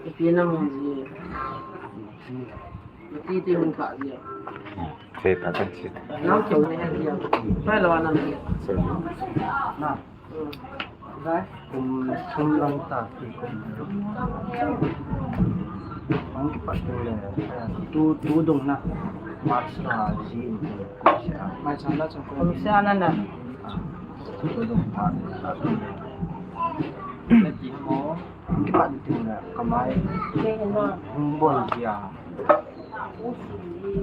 Ipi na mun ji. Mati ti hung kha ji. Che ta kan che. Nang ki mai ha ji. Pai lo nang ji. Che. Na. Hmm. Dai. Kum thum lang ta ki kum. Ang kipat tu le. Tu, tu dung na. March la ji. Mai chan la chan ko. Kum sa na na. Tu dung pa. Na ki mo. Kipat tu na kamai. Hung bol dia.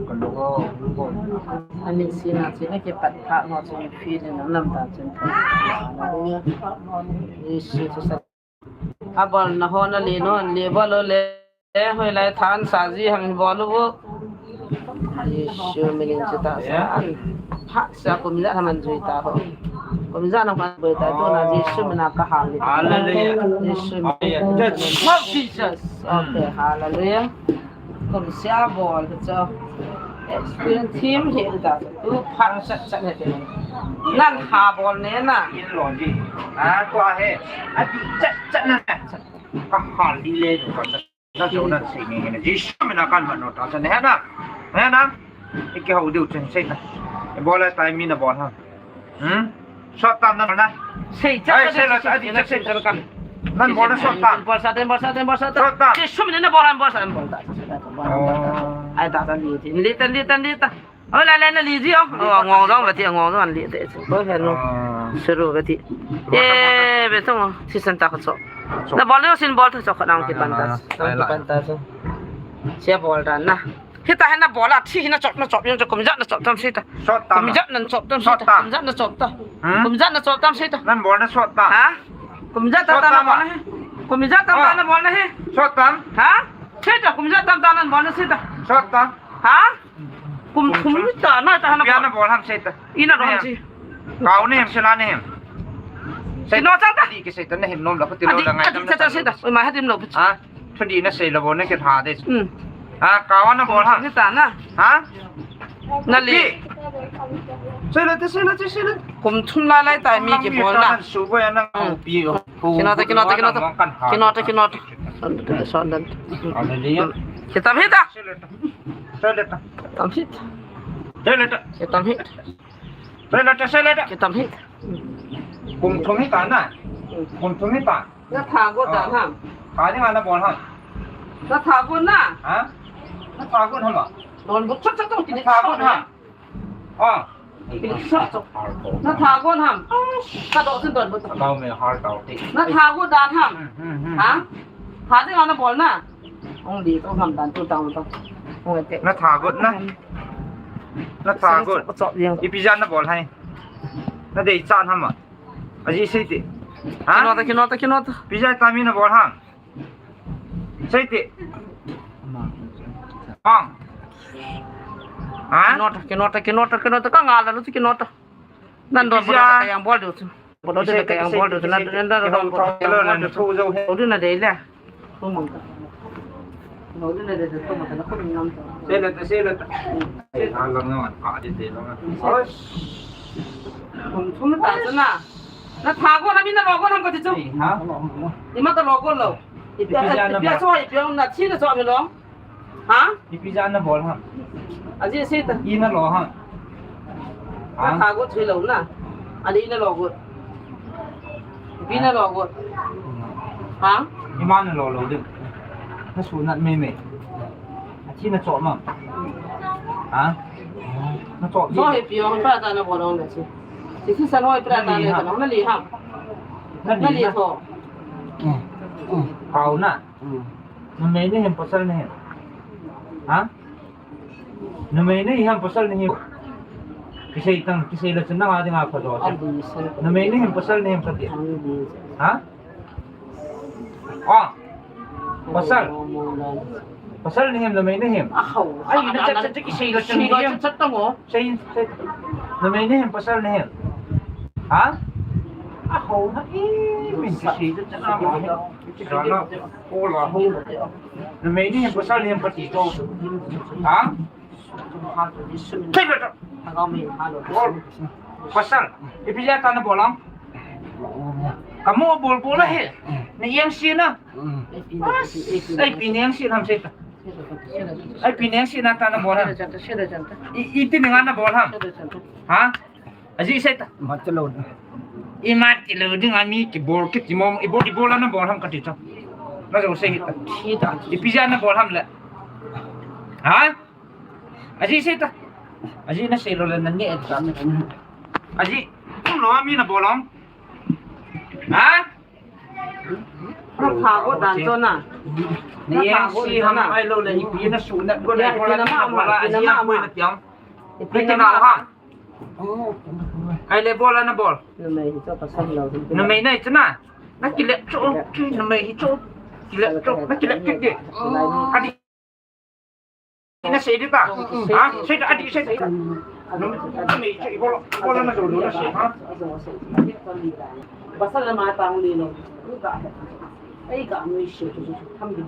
Ka lung ho, hung bol. Ani sina sina kipat pha ho sina feel na lam ta sina. Ni si tu sa. Abol na ho na le no, le bol le. Hoilai than sa ji hang bol u. Jesu min in che tahsa. Pha sa kum ja na man jui ta ho. Kum ja na man jui ta tu na Jesu min a ka hal le. Hallelujah. Jesu min. Hallelujah. That's Jesus. Okay, hallelujah. Kum sia bol cho. Experience team hi ta. Tu pha sa sa ne te. Nan ha bol ne na. In lo ji. A ko he. A ti cha cha na. Ka hal di le ko. Na so na sei nge nge na. Jesu min a kan man no ta sa ne na. Ne na. Iki hau diu chen sei na. E bol a tai mi na bol ha. Hmm? Sot tam nan na. Sei cha. Ai, sei la, sei cha, sei cha kan. Nan bol na sot tam. Bol sa ten, bol sa ten, bol sa ten. Sot tam. Jesu min na bol han bol sa ten, bol ta. Oh. Ai ta ta li ti. Li ta, li ta, li ta. Hola le na li ji o. Oh, ngong dong ba ti, ngong dong li te. Ko he no. Ah. Suru ba ti. Eh, be tong. Si san ta ko so. Na bol le sin bol ta so ka nang ki pan ta. Nang ki pan ta so. Sia bol ta na. Hita hena bol a, thi hena chop na chop, yong chop, kum ja na chop tam sita. Sot tam. Kum ja na chop tam sita. Sot tam. Kum ja na chop ta. Hmm? Kum ja na chop tam sita. Nan bol na sot tam. Ha? Kum ja tam ta na bol na he. Kum ja tam ta na bol na he. Sot tam. Ha? Sita, kum ja tam ta na bol na sita. Sot tam. Ha? Kum thum ni ta na ta na bol. Pia na bol ham sita. Ina ron si. Kau ni hem sila ni hem. Kino chang ta. Di ke sita na hem nom la ko ti lo la ngai tam na ta sita. Oi ma ha dim lo. Ha? Thudih na sei lo bo na kitha de. Hmm. Ha, kau na bol ha. Ni ta na. Ha? Na li. Sei lo te, sei lo te, sei lo. Kum thum lai lai tai mi kibol na. Su bo ya na. Hmm. Pi yo. Kino ta, kino ta, kino ta. Kino ta, kino ta. Son dan. Hallelujah. Kitam hita. Sei lo ta. Sei lo ta. Tam hit. Sei lo ta. Kitam hit. Sei lo ta, sei lo ta. Kitam hit. Kum thum hita na. Kum thum hita. Na tha got dan ham. Tha ding a na bol ham. Na tha got na. Ha? Na tha got ham a? Don but chat chat tong. Na tha got ham. Ah. Pili chat chat. Na tha got ham. Ka do sin don but. Tao me har tao ti. Na tha got dan ham. Hmm, hmm, hmm. Ha? Tha ding a na bol na. Ong di to ham dan tu tao to. Ong te. Na tha got na. Na tha got. Ipi jan na bol hai. Na dei chan ham a. Aji sei ti. Ha? Kino ta, kino ta, kino ta. Pijai tami na bol ham. Sei ti. Ang. Ha? Kino ta, kino ta, kino ta, kino ta. Ka nga la lu ti kino ta. Nan don bol ta ka yang bol du tu. Bol ta ka yang bol du tu. Nan, nan, nan, nan, bol ta. Bol du na dei le. Sela ta, sela ta. Ai, halang naman, ka din din lang. Kum thum ta chu na. Na tha got na, mi na lo got ham kati chu. Ai, ha? Ima ta lo got lo. Ipi, ipi jana ipi ba? Cho, ipi na thi na cho mi long. Ha? Ipi jana bol ham? Ajeh sei ta. Ina lo ham? Ha? Ka go thei lo na. Ani ina lo go. Ipi na lo go. Ha? Ima na lo lo ding. Na sunat mei mei. Athi na cho ma. Ha? Na cho. Cho ipi ong pa ta na bol ong na chi. Chi chi sa no ipi ta na le ka na li ham. Na li na. Cho. Kau na. Numei nahi ham pasal nahi ham? Ha? Numei nahi ham pasal nahi ham? Kisei tang, kisei le chun nang a dinga pha jo. Numei nahi ham pasal nahi ham kati. Ha? Ah. Pasal. Pasal nahi ham numei nahi ham? Ai, na chat chat kisei le chun nahi ham. Sei, sei. Numei nahi ham pasal nahi ham? Ha? Aho na, eh, min kisei le chun nang a. Sala. Ola ho. Numei nahi ham pasal nahi ham kati to. Ha? Pasal. Ipi jeh a ta na bol ham? Kamu bol bol ahi. Na yang si na. Ai, pi na yang si ham sei ta. Ai, pi na yang si na ta na bol ham? I, iti ni nga na bol ham? Ha? Ajeh sei ta. Mat lo. Ima ti lo ding a mi kibol kiti mo, ibol, ibol a na bol ham kati ta. Na jo sei ta. Ipi jeh a na bol ham le. Ha? Ajeh sei ta. Ajeh na sei lo le na neh ta. Ajeh um lo a mi na bol ham? Ha? Na pha go dan cho na. Ni yang si ham ai lo le ipi na sunat go le bol a na bol a ajeh ham koi na tiang. Ipi na ham? Ai le bol a na bol. Numei hi cho pasal lo. Numei nahi chu na. Na kile cho, numei hi cho. Kile cho, na kile kit de. Adi. Na sei de ta. Ha? Sei ta, adi sei ta. Numei chu ibol, bol a na lo na sei, ha? Pasal la ma ta ngi lo. Ai ka noi sei tu tham din.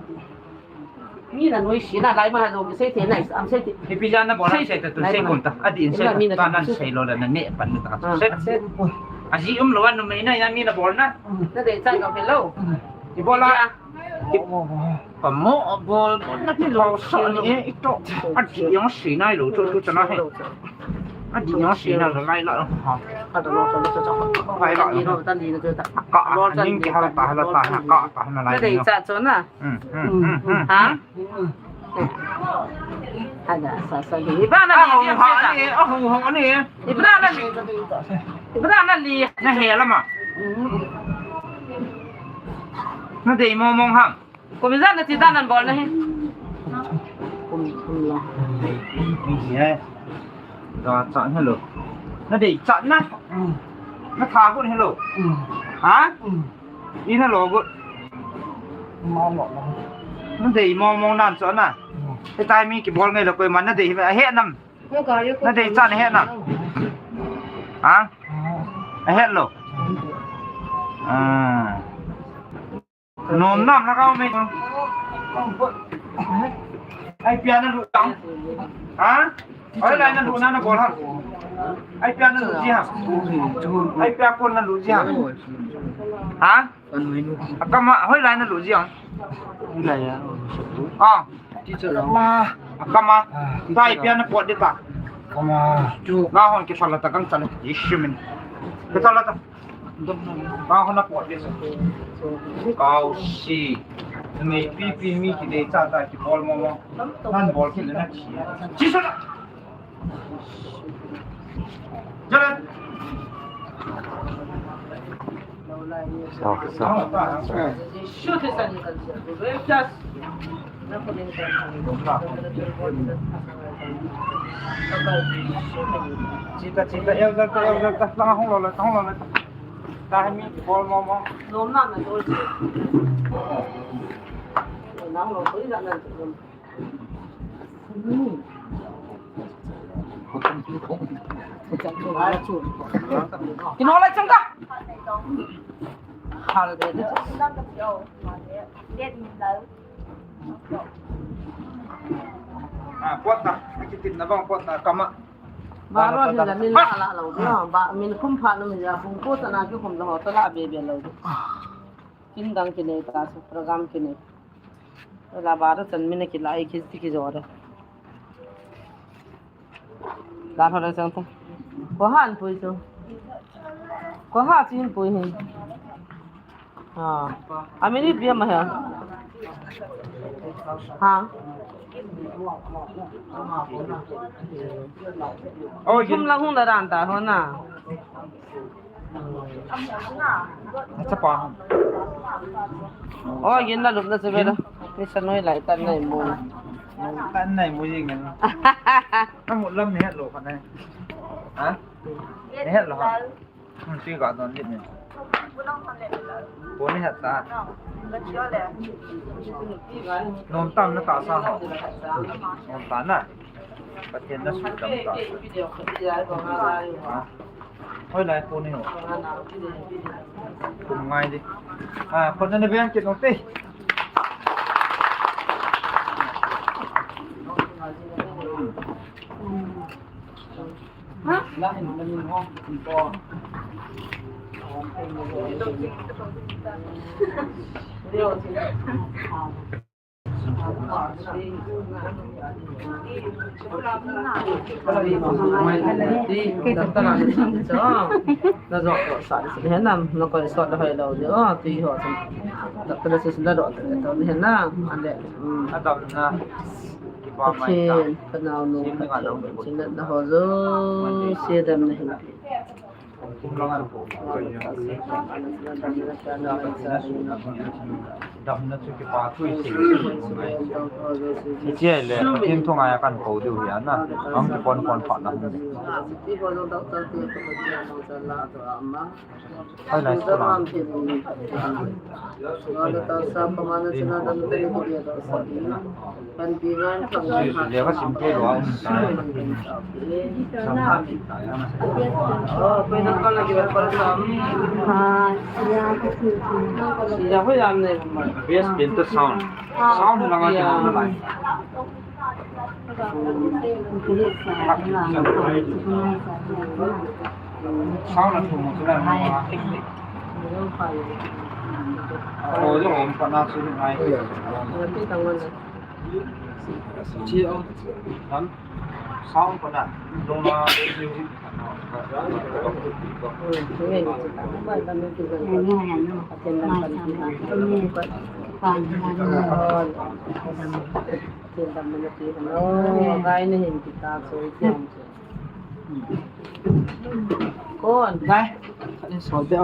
Mi na noi si na lai ma ha jong sei thei na am sei thei. Ipi jeh a na bol ham sei ta tu sei kon ta. Adi in sei ta na sei lo la na neh pan ta. Sei. Ajeh um lo a numei nahi a mi na bol na. Na dei cha ka pe lo. Ibol a. Kamu bol bol na ti lo sa ni e ito. Adi yang sei na lo tu tu ta na he. Adi yang sei na lo lai la. Ha. Lai la. Ka ning ki hala ta hala ta ka ta na lai. Na dei cha cho na. Ha? Ada sa sa di. Iba na li. Ahu ha ni, ahu ha ni. Iba na li. Iba na li. Na he la ma. Na dei mo mong ham. Kum ijat na ti dan nan bol na hi. Kum, kum la. Ni, ni, ni, eh. Da cha hello. Na dei cha na. Na tha gun hello. Ha? Ina lo gu. Na dei mo mo nan cho na. He tai mi kibol ngai lo koima na dei a he nam. Na dei cha na he nam. Ha? A he lo. Ah. Nom nam na kau me. Ai pia na lu tang. Ha? Hoilai na lu na na bol ham? Ai pia na lu ji ham? Ai pia kon na lu ji ham? Ha? Akam a, hoilai na lu ji ham? Ah. Akam a. Tai pia na pot de ta. Nga hon ke sala ta kang sala. Yeshu min. Ke sala ta. Ba hona pot de. Kau si. Nei pi pi mi kidei cha ta kibol mo mo. Nan bol kit le na chi. Chi sa na. Jalan. Sa, sa. Shoot his son. Just Chita, chita, el jal ta, el jal ta, langa hung lo le, hung lo le. Ta hai mi bol mo mo. Lom na na dol. Nang lo koi na na. Kino lai chang ka. Hal be. Ah, pot na. Akitin na bang pot na kama. Ba ro hin la min la la lo. Ba min kum pha no min ya kum ko ta na ki kum lo ta la be be lo. Kin dang kinei ta, so program kinei. Ala bara chan mina kilai kis tiki jora. Dan hora chang ta. Ko han pui chu. Ko ha chin pui hin. Ha. Amini bia ma ha. Ha. Oh, kum la hung da dan ta ho na. Acha pa. Oh, yin na lup na se bela. Ni sa noi lai tan nai mu. Tan nai mu yin ngan. Amu lam ni het lo kha nai. Ha? Ni het lo ha. Hmm, ti ga don lit ni. Ko ni het ta. Nom tam na ta sa ho. Nom ta na. Pathen na su tam ta. Ha? Hoi lai ko ni ho. Kum ngai di. Ah, ko na ben kit nong te. Na jok to sa di, hen nam, na koi sot da hoi lo di, oh, tui ho sa. Da ta la si la do ta, hen nam, ale, mm. Adam na. Pathen, ka nao nu, Pathen, chin na ho jo, se dam na hin. Damna chu kipa thui si. Hiche le, Pathen thu ngai a kan ko diu hi a na. Ang kipon pon pha na hung. Hoi lai school a. Lekha sim thei lou a um tai. Best painter sound. Sound hi langa kihong lai. Sound a thum chu la ma. Ko jo hom pa na chu ngai. Chi o. Sound ko na. Dong la music. Kon. Dai. Khat in sot de o.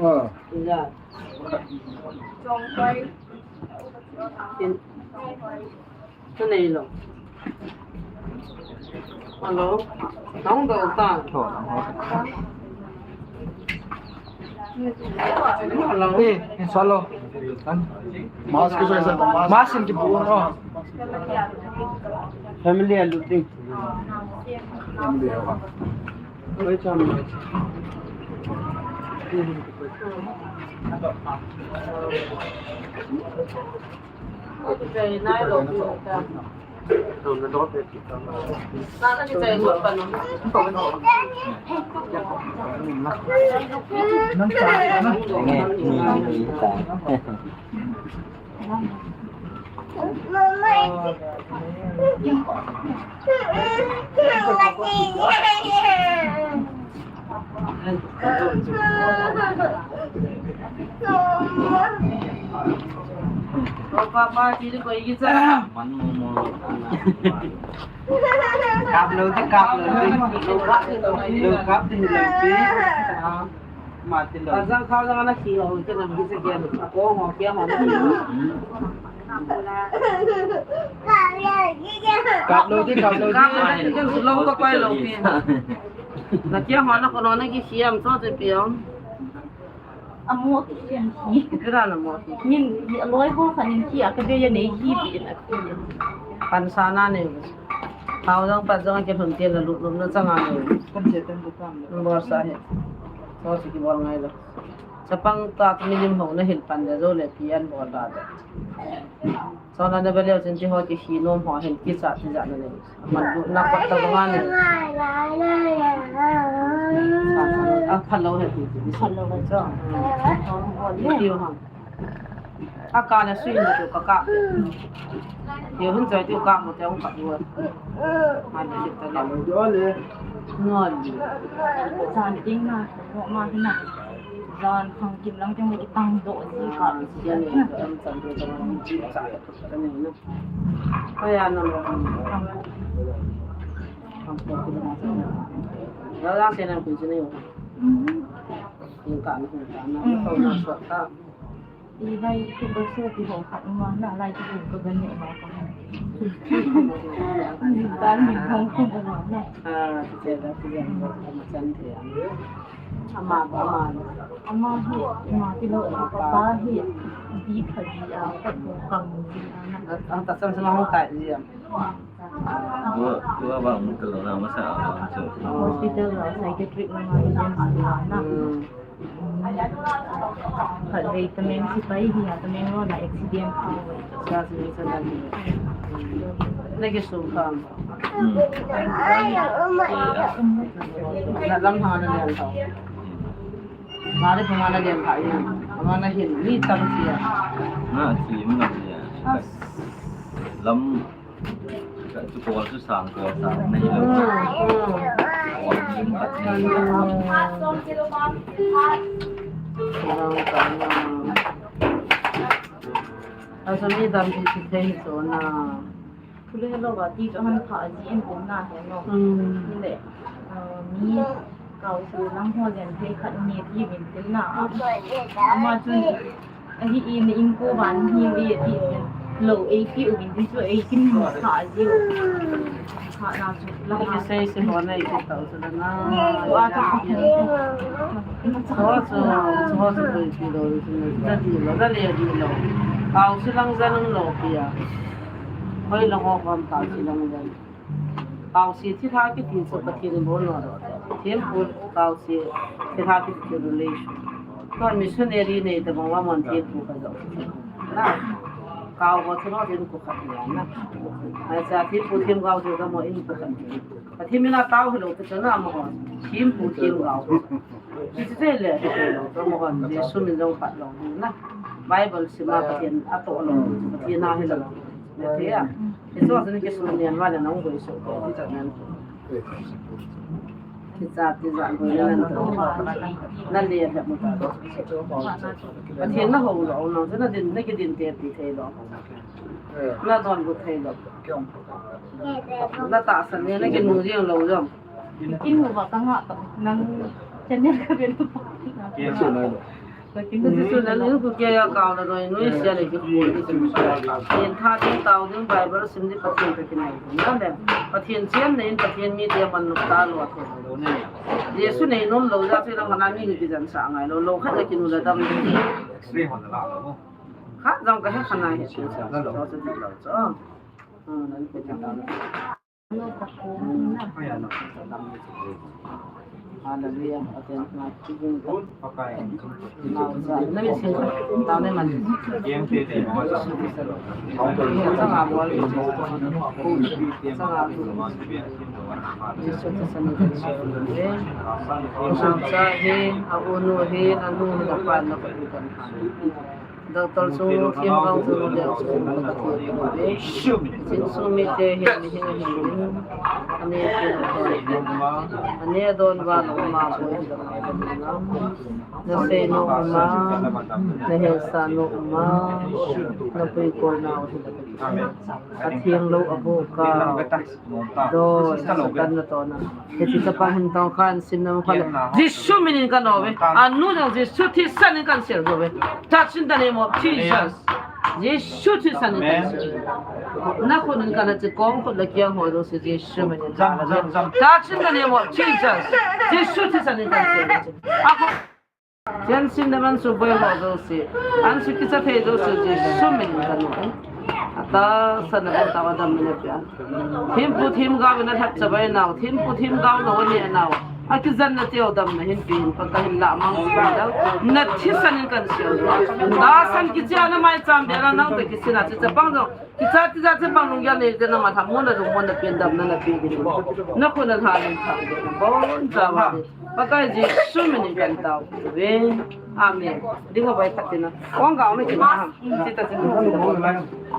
Ah. Ila. Kin. Ka nei lo. Hello. Nang do ta. Tho, nang ho. Hello. Eh, in solo. Mask ki sai sa, mask. Mask in ki bu no. Family a looting. Family a. Oi, cham. Kap lou di, kap lou di. Lou kap di, lou di. Mati lou. Azang kha zang na khi ho, ke nam ki se ke. Ko ho ke ho. Kap lou di, kap lou di. Kap lou di, ke lou ko koi lou pi. Na kia ho na ko na ki siam so te piang. Amo ki siam ki. Kira na mo ki. Nin, ni aloi ho kha nin ki a ka be ya nei hi pi na ki. Pan sa na ne. Thao jong pat jong a kilhun tia la lut lum na chang a nei. Kan che tan du kam. Bol sa he. Chapang ta milim ho na hin pan de jo le pian bol ta de. Chona na bel leo chin ti ho ti hi nom ho hin kicha ti ja na nei. Man du na pat ta bang a nei. A phalou he ti ti. Phalou he cho. Ti ho. Aka le sui na tu ka ka. Ye hun choi tu ka mo te hung ka tu. Ma ni ta le. No ni. Jan ting na, ko ma hi na. Jan khang kim lang teng ki tang do ji ka. Jan ni ka am chan tu ka ma ni ji cha. Ka ni na. Ka ya na mo. Ka ko ki na. La la se na ku ji ni yo. Ni ka ni ka na. Ko na so ka. Ilai tu ka so ti ho khat ma na lai tu ka ga ne ma ka. Ni ta ni hong ku ma na. Ah, ti te da ti ya ma chan the. Ama ba ama. Ama hi, ama ti lo pa hi. Di pha di a ka ko ka mu di a na. Ang ta chan sa ma hong tai di ya. Tua, tua ba mu ka lo na ma sa a ma chu. Hospital la psychiatric la ma di ya ma na. Hmm. Khatvei Tamenglong sepai hi a, Tamenglong a accident a. Sa si sa la ni. Na ki su kham. Hmm. Na lam ha na lian tho. Ma le pa ma na lian tho. Ma na hin ni tam si a. Na si ma na si a. Lam Ka chu kol chu sang kol sang nei lo. Hmm, hmm. Kol lim bat nei lo. Aso mi dam ti ti thei so na. Thule lo ba ti chu han pha ji en kum na he no. Hmm. Ni le. Ah, mi kau su lang ho jen thei khat ni ti min tin na. Ama chun Ahi in, in ko van hi ve ti lo, ei ti u vin ti chu ei kin mo sa ji. Kha na chu la. Ki sei se mo na ki tau chu la na. Wa ta. Ho chu, ho chu ko ti lo, ti lo, da di lo, da le di lo. Kau si lang ja lang lo pia. Hoi la ho kon kau si lang ja. Kaose thilha kiti chu Pathen in bol lo. Thempu kaose thilha kiti chu relation. Kon missionary nei tabang va mon thempu ka jo. Na. Kau ho thilha din ko khat ya na. Ai cha thempu themgao chu ka mo in ko khat. Pathen mina tao hilo ka chana mo ho. Thempu themgao. Kiti te le, ka mo ho. Jesu min jong phat lo na. Bible sima Pathen ato lo. Pathen a hilo. Na te ya. Hichu chu ni kisu nian va le nang goi so ko ti chan nan. Kicha ti ja goi nan to. Na le le mu ta. Pathen na ho lo, na na din, na kidin te pi thei lo. Na don gu thei lo. Na tahsan ne, na kinu jing lo jong. Kinu va ka nga to. Nang channel ka ben to. Kisu na lo. Jesu nang in ku kia ya kau na noi noi sia le ki ku ni. Yen tha ding tao ding Bible sim ding Pathen ka kinai. Na le Pathen chen nei in Pathen mi te man nuk ta lo a the. Jesu nei nom lo ja chu la mana mi ni ki jan sa ngai lo lo khat la kinu la dam. Khat jong ka he khana he chu sa. Lo chu di lo chu. Ah, nan pe ta. Hallelujah. Aten na kibung ta. Nau sa, na mi sin. Tau ne man. Sanga bol. Sanga. Jesu Christ ni. Nau sa hi, a unu hi, a nu hi, a pa na. Doctor chu, themgao chu, leo chu, Pathen chu ve. Jesu mi te hin, mi hin, hin, hin. Ane, ane don va lo ma, boi lo ma. Na sei nom uma, na hesa nom uma, na pui kol na u hin. Amen. Athiang lo a bu ka. Do, Satan na to na. Hiche chapang hin tong khan sim na mo khan. Jesu min in kan o ve. Anu jong Jesu thisan in kan sel go ve. Touch in the name of Jesus. Jesu thisan in kan sel. Na khut in kan che kong khut le kiang ho jouse Jesu min in. Touch in the name of Jesus. Jesu thisan in kan sel. Ako Chen sin le man su boi ho jouse. An su kicha thei jouse Jesu min in kan o. Atahsan a kan tao a damna pia. Thempu themgao in alhep chavai nau. Thempu themgao lo ne nau. Akijen na teu damna hin pe hin pa ka hin la mang su dau. Na thisan in kan sel. Tahsan kicha na mai cham be la nang ta kisin a che chapang jong. Kicha tija chapang lunggel nei te na ma tha mo na ru mo na pen damna na pe di. Na khut na lha ni tha. Bon cha va. Pakai Jesu min in kan tao ve. Amen. Dinga bai tak tina. Wang ga me tina. Sita sita.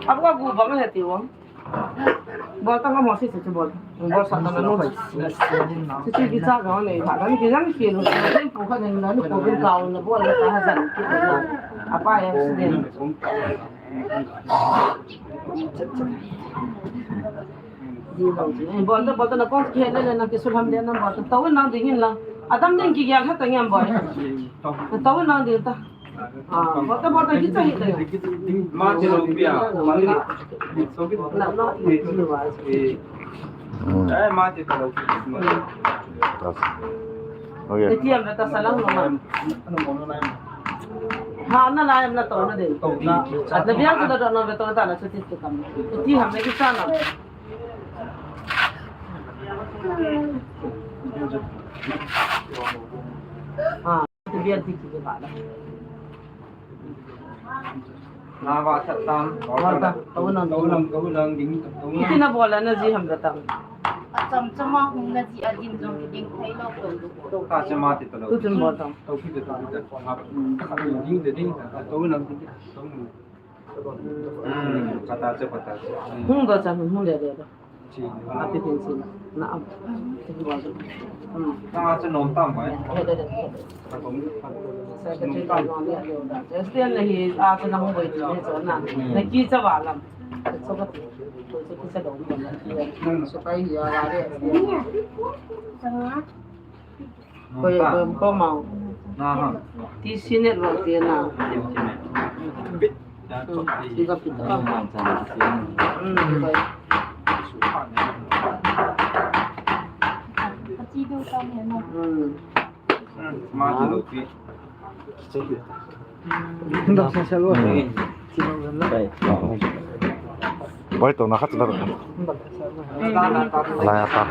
Abu abu bang he ti wang. Bol ta mo si si bol. Bol sa ta na no. Si si ki cha ga ne. Ba ni ki jang ki no. Ni pu kha ne na ni ko bin ka na bol na ta ha jan ki na. Apa ya accident. Bol ta bol ta na kon ki le le na ki sul ham le na bol ta. Tau nang ding in la. Adam ding ki ya kha ta ngam bol. Tau nang ding ta. Ah, bol ta bol ta ki cha hi ta. Ma ti lo pia. Ma ti. Na no. Eh, ma ti ka lo. Okay. Iti am ta salang no ma. Ha na na am na to na de. Na bia ta do na be to ta na chuti tu kam. Iti ham ne ki cha na. Ah. Ti bian ti ti ba la. Na ba sa tam. Ba ta, tau nang, tau nang, tau nang, ding, tau nang. Iti na bola na ji ham da tam. Acham cham a hung na ji a din jong ki ding thei lo to. Ta chama ti to lo. Tu chun bol tam. Tau ki ta, ta, ta, ding, ding, ding, tau nang, ding, tau nang. Kata che, kata che. Hung da cha, hung le le da. Chi. Ati tin chi. Na am. Ti ba. Hmm. Ta che nom tam bai. He de de. Ka tong, ka tong. Nom tam. Estian le hi a che na hung bai ti ne cho na. Na ki cha ba lam. Cho ka ti. Cho ki cha dong. So kai hi a la de. Ko, ko, ko mau. Ti sinet lo ti na. Ti ka pita. Hmm, ko. Hmm. Bai to na khat na. Lai apa?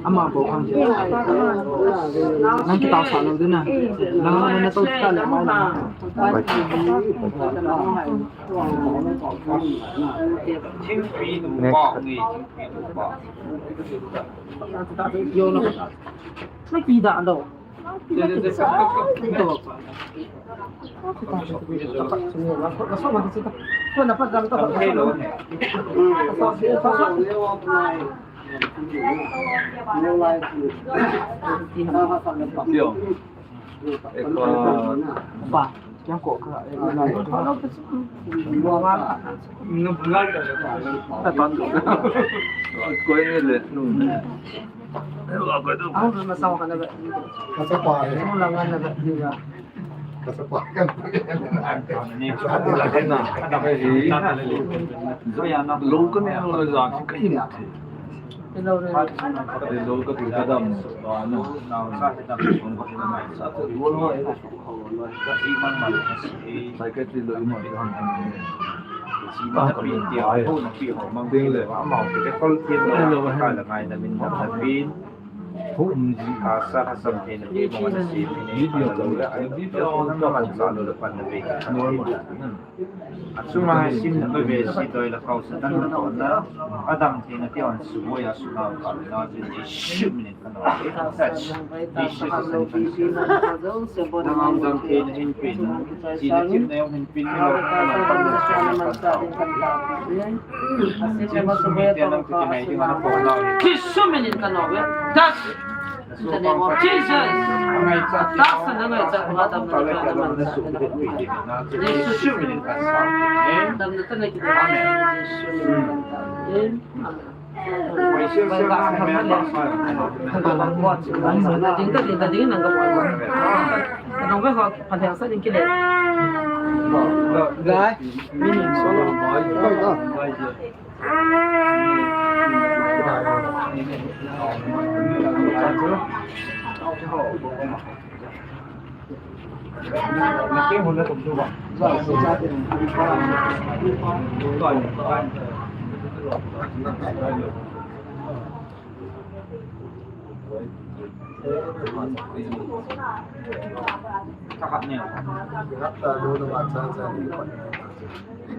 Ama bo ang. Nang kita sa nang dun na. Nang nang na to kita le mai na. Next. Yo na. Na kita do. Normal. Achunga sim na ve si doi la kau sa dan na to na. Adam ti na ti on su bo ya su na ka na ti ni shi minute ka na. Touch. Ni shi sa sa. Nang ang dang ti na hin pin. Ti na ti na yung hin pin ni lo. Ti su minute ka na ve. Touch. In the name of Jesus. Amen.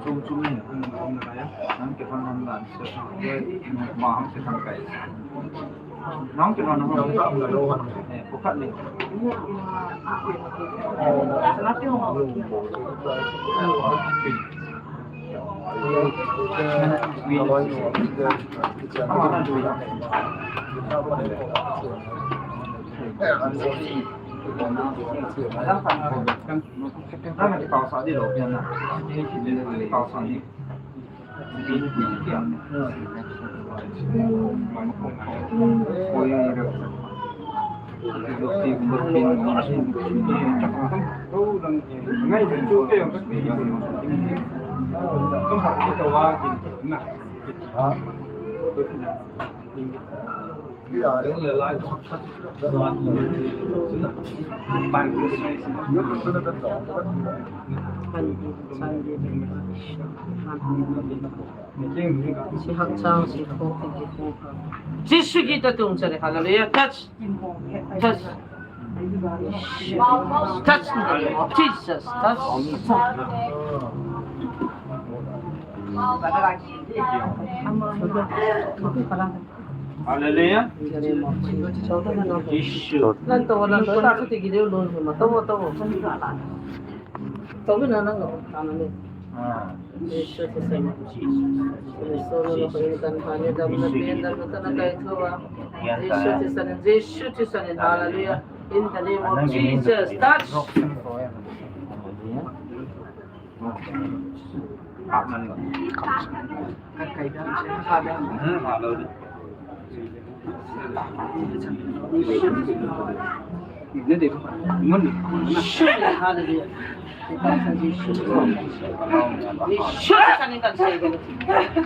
Chum chum in, um, um, nang kithang ham lan, so, ma ham kithang kai. Nang kithang ham lan, eh, ko khat ni. Jesu Christa tungchale, hallelujah. Touch. Touch. Touch in the name of Jesus. Touch. Hallelujah. Jesu. Ah. Jesu Christa. Hallelujah. In the name of Jesus. Touch.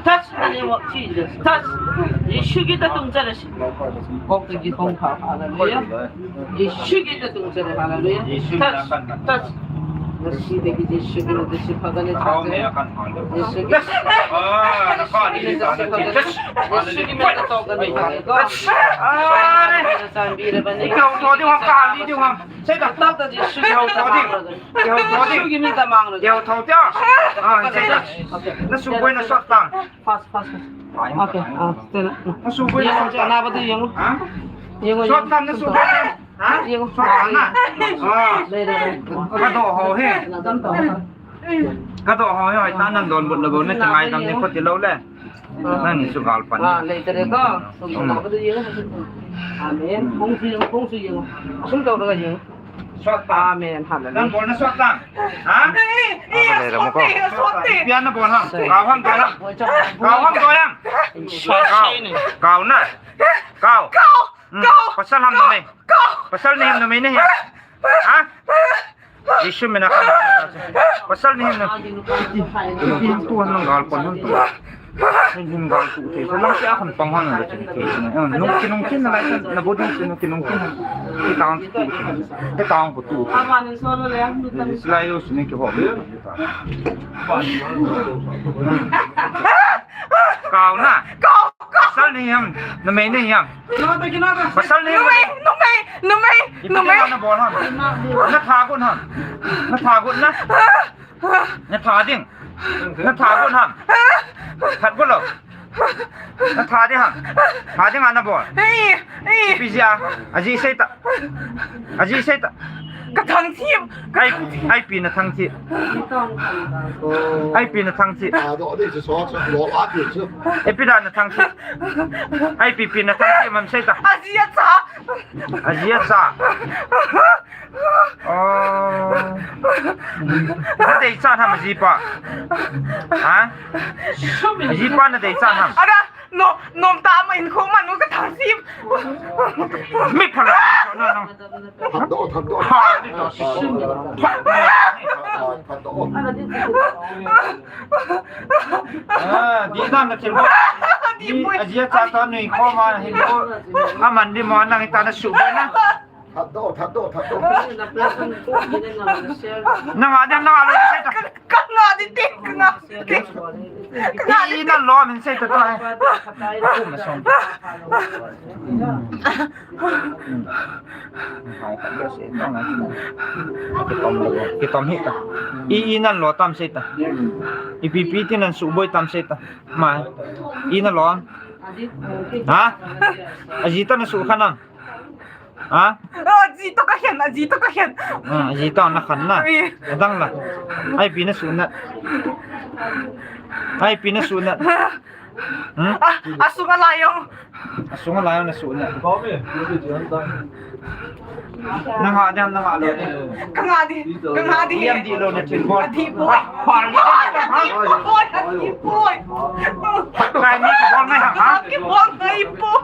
Touch in the name of Jesus. Touch. Jesu Christa tungchale. Hallelujah. Jesu Christa tungchale, hallelujah. Touch, touch. Ngasi dagi Jesu Christa si phagane. Jesu Christa. Jesu Christa si phagane. Jesu Christa si phagane. Jesu Christa si phagane. Jesu Christa si phagane. Jesu Christa si phagane. Okay. Fast, fast, fast. Okay, ah, tena. Yeng, na ba tu yeng. Ha? Yeng, yeng. Sot tam na su. Ha? Yeng. Sot tam na. Ah. Dai, dai, dai. Ka do ho he. Tam, tam. Ka do ho he, ta nang don but na bo ne, tangai tam ni ko ti lo le. Nang ni su gal pan. Ah, le tere ko. Su ko ba tu yeng. Amen. Kong su yeng, kong su yeng. Sum to da yeng. Sot tam. Amen. Hallelujah. Nang bol na sot tam. Ha? Aba le ra mo ko. Pian na bol ham. Kau ham, kau ham. Kau ham, kau ham. Kau. Kau na. Kau. Hmm. Pasal ham numei. Pasal nahi ham numei nahi. Ha? Jesu mina ka. Pasal nahi ham numei. Iti, iti tu ham nang gal pon ham tu. Hin, hin gal tu te, so lang sia kan pang han na chun te. Nung ki nung kin na lai san na body chun ki nung kin. Ki tang tu. Ki tang ko tu. Ama ni so lo le ang tu. Ni slai yo sini ki ho. Kau na. Kau, kau. Pasal nahi ham. Numei nahi ham. Pasal nahi ham. Numei, numei, numei, numei. Na bol ham. Na tha gun ham. Na tha gun na. Na tha ding. Na tha gun ham. That gun lo. Na tha ding ham. Tha ding a na bol. Ei, ei. Ipi jeh a. Aji sei ta. Aji sei ta. Ka thang thip. Ai, ai pi na thang thip. Ai pi na thang thip. Ipi da na thang thip. Ai pi pi na thang thip mam sei ta. Aji a cha. Aji a cha. Oh. Na dei chan ham ajipa. Ha? Ajipa na dei chan ham. Ada, no, nom ta ma in ko ma no ka thang thip. Mi phala, no, no. Thang do, thang do. Ha, di to. Thang do. Ah, di dan na thil. Di, aji a cha to nui ko ma hin ko. Aman di mo nang ita na su na. That do, that do, that do. Nanga, nanga, nanga, nanga, sei ta. Ka, ka nga di ti, ka nga di ti. Ka nga di ti. I, i na lo, min sei ta to, eh. Aku ma som. Kitom lo, kitom hi ta. I, i na lo tam sei ta. I pi pi ti nan suboi tam sei ta. Ma, i na lo. Ha? Aji ta na su khanam. Ha? Oh, aji to ka khen, aji to ka khen. Ah, aji to na khan na. Ui. Adang la. Ai pi na su na. Ai pi na su na. Hmm? Ah, asunga layong. Asunga layong na su na. Nanga diam, nanga lo. Ka nga di, ka nga di. Diam di lo na thil bol. Di bol. Bol, di bol. Kai ni bol ngai ha, ha? Di bol ngai bol.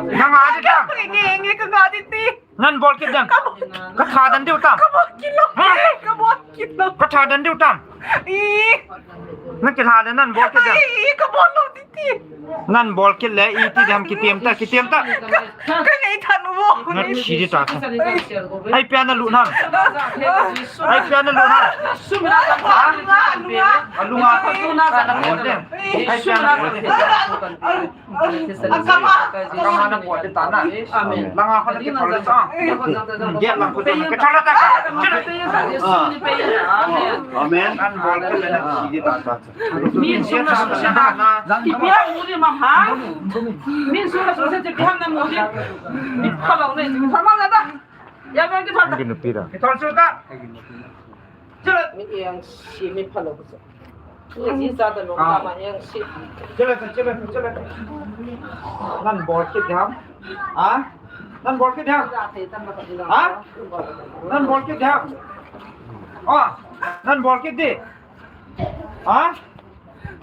Nanga di diam. Nge, nge, ka nga di ti. Nan bol kit dem. Ka bol. Ka tha dan diu tam. Ka bol kit lou. Ha? Ka bol kit lou. Ka tha dan diu tam. I. Nan kitha dan nan bol kit dem. I, ka bol lou ti ti. Nan bol kit le iti dem kitem ta, kitem ta. Ka, ka nei than u. Nan thi di ta. Ai pia na lu nan. Ai pia na lu nan. Ha? Alunga. Ai pia na lu. Akama, akama na bol ta na. Amen. Langa kho na kithol ta. Get lang kho na kithol ta. Amen. An bol ta na sidi ta ta. Min sung na sung na. Ipi a mu di ma ha. Min sung na sung na ipi ham na mu di. Kithol na ta. Ya ba kithol ta. Kithol su ta. Chila. Mi yang si mi phalo ko. Ni si sa ta lo ka ma yang si. Chila, chila, chila. Nan bol kit ham? Ha? Nan bol kit ham? Ha? Nan bol kit ham? Oh, nan bol kit di. Ha?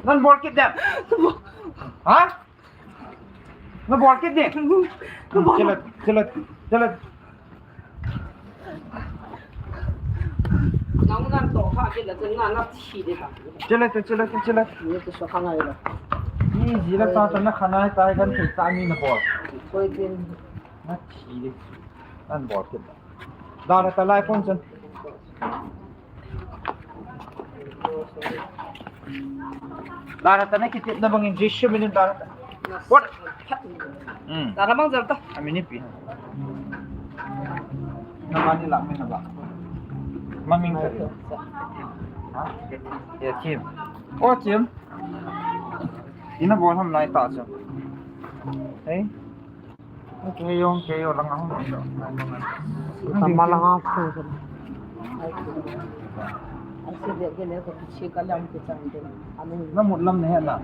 Nan bol kit dem. Ha? Na bol kit di. Ka bol. Chila, chila, chila. Nang nan to kha kit la chen na na thi di ta. Chila, chila, chila. Ni to so kha ngai la. Ni ji la ta ta na kha nai ta kan thi ta ni na bol. Koi din. Na thi di. Nan bol kit. Dara ta lai phone chen. Dara ta na kitip na bangin Jesu minin dara ta. What? Hmm. Dara mang jal ta. Amin ipi. Na mani la min ba. Maming ka. Ha? Ya Kim. Oh Kim. Ina bol ham lai ta cha. Hey. Okay, yung kayo lang ako. Tama lang ako. Ay, sige, gele ko kichi ka lang kita. Ano? Na mutlam na yan na.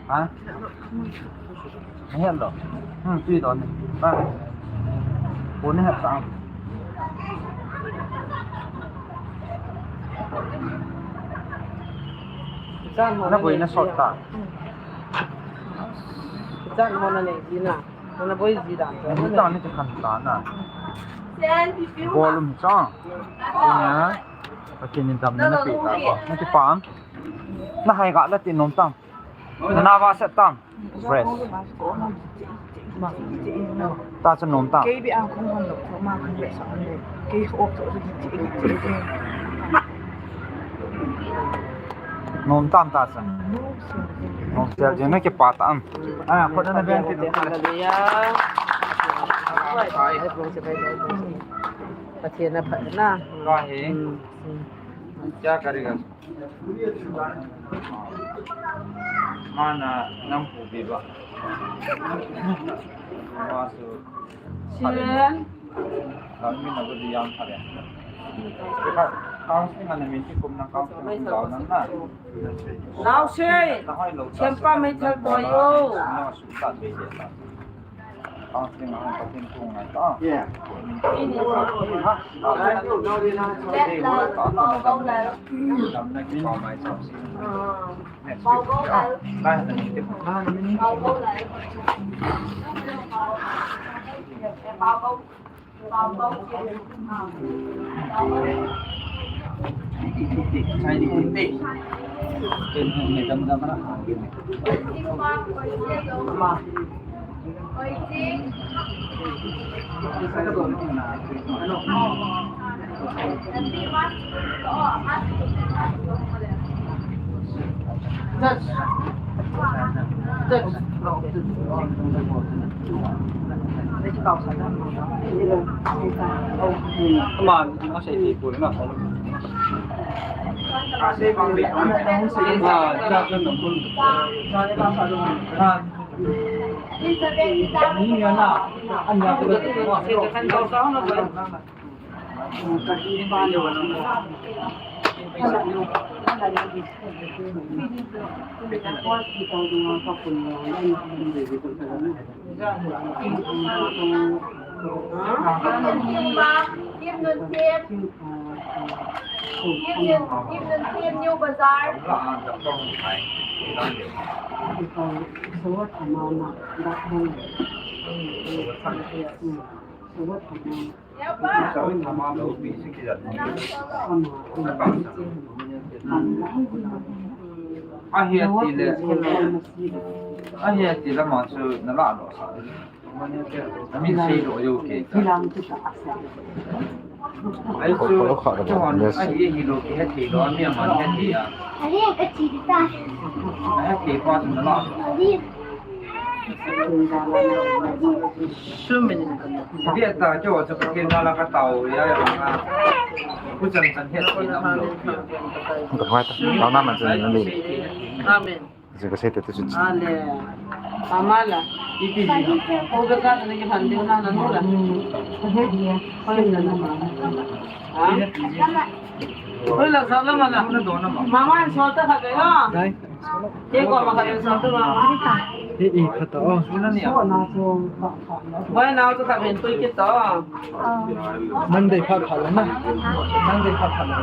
Ha? Na yan do. Hmm, tui do ni. Ha? Ko ni hat ta. Na boy na sot ta. Jan mo na ni, di na. Ana boi ji dan. Ni ta ni ti khan ta na. Volume cha. Ina. Akin ni dam na pi ta ko. Na ti pam. Na hai ga la ti nom tam. Na va set tam. Fresh. Ta cha nom tam. Kei bi ang khong hon lo, ma khong le sa le. Kei ok to. Nom tam ta cha. Nom sia je na ke pa ta am. Ah, ko na ben ti. Hallelujah. Pathian na pha na. Ka he. Kya karega? Mana nang pu bi ba. Masu. Sian. Kami na budi yang kare. Counseling ana min ti kum na counseling na na. Nau se. Sian pa mai thal ko yo. Na su ta be je ta. Counseling a hung Pathen thu ngai ta. Yeah. Ahi ati le, ahi ati le, ma chu na la lo sa. Amin sei lo yo ke. Ai chu, chu hon, ahi hi lo ke, he thei lo, ami aman he thei a. He thei pa chu na la. Sumin. Bia ta cho cho ka kin na la ka tao ya ya na. Ku chan chan he thei na lo. Ka hoi ta, tao na man chan na ni. Amen. Jing ka sei te tu chu. Ale. Amala. Iti ji. Ko ga ka na ki phan de na na nu la. Ko ga dia. Ko ga na ma. Ha? Ko la sa la ma la. Mama so ta ka ga. Dai. Te ko ma ka so ta ma. E e pha ta o. Bai na to ka ben tu ki ta. Monday pha pha la na. Monday pha pha la.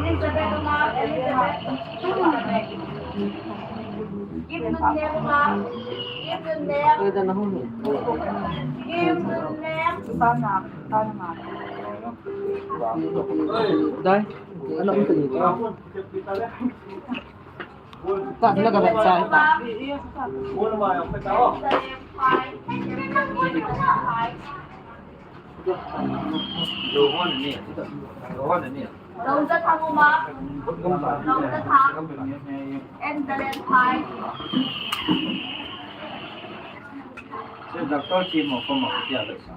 Give them name, ma. Give them name. Give them name. Dai, ano ang tali? Ta, sila ka ba sa ita? Lungdon Thang, uma. Lungdon Thang. And Valentine. Sir, doctor, chemo ko ma kya le sa.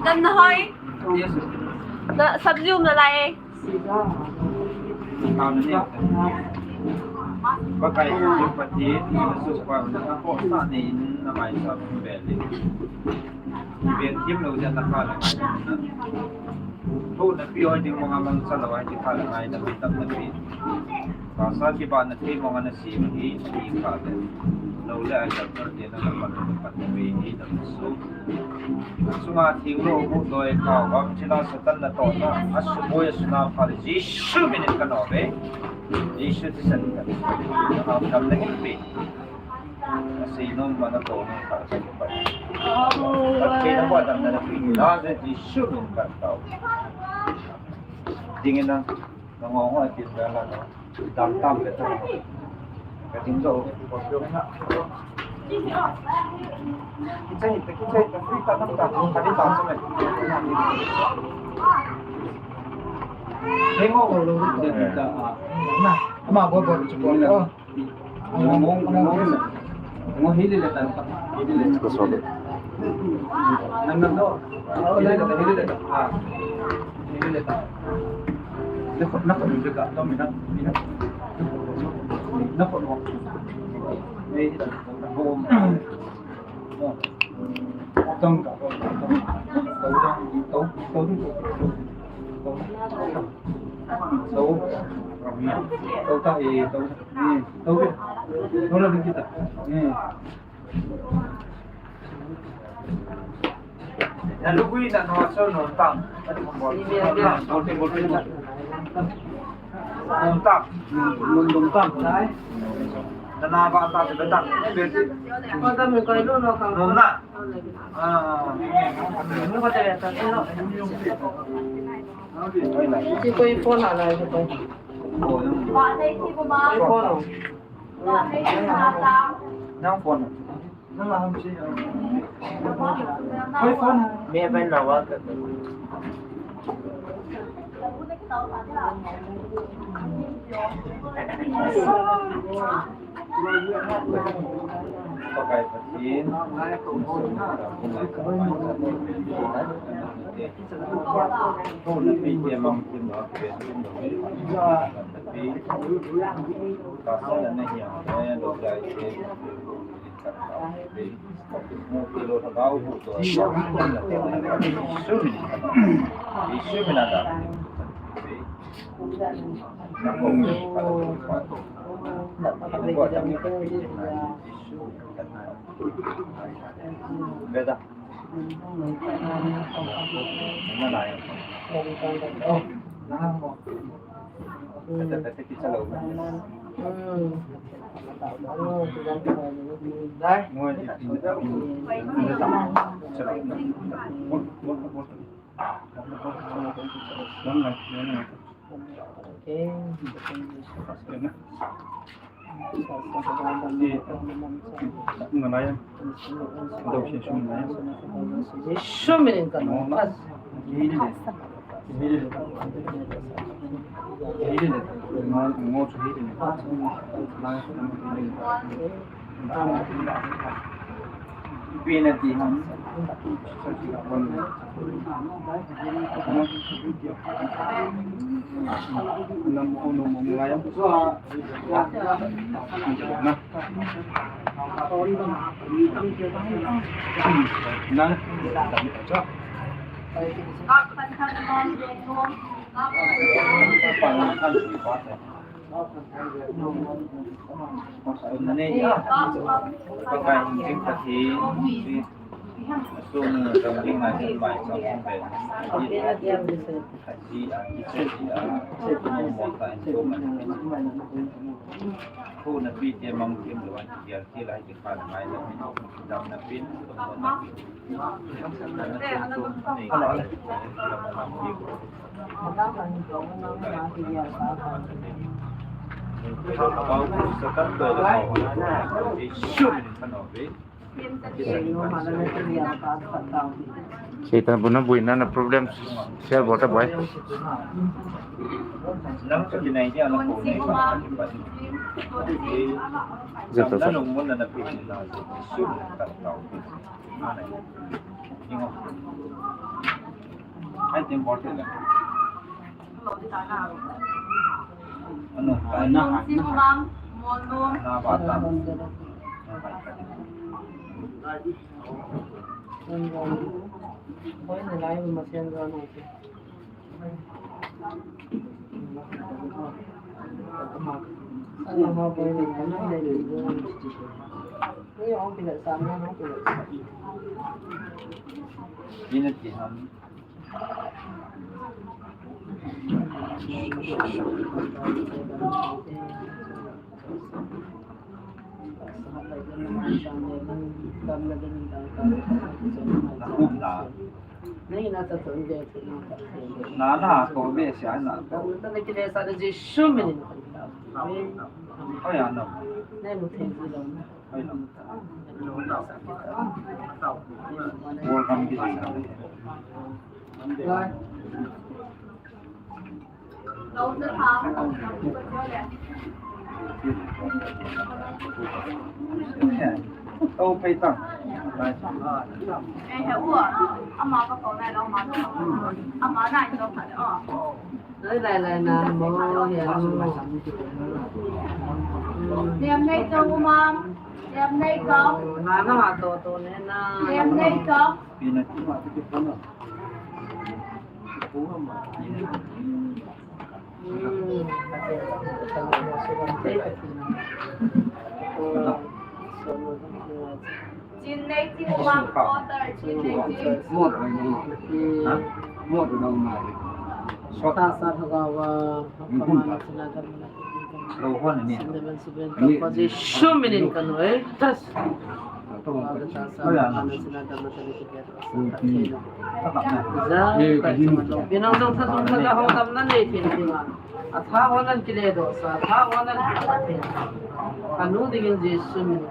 Kan na hoi. Na sabji um na lai. Pakai, Pathen, na supa, na ko sa ni na mai sa beli. Iben thim lou jeh a na kha le ngai na. Thu na pi hoi ding mong a mang sa lou ai ti kha le ngai na pi tam na pi. Ka sa ki ba na thei mong a na si ma hi ti kha le. Lou le ai tam na ti na na pa na pa na pi hi na su. Sunga thing lou bu doi kha bang chila Satan na to na. A su boi a su na pha le Jesu min in ka no ve. Jesu ti san ka. Na ha kam na hi pi. Asei nom mana to nom kha sa ki pa. Ka ke na wa dam na na pi na ze Jesu min ka tao. Ding na na ngo ngo ti ba la na. Dam tam le to. Ka ding do ko ko na. Kichai ta kichai ta free ta nam ta ka di ta sa me. He ngo ngo lo ta. Na ma bo bo chu ko. Ngo, ngo, ngo, ngo hili le tan, hili le. Ka so le. Nang, nang, no. Hili le tan, hili le tan. Ah. Hili le tan. Nako, nako ni ka, to mi na, mi na. Nako, no. Ni, nako. Tong ka, tong, tong, tong, tong, tong, tong, tong ta, eh, tong, eh, tong, tong la kita, eh. Na lugui na no so no tang, ati ko bol, bol, bol, bol, bol tang, bol tang. Nana ba ta se beta. Ko ta mi ko lu no ka. No na. Ah. Mu ko te ta no. Ti ko phone la la ko. Ko phone. Nang phone. Seitan bu na bui na na problem share bol ta boi. Jep ta sa. Na na to be sia na to. Oi ya na. Oi na. Welcome. Jesu minin kanu e. Touch. Pinang dong tha dong tha hong tam na nei tin tin. Atha hon an kile do sa, atha hon an kile do sa. Kanu dingin Jesu minin.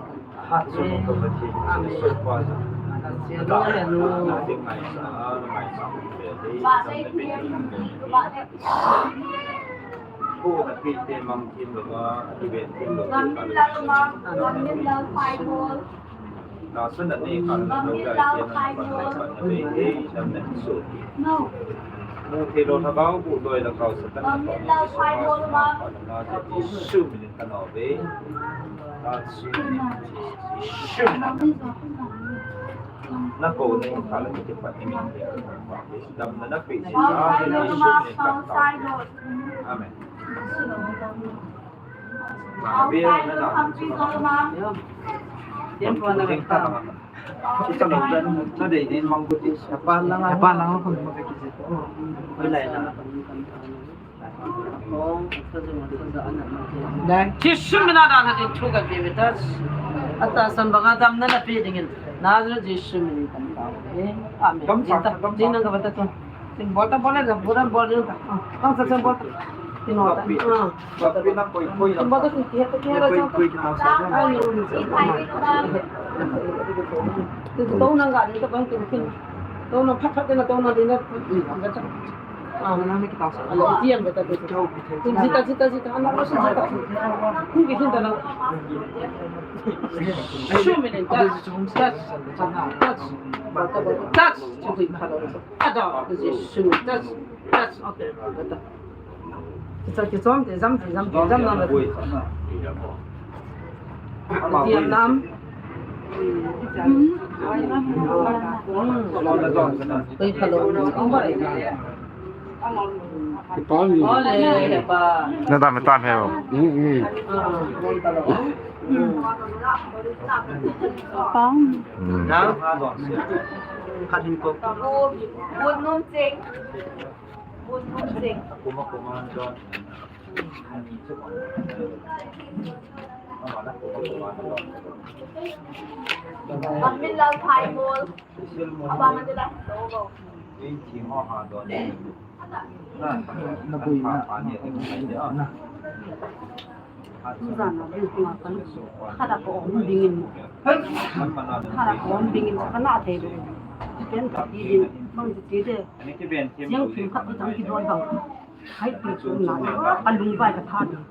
Na ko nei kha le kipat ni min. Damna na pe ni. Amen. Jesu mina dan hadin thu kape ve ta. Atahsan banga damna nape dingin. Nazareth Jesu minin kan tao. Amen. Tin ta, tin nang ka bata tu. Tin bol ta, bol ta, bol ta, bol ta. Kang sa, tin bol ta. Tin bol ta. Tin bol ta, tin kihe ta, kihe ta. Ai, tin to nang ga, tin to bang, tin, tin. To nang phat phat na, to nang din na. Jita, jita, jita. Ano ko sa jita. Kung kisin ta lang. Show me then. Touch. Touch. Touch. Touch. Ada. Show me. Touch. Touch. Okay. Kita kichom te jam te jam te jam na. Tiam nam. Koi phalo. Ole, pa. Na dam tam he. Pang. Bun num ching. Bun num ching. Min lal phai mol. Aba man de la. Tuzan a ding tua kan. Khada ko om dingin. Khada ko om dingin kana thei ding. Ken ka ti ding. Bang ti de. Siang thum khat ti tang ki don bang. Hai ti tu na. Ka lung bai ka tha ding.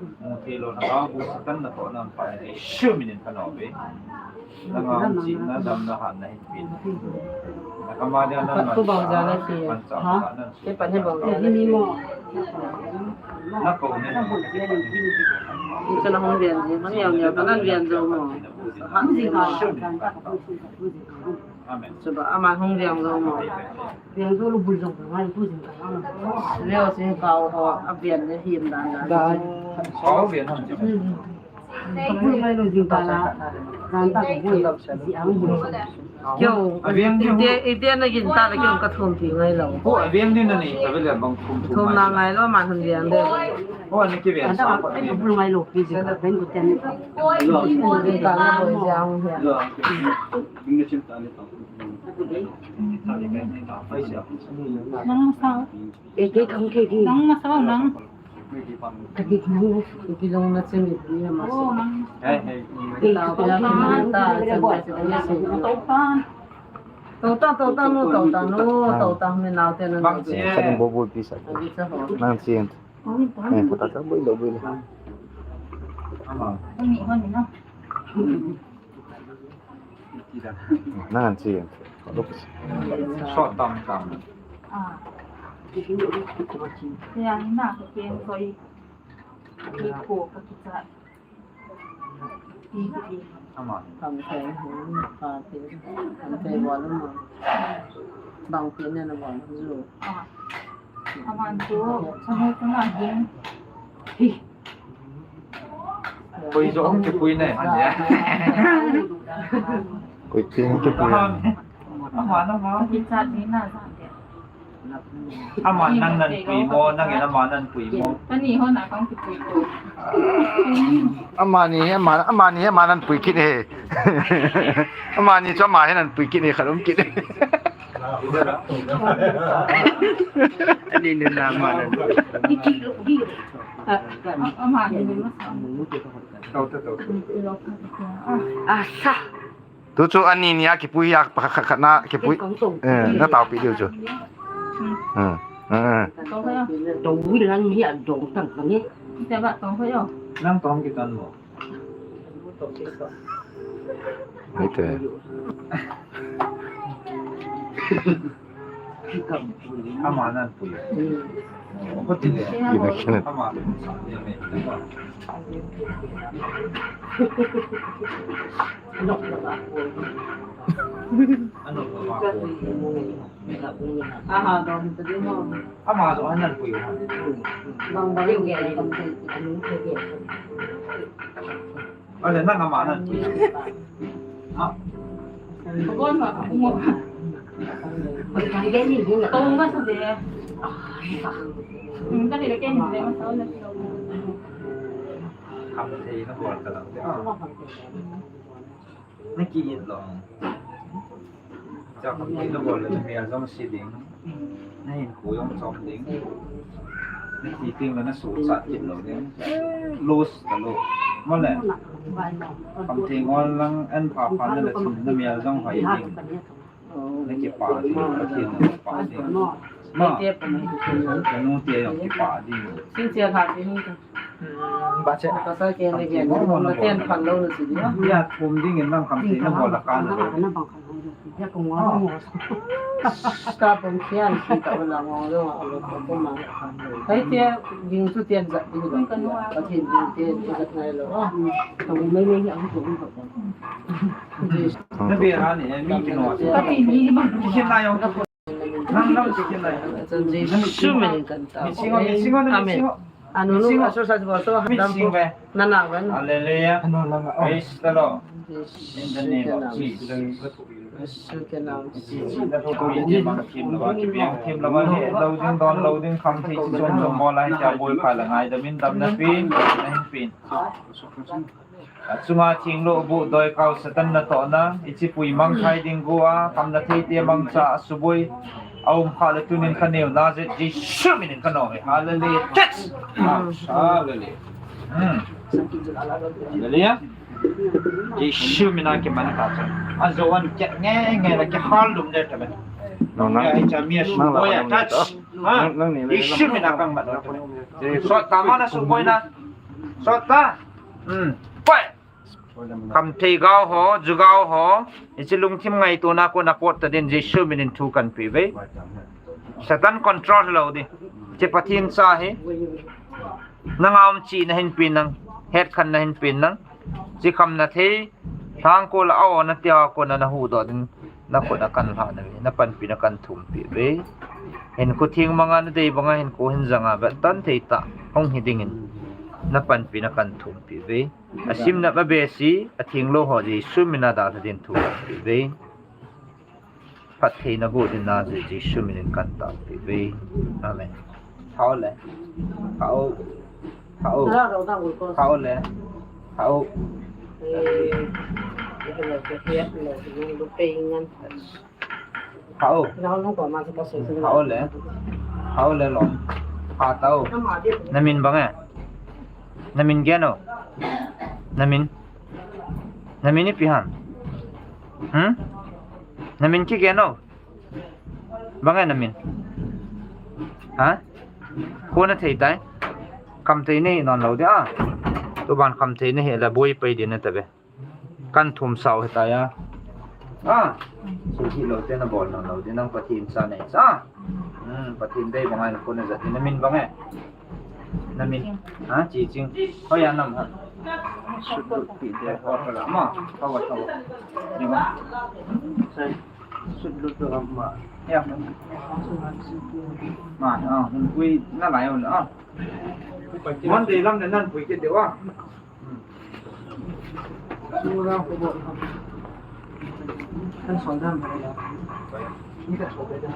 Shu minin ka no be. Nangam chihna damna hatna hinpin. Nakama dia nan mancha, mancha hatna. Nako ne. Icha na hong vian ji, hong yau yau, kanan vian jo mo. Amen. Chuba aman hong vian jo mo. Vian jo lu bul jong ngai tu jing ka. Leo sing kau ho, a vian le him dan dan. Kau vian ham. Keu, ite, ite na gin ta le keu ka thum ti ngai lo. Ko avian din na ni, ka vele bang thum thum. Thum na ngai lo, man hun vian de. Ko ani ki vian sa ko. Ai bul ngai lo, ki ji ka ben ko ten. Lo, din ka na boi jang he. Lo. Din na chin ta ni ta. Nang sa. Eke khang ke di. Nang na sa nang. Kaki nang, kaki long na chen ni ma. Oh, nang. Hey, hey. Tao ta, tao ta, tao ta, tao ta, no, tao ta, no, tao ta, me nao te na. Bang chen. Sa ni bo bo pi sa. Nang chen. Eh, ko ta ta bo lo bo lo. Ni ho ni na. Nang chen. Short tam tam. Ah. Ya, ni na, ka chen koi. Ki ko ka ki cha. Ki ki. Ama. Kam kai hu, ka te. Kam kai wa lu ma. Bang pi ne na wa lu. Ah. Ama tu, sama tu na ding. Hi. Koi jo ki pui ne, han ya. Koi pi ki pui. Ama na ma. Ki cha ni na sa de. Ama nang nanpui mo, nangin ama nanpui mo. Ani ho na kong kipui ko. Amani he, ama, amani he, ama nanpui kit he. Amani chu ama he nanpui kit he, khat um kit he. Ani nu na ama nanpui. Ama ni. Asa. Tu chu ani ni a kipui a pakhat khat na kipui. Ken kong tong. Eh, na taopi diu chu. Hmm. Hmm. Hmm. Tong hui lang ni a dong tang kang ni. Nang tong kitan mo. Ite. Ama nanpui. Ina kina. Ama nanpui. Ale, nang ama nanpui. Khamthei nabol talou. Naki it lou. Cha khamthei nabol le namel jong se ding. Nahinkho jong chom ding. Nati teng le nasuhchat kit lou ding. Lose talou. Male. Khamthei ngol lang an pha pha na le chun namel jong hoi ding. Nakipah ding. Pathen nakipah ding. Ma. Nanu te jong kipah ding. Hmm, ba che. Pasal ke le gen, na ten phan lou na si dia. Ya, thum ding in lang khamthei nabol la kan. Ka pum khian si ta la ngong lo, lo ko ma. Hai te ding tu ten jat ding lo. Pathen ding te jat ngai lo. Tong mai mai ni ang tu ko. Na be ra ni, mi kino. Pathen ni ma. Kino. Nang, nang, kino. Jesu min in kan tao. Amen. Anu nu, asu sa bol to, hadam po. Nana ven. Hallelujah. Praise the Lord. In the name of Jesus. Jesu ke nam. Lou ding, don lou ding, khamthei chom chom bol a, cha boi kha la ngaidam in, damna pen, na hin pen. Achunga theng lou bu doi kau Satan natohna, ichipui mangthai ding gua, khamna thei te mangcha asuboi, aum kha le tunin kaneo na jeh, Jesu min in kanom e. Hallelujah. Touch. Hallelujah. Hmm. Hallelujah. Jesu min a kiman ta cha. Ajo an ke nge nge la ke hal lum de ta be. No, nang. Ya, icha mi asuboi a touch. Ha? Jesu min a kang mat. Sot ta mana suboi na. Sot ta. Hmm. Pai. Khamthei gao ho, ju gao ho, hiche lungthim ngaitona kona pot ta din Jesu min in thu kan pe ve. Satan control lou di. Hiche Pathen cha hi. Nanga um chihna hin pen nang, hetkhenna hin pen nang. Hiche khamna thei, thang ko la a-o na tia kona nahuhdoh din, nakhut a kan lhah na ve, napanpina kan thum pe ve. Hinkho theng manga nadei banga hinkho hin janga vet tan thei tah hung hi dingin, napanpina kan thum pe ve. Asimna abehseh, atheng lou ho Jesu min a dalha din thu kan pe ve. Phattheina boh din a jeh Jesu min in kan tao pe ve. Amen. Thao le. Thao. Thao. Thao le. Thao. Thao. Thao le. Thao le lom. Pha tao. Namin bang e? Namin gen o. Namin. Namin ipi ham? Hmm? Namin kigen o. Bang e namin? Ha? Kona thei tai. Khamthei nei non lou di a. Tuban khamthei nei hi la boi pai di na ta ve. Kan thum sao hi ta ya. A. Suhi lou te nabol non lou di nang Pathen cha nei cha. Hmm, Pathen dei bang a na kona jat di namin bang e? Namin. Ha, Chiching. Hoiya nam ha. Sutlut pi de ho la ma. Hawa hawa. Ni ma. Sai. Sutlut to ma. Ya. Ma, a, hun pui na lai on a. Mon dei lam ne nan pui ke de wa. Kan son dan ba ya. Ni ka so de.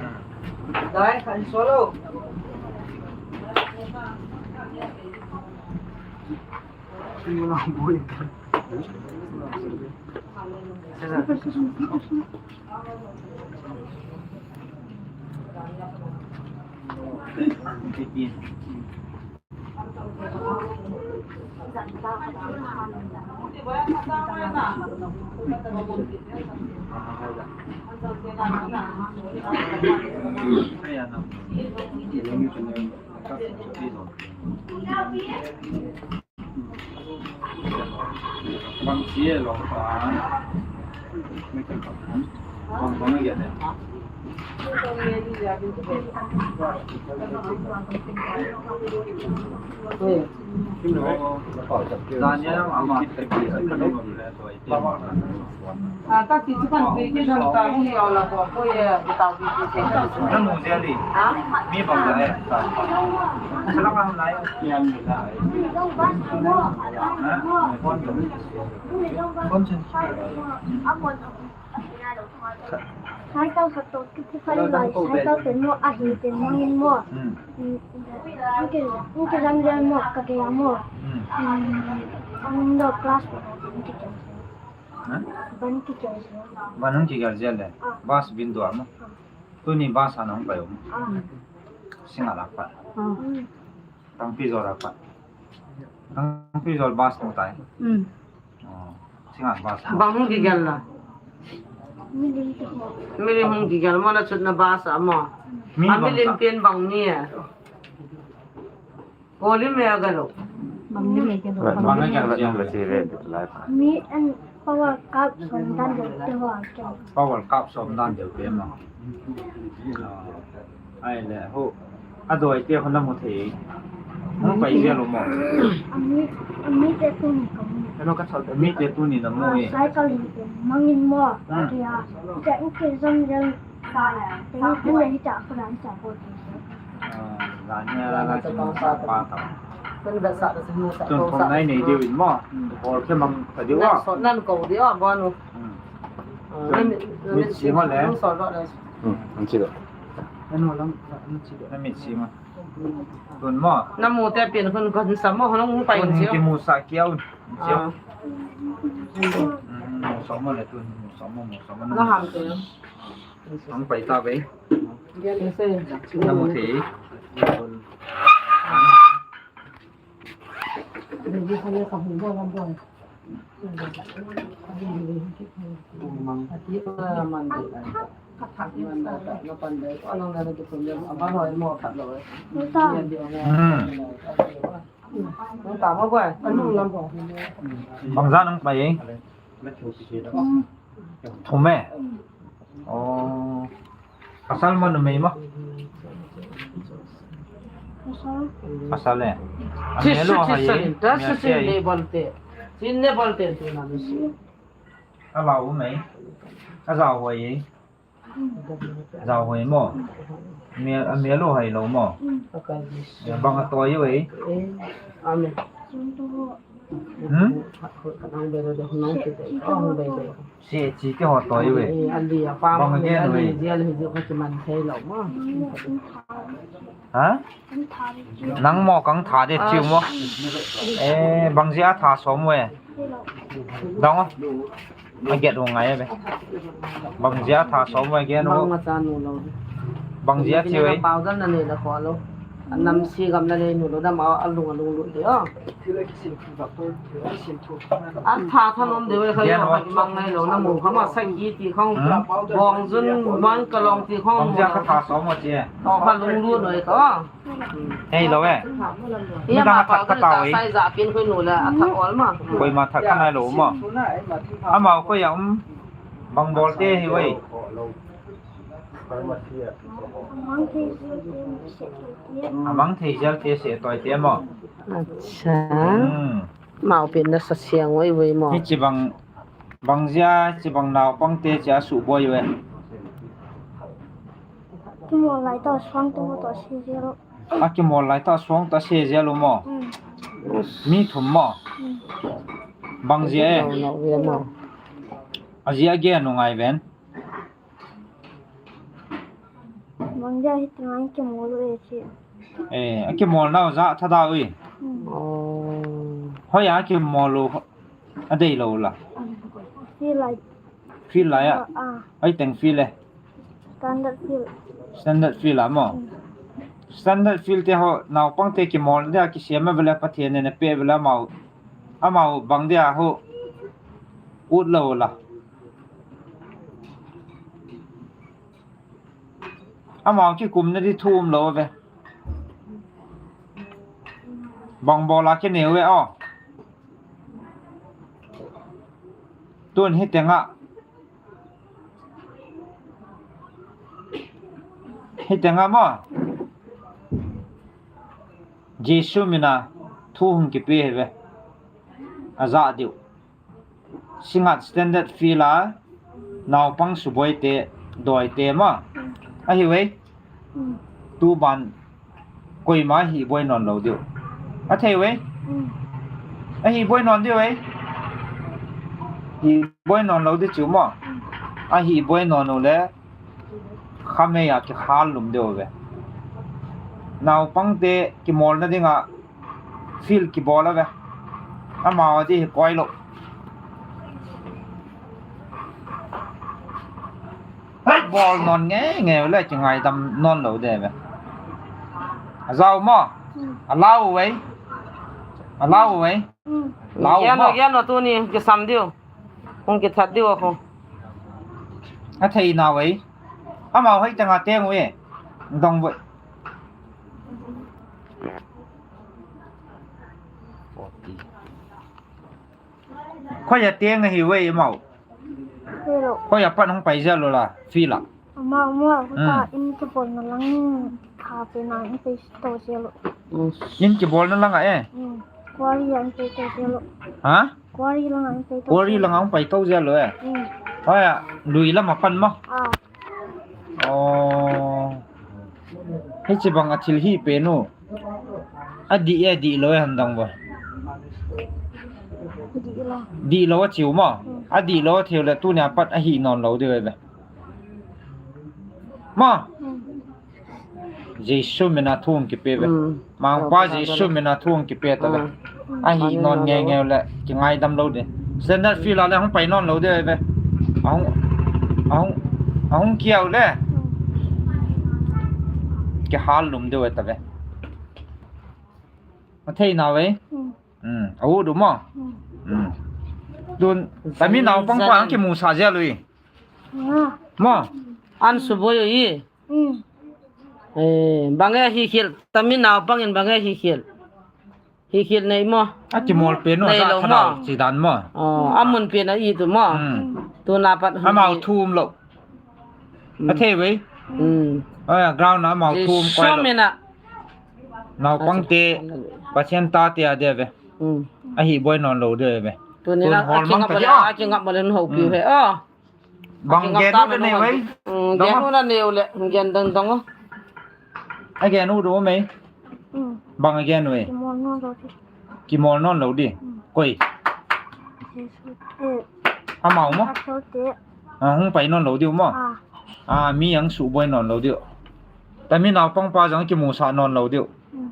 Dai, kan solo. Bang chi e long pa. Bang bang ya ne. Dan ya ama. A, ka ti chu kan pi ki dam ta hung yau la ko, ko ye, ki tau pi ki se. Na nu je li. Ha? Mi bang la e. Sa la ma lai. Yan ni la. Ha? Kon chen. Kon chen. Hai tau sa to ki ti khai la, hai tau te mo a hi te mo in mo. Hmm. Nke, nke jam jam mo, ka ke mo. Hmm. Hmm. Ang do class ko, nke jam. Ha? Van kigel jel. Van hung kigel jel le. Ah. Bus window a mo. Ah. Tuni bus a nahung pai u mo. Ah. Singa la pat. Ah. Mm. Tangpi jol a pat. Tangpi jol bus nung tai. Mm. Oh. Singa bus. Bang hung kigel la. Milim te ho. Milim hung kigel mo na chutna bus a mo. Mi a bang milim ta. Pen bang ni e. Koli me aga lo. Bang ni me ke lo. Bang ni me ke lo. Mi an power cup som dan deu te ho ke. Power cup som dan deu te ma. Ah, ai le ho. A doi te ho na mu thei. Mu pai je lo mo. Ami, ami te tu ni ko. Ano ka chal mi te tu ni na mu e. Cycle ni te mangin mo. Hmm. Ke a. Ke u ke zam zam. Sa. Te ni ke ni ta ko dan sa ko. Ah, la ni la la sa pa ta. Tun thong nai nei diu in mo. Bol ke mang ta diu a. Nan ko diu a, bon. Hmm. Ah, tun nan mit si mo le. Nan so lo le. Hmm, an si lo. Nan ho lang, nan si lo. Nan mit si mo. Tun mo. Na mu te pin hun kon sa mo, hong pai. Tun si. Ki mu sa kiau. Si. Ah. Hmm, mu sa mo le tun, mu sa mo, mu sa mo. Na ham te. Ang pai ta be. Yes, sir. Na mu te. Bangja nang pai e? Thum e? Oh. Pasal mo numei mo? Pasal. Pasal e. Amelo hai e. Amelo hai e. Alau mei. Ajao hoi e. Jao hoi mo. Amelo hai lou mo. Bang atoi u e. Hmm? Si, si ti ho toi u e. Bang gen u e. Ha? Nang mo kang tha de chiu mo. Eh, bang jia tha som u e. Dong o. Aget u ngai e be. Bang jia tha som u e gen u. Bang jia chiu e. Pau dan na ne la ko lo. Anam si gam na le nu lo da ma alung alung lu de o. An tha tha nom de we kha yo ha mang ngai lo na mu kha ma sa ki ti khong. Hmm? Bong jun man ka long ti khong. Bang jia kha tha som u che. To kha lung lu noi ka. Hei lo e. Ia ma pa ka ta sai ja pin khoi nu la a tha ol ma. Koi ma tha ka nai lo ma. Ama koi ya um. Bang bol te hi wei. Amang thei jel te se toi te mo. Acha. Hmm. Mau pin na sa siang wei wei mo. Hichi bang, bang jia, chi bang nau pang te chia su boi we. Kimol lai to suang to to se jel. A kimol lai to suang to se jel mo. Hmm. Mi thum mo. Hmm. Bang jia e. Ajia ge nu ngai ven. Bang dia hiti ngai kimol u e chi. Eh, akimol nau ja tha da ui. Hmm. Oh. Hoi akimol u adei lou la. Feel like. Feel like a. Ah. Ai teng feel e. Standard feel. Standard feel a mo. Hmm. Standard feel te ho naupang te kimol dia kisem a vele Pathen ne pe vele amau. Amau bang dia ho. Ut lou la. Amau kikumna di thu um lou ve. Bang bol a kinei ve o. Tun hitenga. Hitenga mo. Jesu mina thu hung kipe hi ve. Aja diu. Singat standard feel a naupang suboi te, doi te ma. Ahi ve. Hmm. Tu ban koima hiboi non lou diu. Athei ve. Hmm. Ahiboi non diu ve. Hiboi non lou diu chu ma. Hmm. Ahiboi non u le. Khamei a kikhal lum diu ve. Naupang te kimolna dinga feel kibol a ve. Amau a di hi koi lou. Hei, bol non nge nge le kingaidam non lou de ve. Ajao mo. Hmm. Alau ve. Alau ve. Hmm. Lau mo. Gian o, gian o tuni kisam diu. Hung kithat diu a khu. Athei nau e. Amau hoi teng a teng u e. Dong ve. Khoi a teng ahi ve amau. Hello. Khoi a pan hung pai jia lou la. Feel a. Amau, amau, hmm. Ka in kibolna lang kha pe na in pe to jia lou. In kibolna lang a e. Hmm. Quarry a in pe to jia lou. Ha? Quarry langa hung pai to. Quarry langa hung pai to jia lou e. Hmm. Hoi a, lui lama pan mo. Ah. Oh. Hiche bang a thil hi pe nu. Adih e, dih lou e han dong ve. Dih lou. Dih lou a chiu mo. Hmm. Adih lou a thil le tunia pat ahi non lou diu ve. Ma. Hmm. Jesu mina thu hung kipe ve. Hmm. Mangpa Jesu mina thu hung kipe ta ve. Hmm. Ahi non nge nge le kingaidam lou de. Standard feel a le hung pai non lou de ve. Ahung, ahung, ahung kiau le. Hmm. Kihal lum de ve ta ve. Athei nau e. Hmm. Hmm. Ahu du mo. Hmm. Hmm. Tun, tami naupang pa ang kimusah jia lui. Mo. An suboi u i. Hmm. Eh, bang e hikhel, tami naupang in bang e hikhel. Hikhel nei mo. Akimol pen u nei sa lou thadau mo. Chi dan mo. Oh, amun pen a i tu mo. Hmm. Tuna pat hung amau thum lou. Hmm. Athei ve. Hmm. Oi, ground a amau thum koi lou. Jesu mina. Naupang te, Pathen ta te a de ve. Hmm. Ahiboi non lou de ve. Tuni tun na hol mang akingap ta le, di a. Akingap le houpi u he. Oh. Bang gen u na neu e? Hmm, gen u na neu le, gen dang dang o. Agen u du me? Hmm. Bang agen u e? Kimol non lou di. Kimol non lou di. Hmm. Koi? Jesu. Eh. Amau mo? Pastor te. Ah, hung pai non lou diu mo? Ah. Ah, mi ang suboi non lou diu. Tami naupang pa jong kimusah non lou diu. Hmm.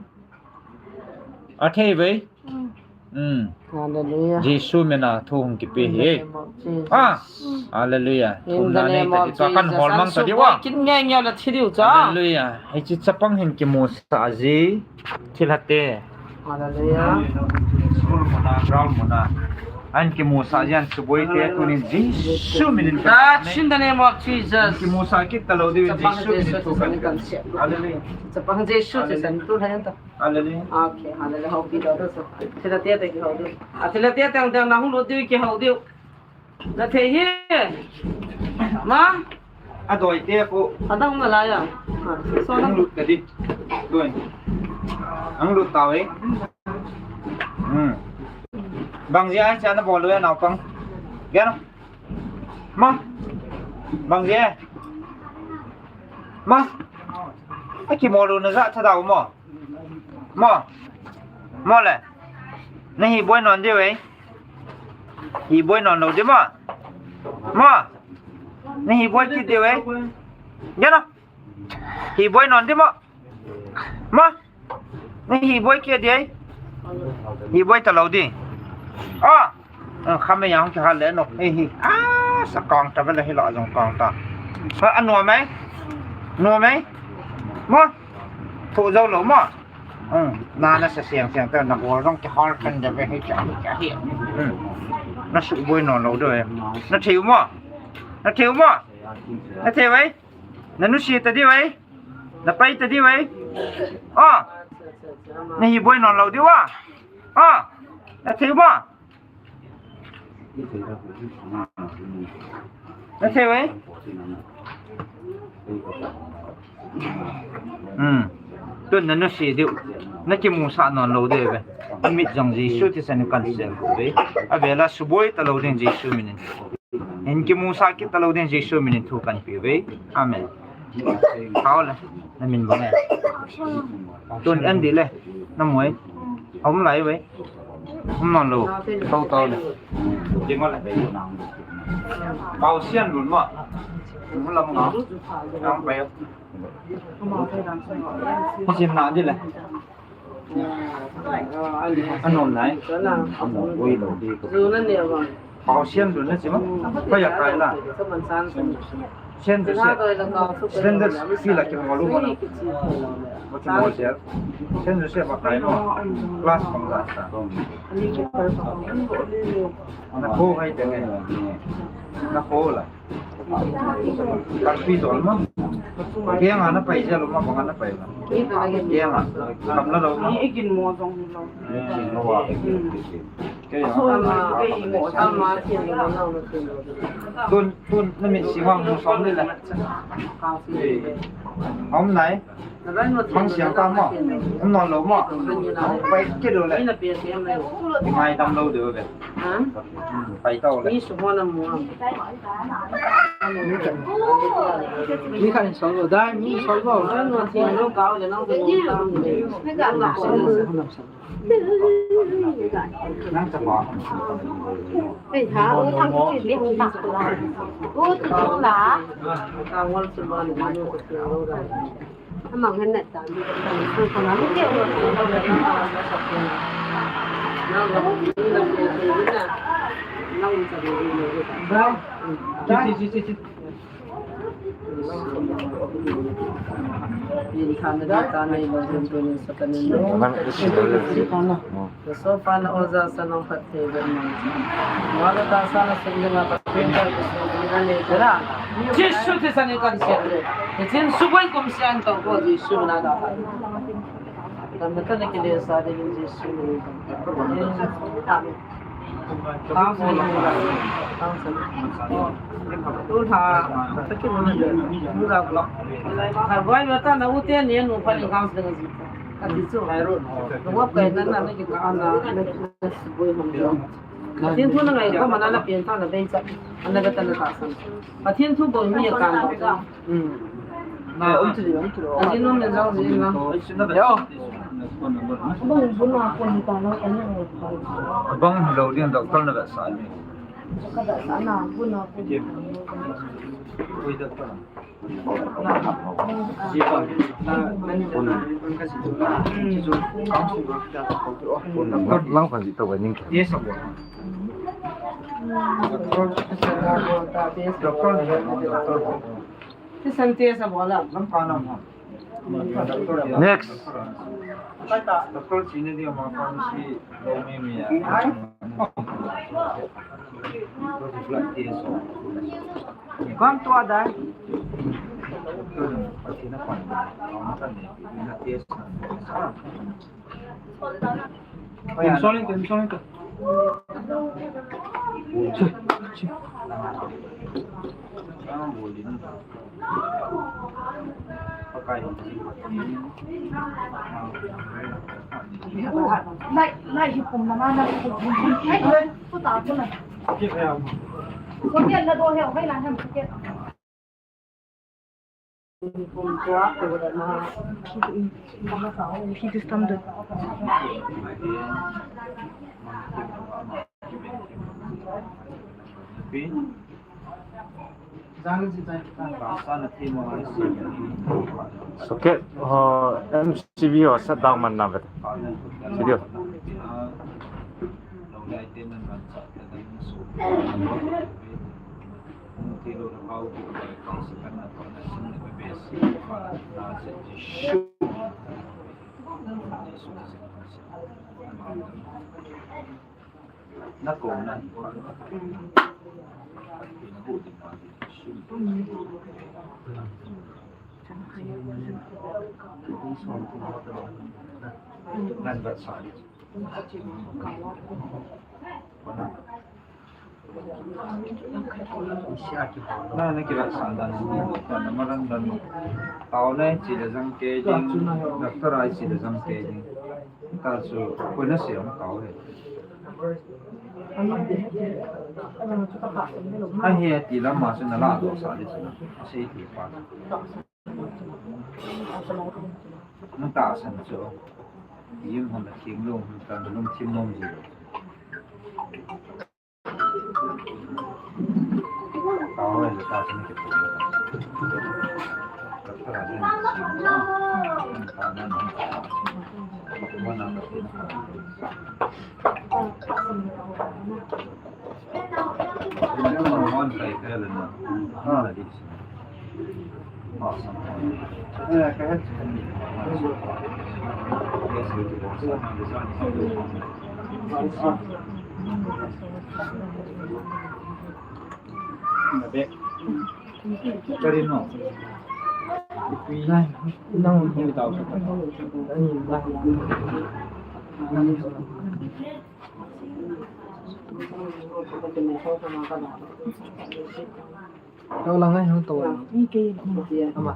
Athei ve? Hmm. Hmm. Hallelujah. Jesu mina thu hung kipe hi. In the name of Jesus. Ah. Hmm. Hallelujah. In the name of Jesus. Thumna nei ta di tua kan hol mang ta di wa. An suboi kit nge nge la thi diu cha. Hallelujah. Hiche chapang hin kimusah ji. Thilha te. Hallelujah. School muna, ground muna. An kimusah ji an suboi te tunin Jesu minin. Touch in the name of Jesus. An kimusah kit ta lou diu Jesu minin thu kan. Hallelujah. Chapang Jesu te san tu hayan ta. Hallelujah. Okay, hallelujah. Houpi do do so. Thilha te te kihou diu. A thilha te teng teng na hung lut diu kihou diu. Na thei hi. Ma. Adoi te ko. Adang na la ya. Ha, so na. Ang lut ka di. Doi. Ang lut tao e. Hmm. Bang jeh a cha na bol u e naupang. Gen. Ma. Bang jeh. Ma. Akimol u na ja thadau mo. Mo. Mo le. Na hiboi non diu e. Hiboi non lou diu mo. Mo. Na hiboi kit diu e. Gen o. Hiboi non di mo. Ma. Ni hiboi kit di ai. Hiboi talou di. Ah. Kham me yang kihal le no. Hi hi. Ah, sa kong ta vele hi lo jong kong ta. Ha, anom e. Nom e. Mo. Thu jou lou mo. Na, nasa siang siang ta, nabol jong kihal khen de ve hi cha hi cha hi. Na suboi non lou de. Na thei u mo. Na thei u mo. Na thei u e. Na nusi ta di u e. Na pai ta di u e. Oh. Na hiboi non lou di u a. Oh. Na thei u mo. Na thei u e. Hmm. Tun na nusi diu. Na kimusah non lou diu ve. Amit jong Jesu thisan in kan sel u ve. Avela suboi talou ding Jesu min in. Hin kimusah kit talou ding Jesu min in thu kan pe u ve. Amen. Hao le. Na min bang e. Tun en di le. Na mu e. Hom lai ve. Hom non lou. Tau tau le. Ding le. Pau sian lun mo. Mu lam nga. Nang pe. Sim na di le. Anom nai. Anom oi lou di ko. Pau sian lun na chi mo. Ko ya kai la. Sian du sian. Standard fee la ki mo lu mo na. Mo ki mo sian. Sian du sian ba kai mo. Class kong la sa. Na ko hai te nge. Na ko la. Kalpi dol ma. Keng ana pai jalo ma, bang ana pai ma. Keng a. Kam la lo ma. Ni ikin mo jong lo. Keng a. Ama, ama, kin lo na, kin lo. Tun, tun, na min si ma mu som le la. Hom nai. Mang siang ta mo. Hom non lou mo. Pai kit lou le. Ngai dam lou de ve. Pai tau le. Mi khat in sol lo dai, mi sol lo. Nang chapa. Ei ha, u thang ki bi tak la. U tu tu la. Amang hen na ta mi ta mi ta mi ke u. Nang isi lo le. Ka sopa na oja sa nong phatthei ber mang. Wala ta sa na sum dinga Pathen ta ka sum dinga nei tera. Jesu thisan in kan sel le. Ichin suboi kum sian tong ko Jesu na da. Kan ta na kile sa de Jesu na. Amen. Tun ha, ta ki mun de. Mu da lo. Ka wai ma ta na u te ni nu pa ni kang se ji. Ka ti chu. Ka wa pe na na ni ka na na suboi hom. Pathen thu na ngai ko mana na pen tha na bei cha. Ana ga ta na ta san. Pathen thu bol mi kan. Na um tu um tu. Ani no me jao ji na. Yo. Bang bu na ko ni ta na ka ni. Bang lo din doctor na ga sa ni. Ka da sa na bu na ko. Oi doctor. Lang phan ji to ba ning kya. Yes, sir. Doctor, doctor. Ti san te sa bola. Lam pa nam ha. Next. Doctor chini dia ma pharmacy lo mi mi ya. Kam tu ada. Insulin tu, insulin tu. Lai, lai hi pum na ma na hi pum. Ai, ai, ku ta ku na. Ko ke na do he, hai la hem ke. Pum tua ku da ma. Hi tu stam do. Socket ho M C B ho shut down man na vet. Video. Na, na kila sa dan, na maran dan. Tao na, chila jang ke jing, doctor ai chila jang ke jing. Ta su, ko na se ang tao he. Ahi, ti lam ma su na la do sa di su na. Sei ti pa. Nang ta san chu. Yim hon a thim lo, hon ta lum thim nom ji. Ta ho le ta san ke. Ta ta la den si. Ta na ni. Wa na ka. Kau lang ai hang to. Ama.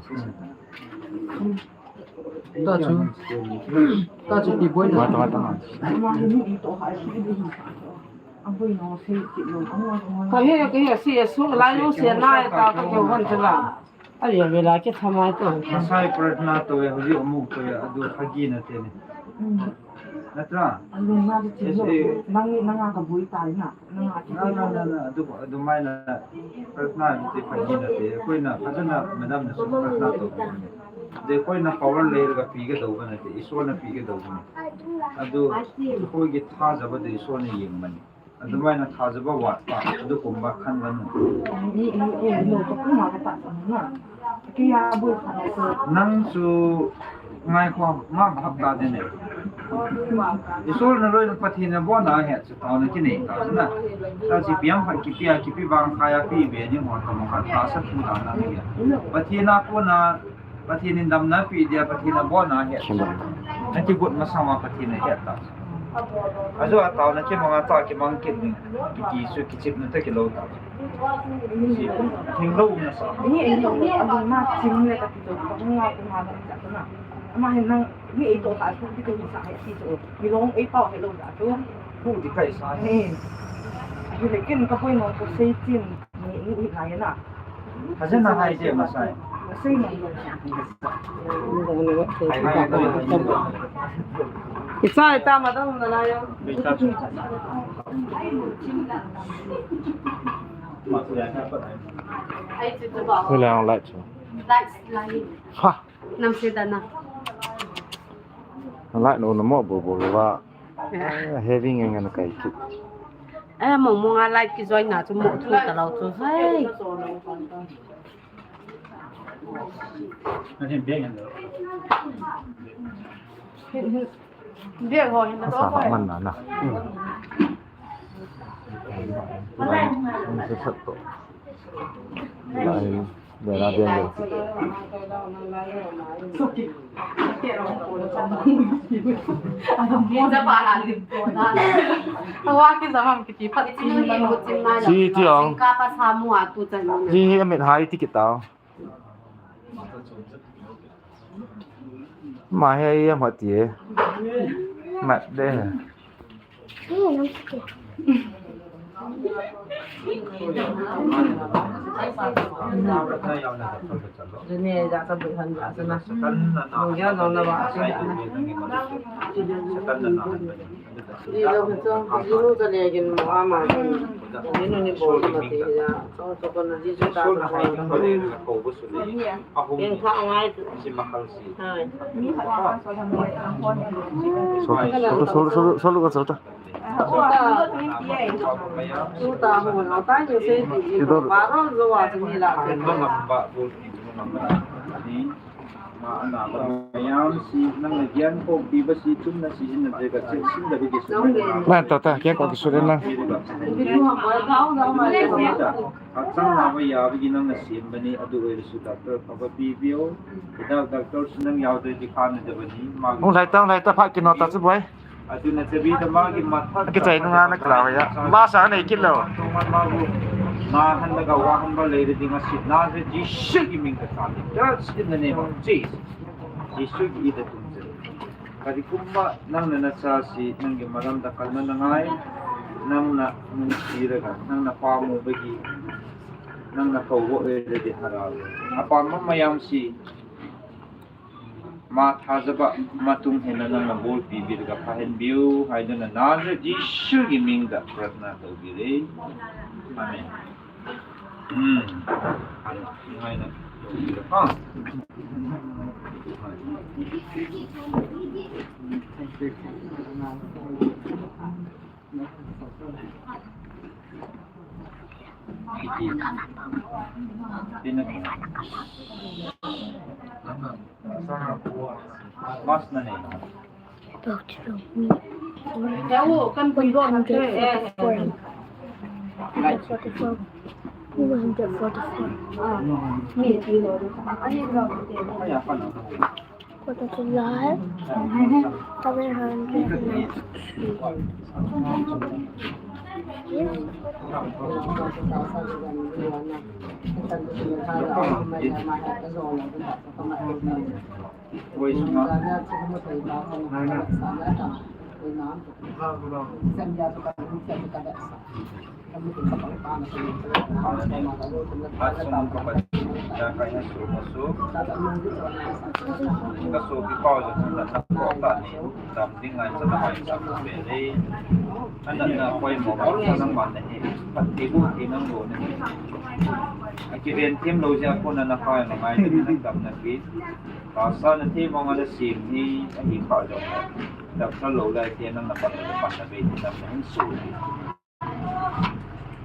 Ta chu. Ta chu ti boi na. Mata, mata, mata. Ka he, ka he, si, su, lai, lu, si, na, ta, ka, ke, hon, chu la. Ai, ya, vela ke thamai to. Masai prarthana to, eh, hujik amuk to, eh, adu khagi na te ni. Natra? Nang, nang ka bui tai na. Na, na, na, na, adu, adu mai na. Prarthana te khagi na te. Koi na, khajana madam na su prarthana to. De koi na power le ka pi ka do ba na te. Isor na pi ka do ba na. Adu, koi ki tha jaba de Isor na yeng mani. Adumai na tha jaba wat pa, adu kumba khan ba nu. Nang chu ngai kho, ma ba hap ta de ne. Isor na loi na Pathen na bo na he chu tao na ki nei ta na. Ta chi piang pha ki pia, ki pi bang kha ya pi be ni mo ta mo kha ta sa thu ta na ni. Pathen na ko na Pathen in damna pe dia, Pathen a bona he. Sim. Ati got masang ma Pathen a he ta. Ajo a tao na kimang a ta kimang kit ni. Kiti su kichip na ta kilo ta. Si, thing lo na sa. Ni, ni, ni, a na chim le ka ti to, ka nga ko ma ta na. Ama hin nang, ni ei to ta su ki to sa he ti to. Ni long ei pao he lo ta to. Ku di kai sa. Ni. Ni le kin ka poi no ko sei chin. Ni, ni, ni, ni, na. Hajan na hai je masai. Masai na. Hai, hai, hai, hai. Isa ita madam na la yo. Ai, tu, tu ba. Wala ang light. Light, light. Ha. Nam se da na. Light no, no mo bo bo ba. Eh. Ah, heavy ngen ngen kai ki. Eh, mong mong a light ki join na chu mo thu ta lo chu. Hai. Bia ho hin na to. Asa man na na. Lai, lai, lai, lai. Chi, chi ang. Chi hi amit hai ti kitao. Ma hi ai em hati e. Mat de. Solo, solo, solo, solo ka chota. Mayam si nang na giyan ko piba si chumna si hinna de ka chil sin da bigi su. Na ta ta, kya ko ki su de na. Hachang na ba ya bigi nang na sim bani adu oil su doctor ka ba pi bio. Ida doctor su nang ya de di khan de bani ma. Hung lai ta, hung lai ta, pha ki no ta chu boi. Aduna chabida magi matha. Kichai nunga na kila ya. Ba sa nei kilo. Ma han da ga wa han ba lei de dinga sit na de Jisu ki ming ka ta ni. That's in the name of Jesus. Jisu ki da tum je. Kadi kumba nang na na cha si nang ki maram da kal na na ngai. Nang na mun si da ga nang na pa mu ba gi. Nang na ko wo e de hara. Apa ma mayam si. Ma thajaba matung hena nang na bolpi bil ka phahen biu, hai dona Nazareth Jisu ki ming da pratna to bile. Amen. Hmm. Ngai na to bile. Ha. Mas na ni. Doctor, me. One hundred forty-four. One hundred forty-four. One hundred forty-four. Fourth of July, seven hundred ninety-three. Akiven them lou jeh a kona na phai na ngai na dam na ki. Tahsa na thei mong ana sem hi ahi kha jong. Dam sa lou lai te nang na pan na pan na be ti dam na hin su.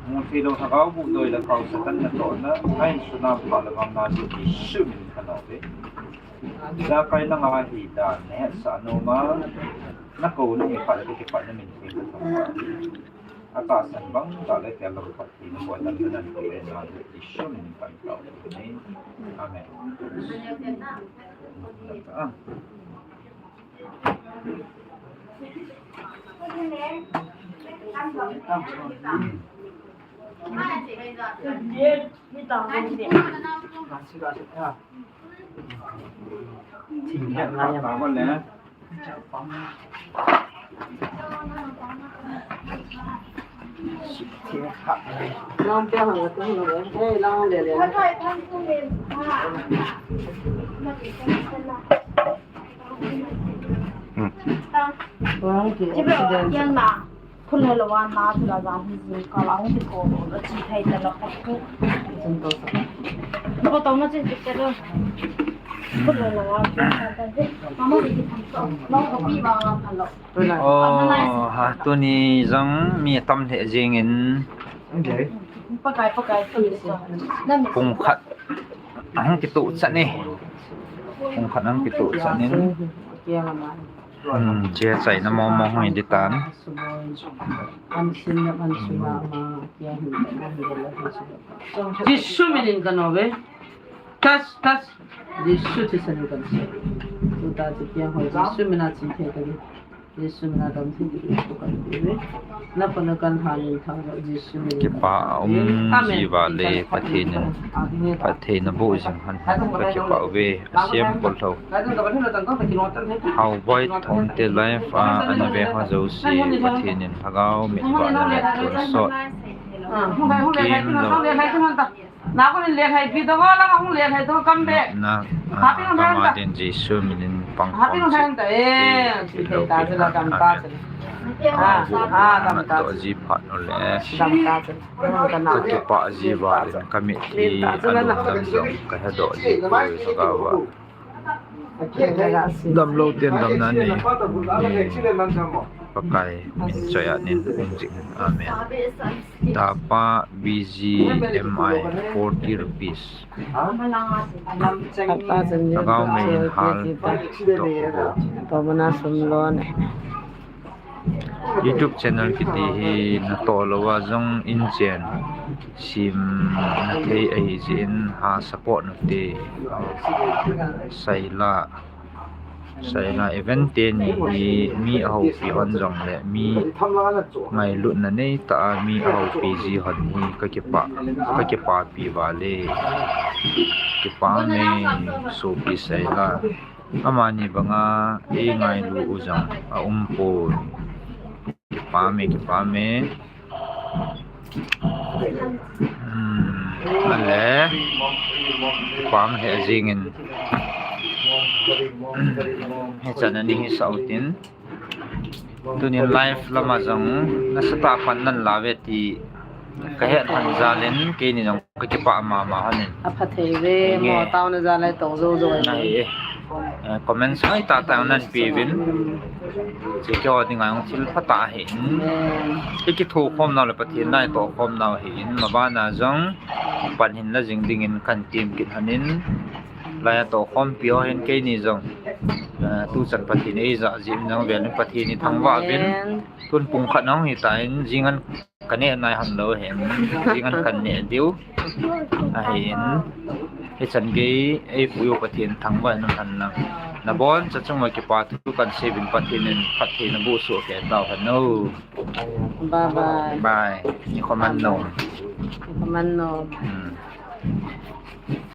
Mu thei lou thagau bu doi la kau Satan na to na ai su na pa la bang na ju ki su min ka no be. Jakai nanga hi dan na hetsah nom a, na kou na hi phat le kipatna min theng ka thang. Atahsan bang tah le tel lou Pathen na bol dan na nan kou le na Jesu min in pan tao. Amen. Ah. Khun le lo a na tu la jan hi jing ka la hung ti ko lo chi thei ta lo ko. Ko to na chi ti ta lo. Khun le lo a tu ta ta de. Mama ni ti tham to. Lo ko pi ba nga ta lo. Oh, ha, tuni jong mi tam lheh jing in. Pakai, pakai, tu so. Pung khat. Ahung kituh chan e. Pung khat ahung kituh chan in. Hmm, che chaina mong mong hung hi di tan. Jesu min in ka no ve. Tas, tas. Jesu thisan in ka no. Tu ta ti kia ho Jesu min a chi thei ka di. Jesu min a dam thei ka di. Na pa na kan ha min thang Jesu min. Kipa a um ji va le Pathen in. Pathen na bo jing han han ka kipa ve. A siam pol tho. Hau boi thong te life a ana ve ho jouse Pathen in lhagao mit va na le tun sot. Hung le, hung le, hung le, hung le, hung le, hung le. Na ko le hai pi to la hung le hai to kam be. Na, ah, kama din Jesu minin pang khom ta. Amen. Ah, ah, dam ta. To ji phat no le. Dam ta. Ka kipah ji uva le, ka mitlhi a lungdam jong ka hedoh ji poi, Lhagao a. Damlou ten damna nei. Pakai min choi a nin um jing. Amen. Tapa B G M I forty rupees. Lhagao mei in hal doh ho. YouTube channel kiti hi natoh louva jong in chen sem na thei ahi jeh in ha support nute. Saila, Saila event teni hi mi ahoupi hon jongle mi ngailutna neitah a mi ahoupi ji hon hi ka kipah, ka kipah pi uva le. Kipah me sopi Saila. Amani banga eingailu u jong aumpoi. Kipah me, kipah me. Hmm, ale. Kipah me he jingin. Hichan ani hi sautin. Tunin live lama jong nasatah a pan nan la uve ti ka het hon jal in keini jong ka kipah mama hon in. Apha thei ve, mo tao na jal lai to jo jo. Comment ngai tah tah nan pe uvin. Che keo dinga jong thil phatah ahin. Ki kitho khom nau le Pathen na itoh khom nau ahin. Mabana jong pan hin la jing dingin kan tim kit hon in. Lai atoh khompi ho hin keini jong, ah, tuchan Pathen eija jin jong vel in Pathen ithangvah uvin. Tun pung khat nahung hitan jing an ka neh nai hon lou hin, jing an kan neh diu ahin. Hichan gei eipui u Pathen thangvah in um hen lang. Naboncha chung uva kipa thu kan sei uvin Pathen in phatthei naboh soh kei tau hen o. Bye bye. Bye. Nikho man nom. Nikho man nom. Hmm.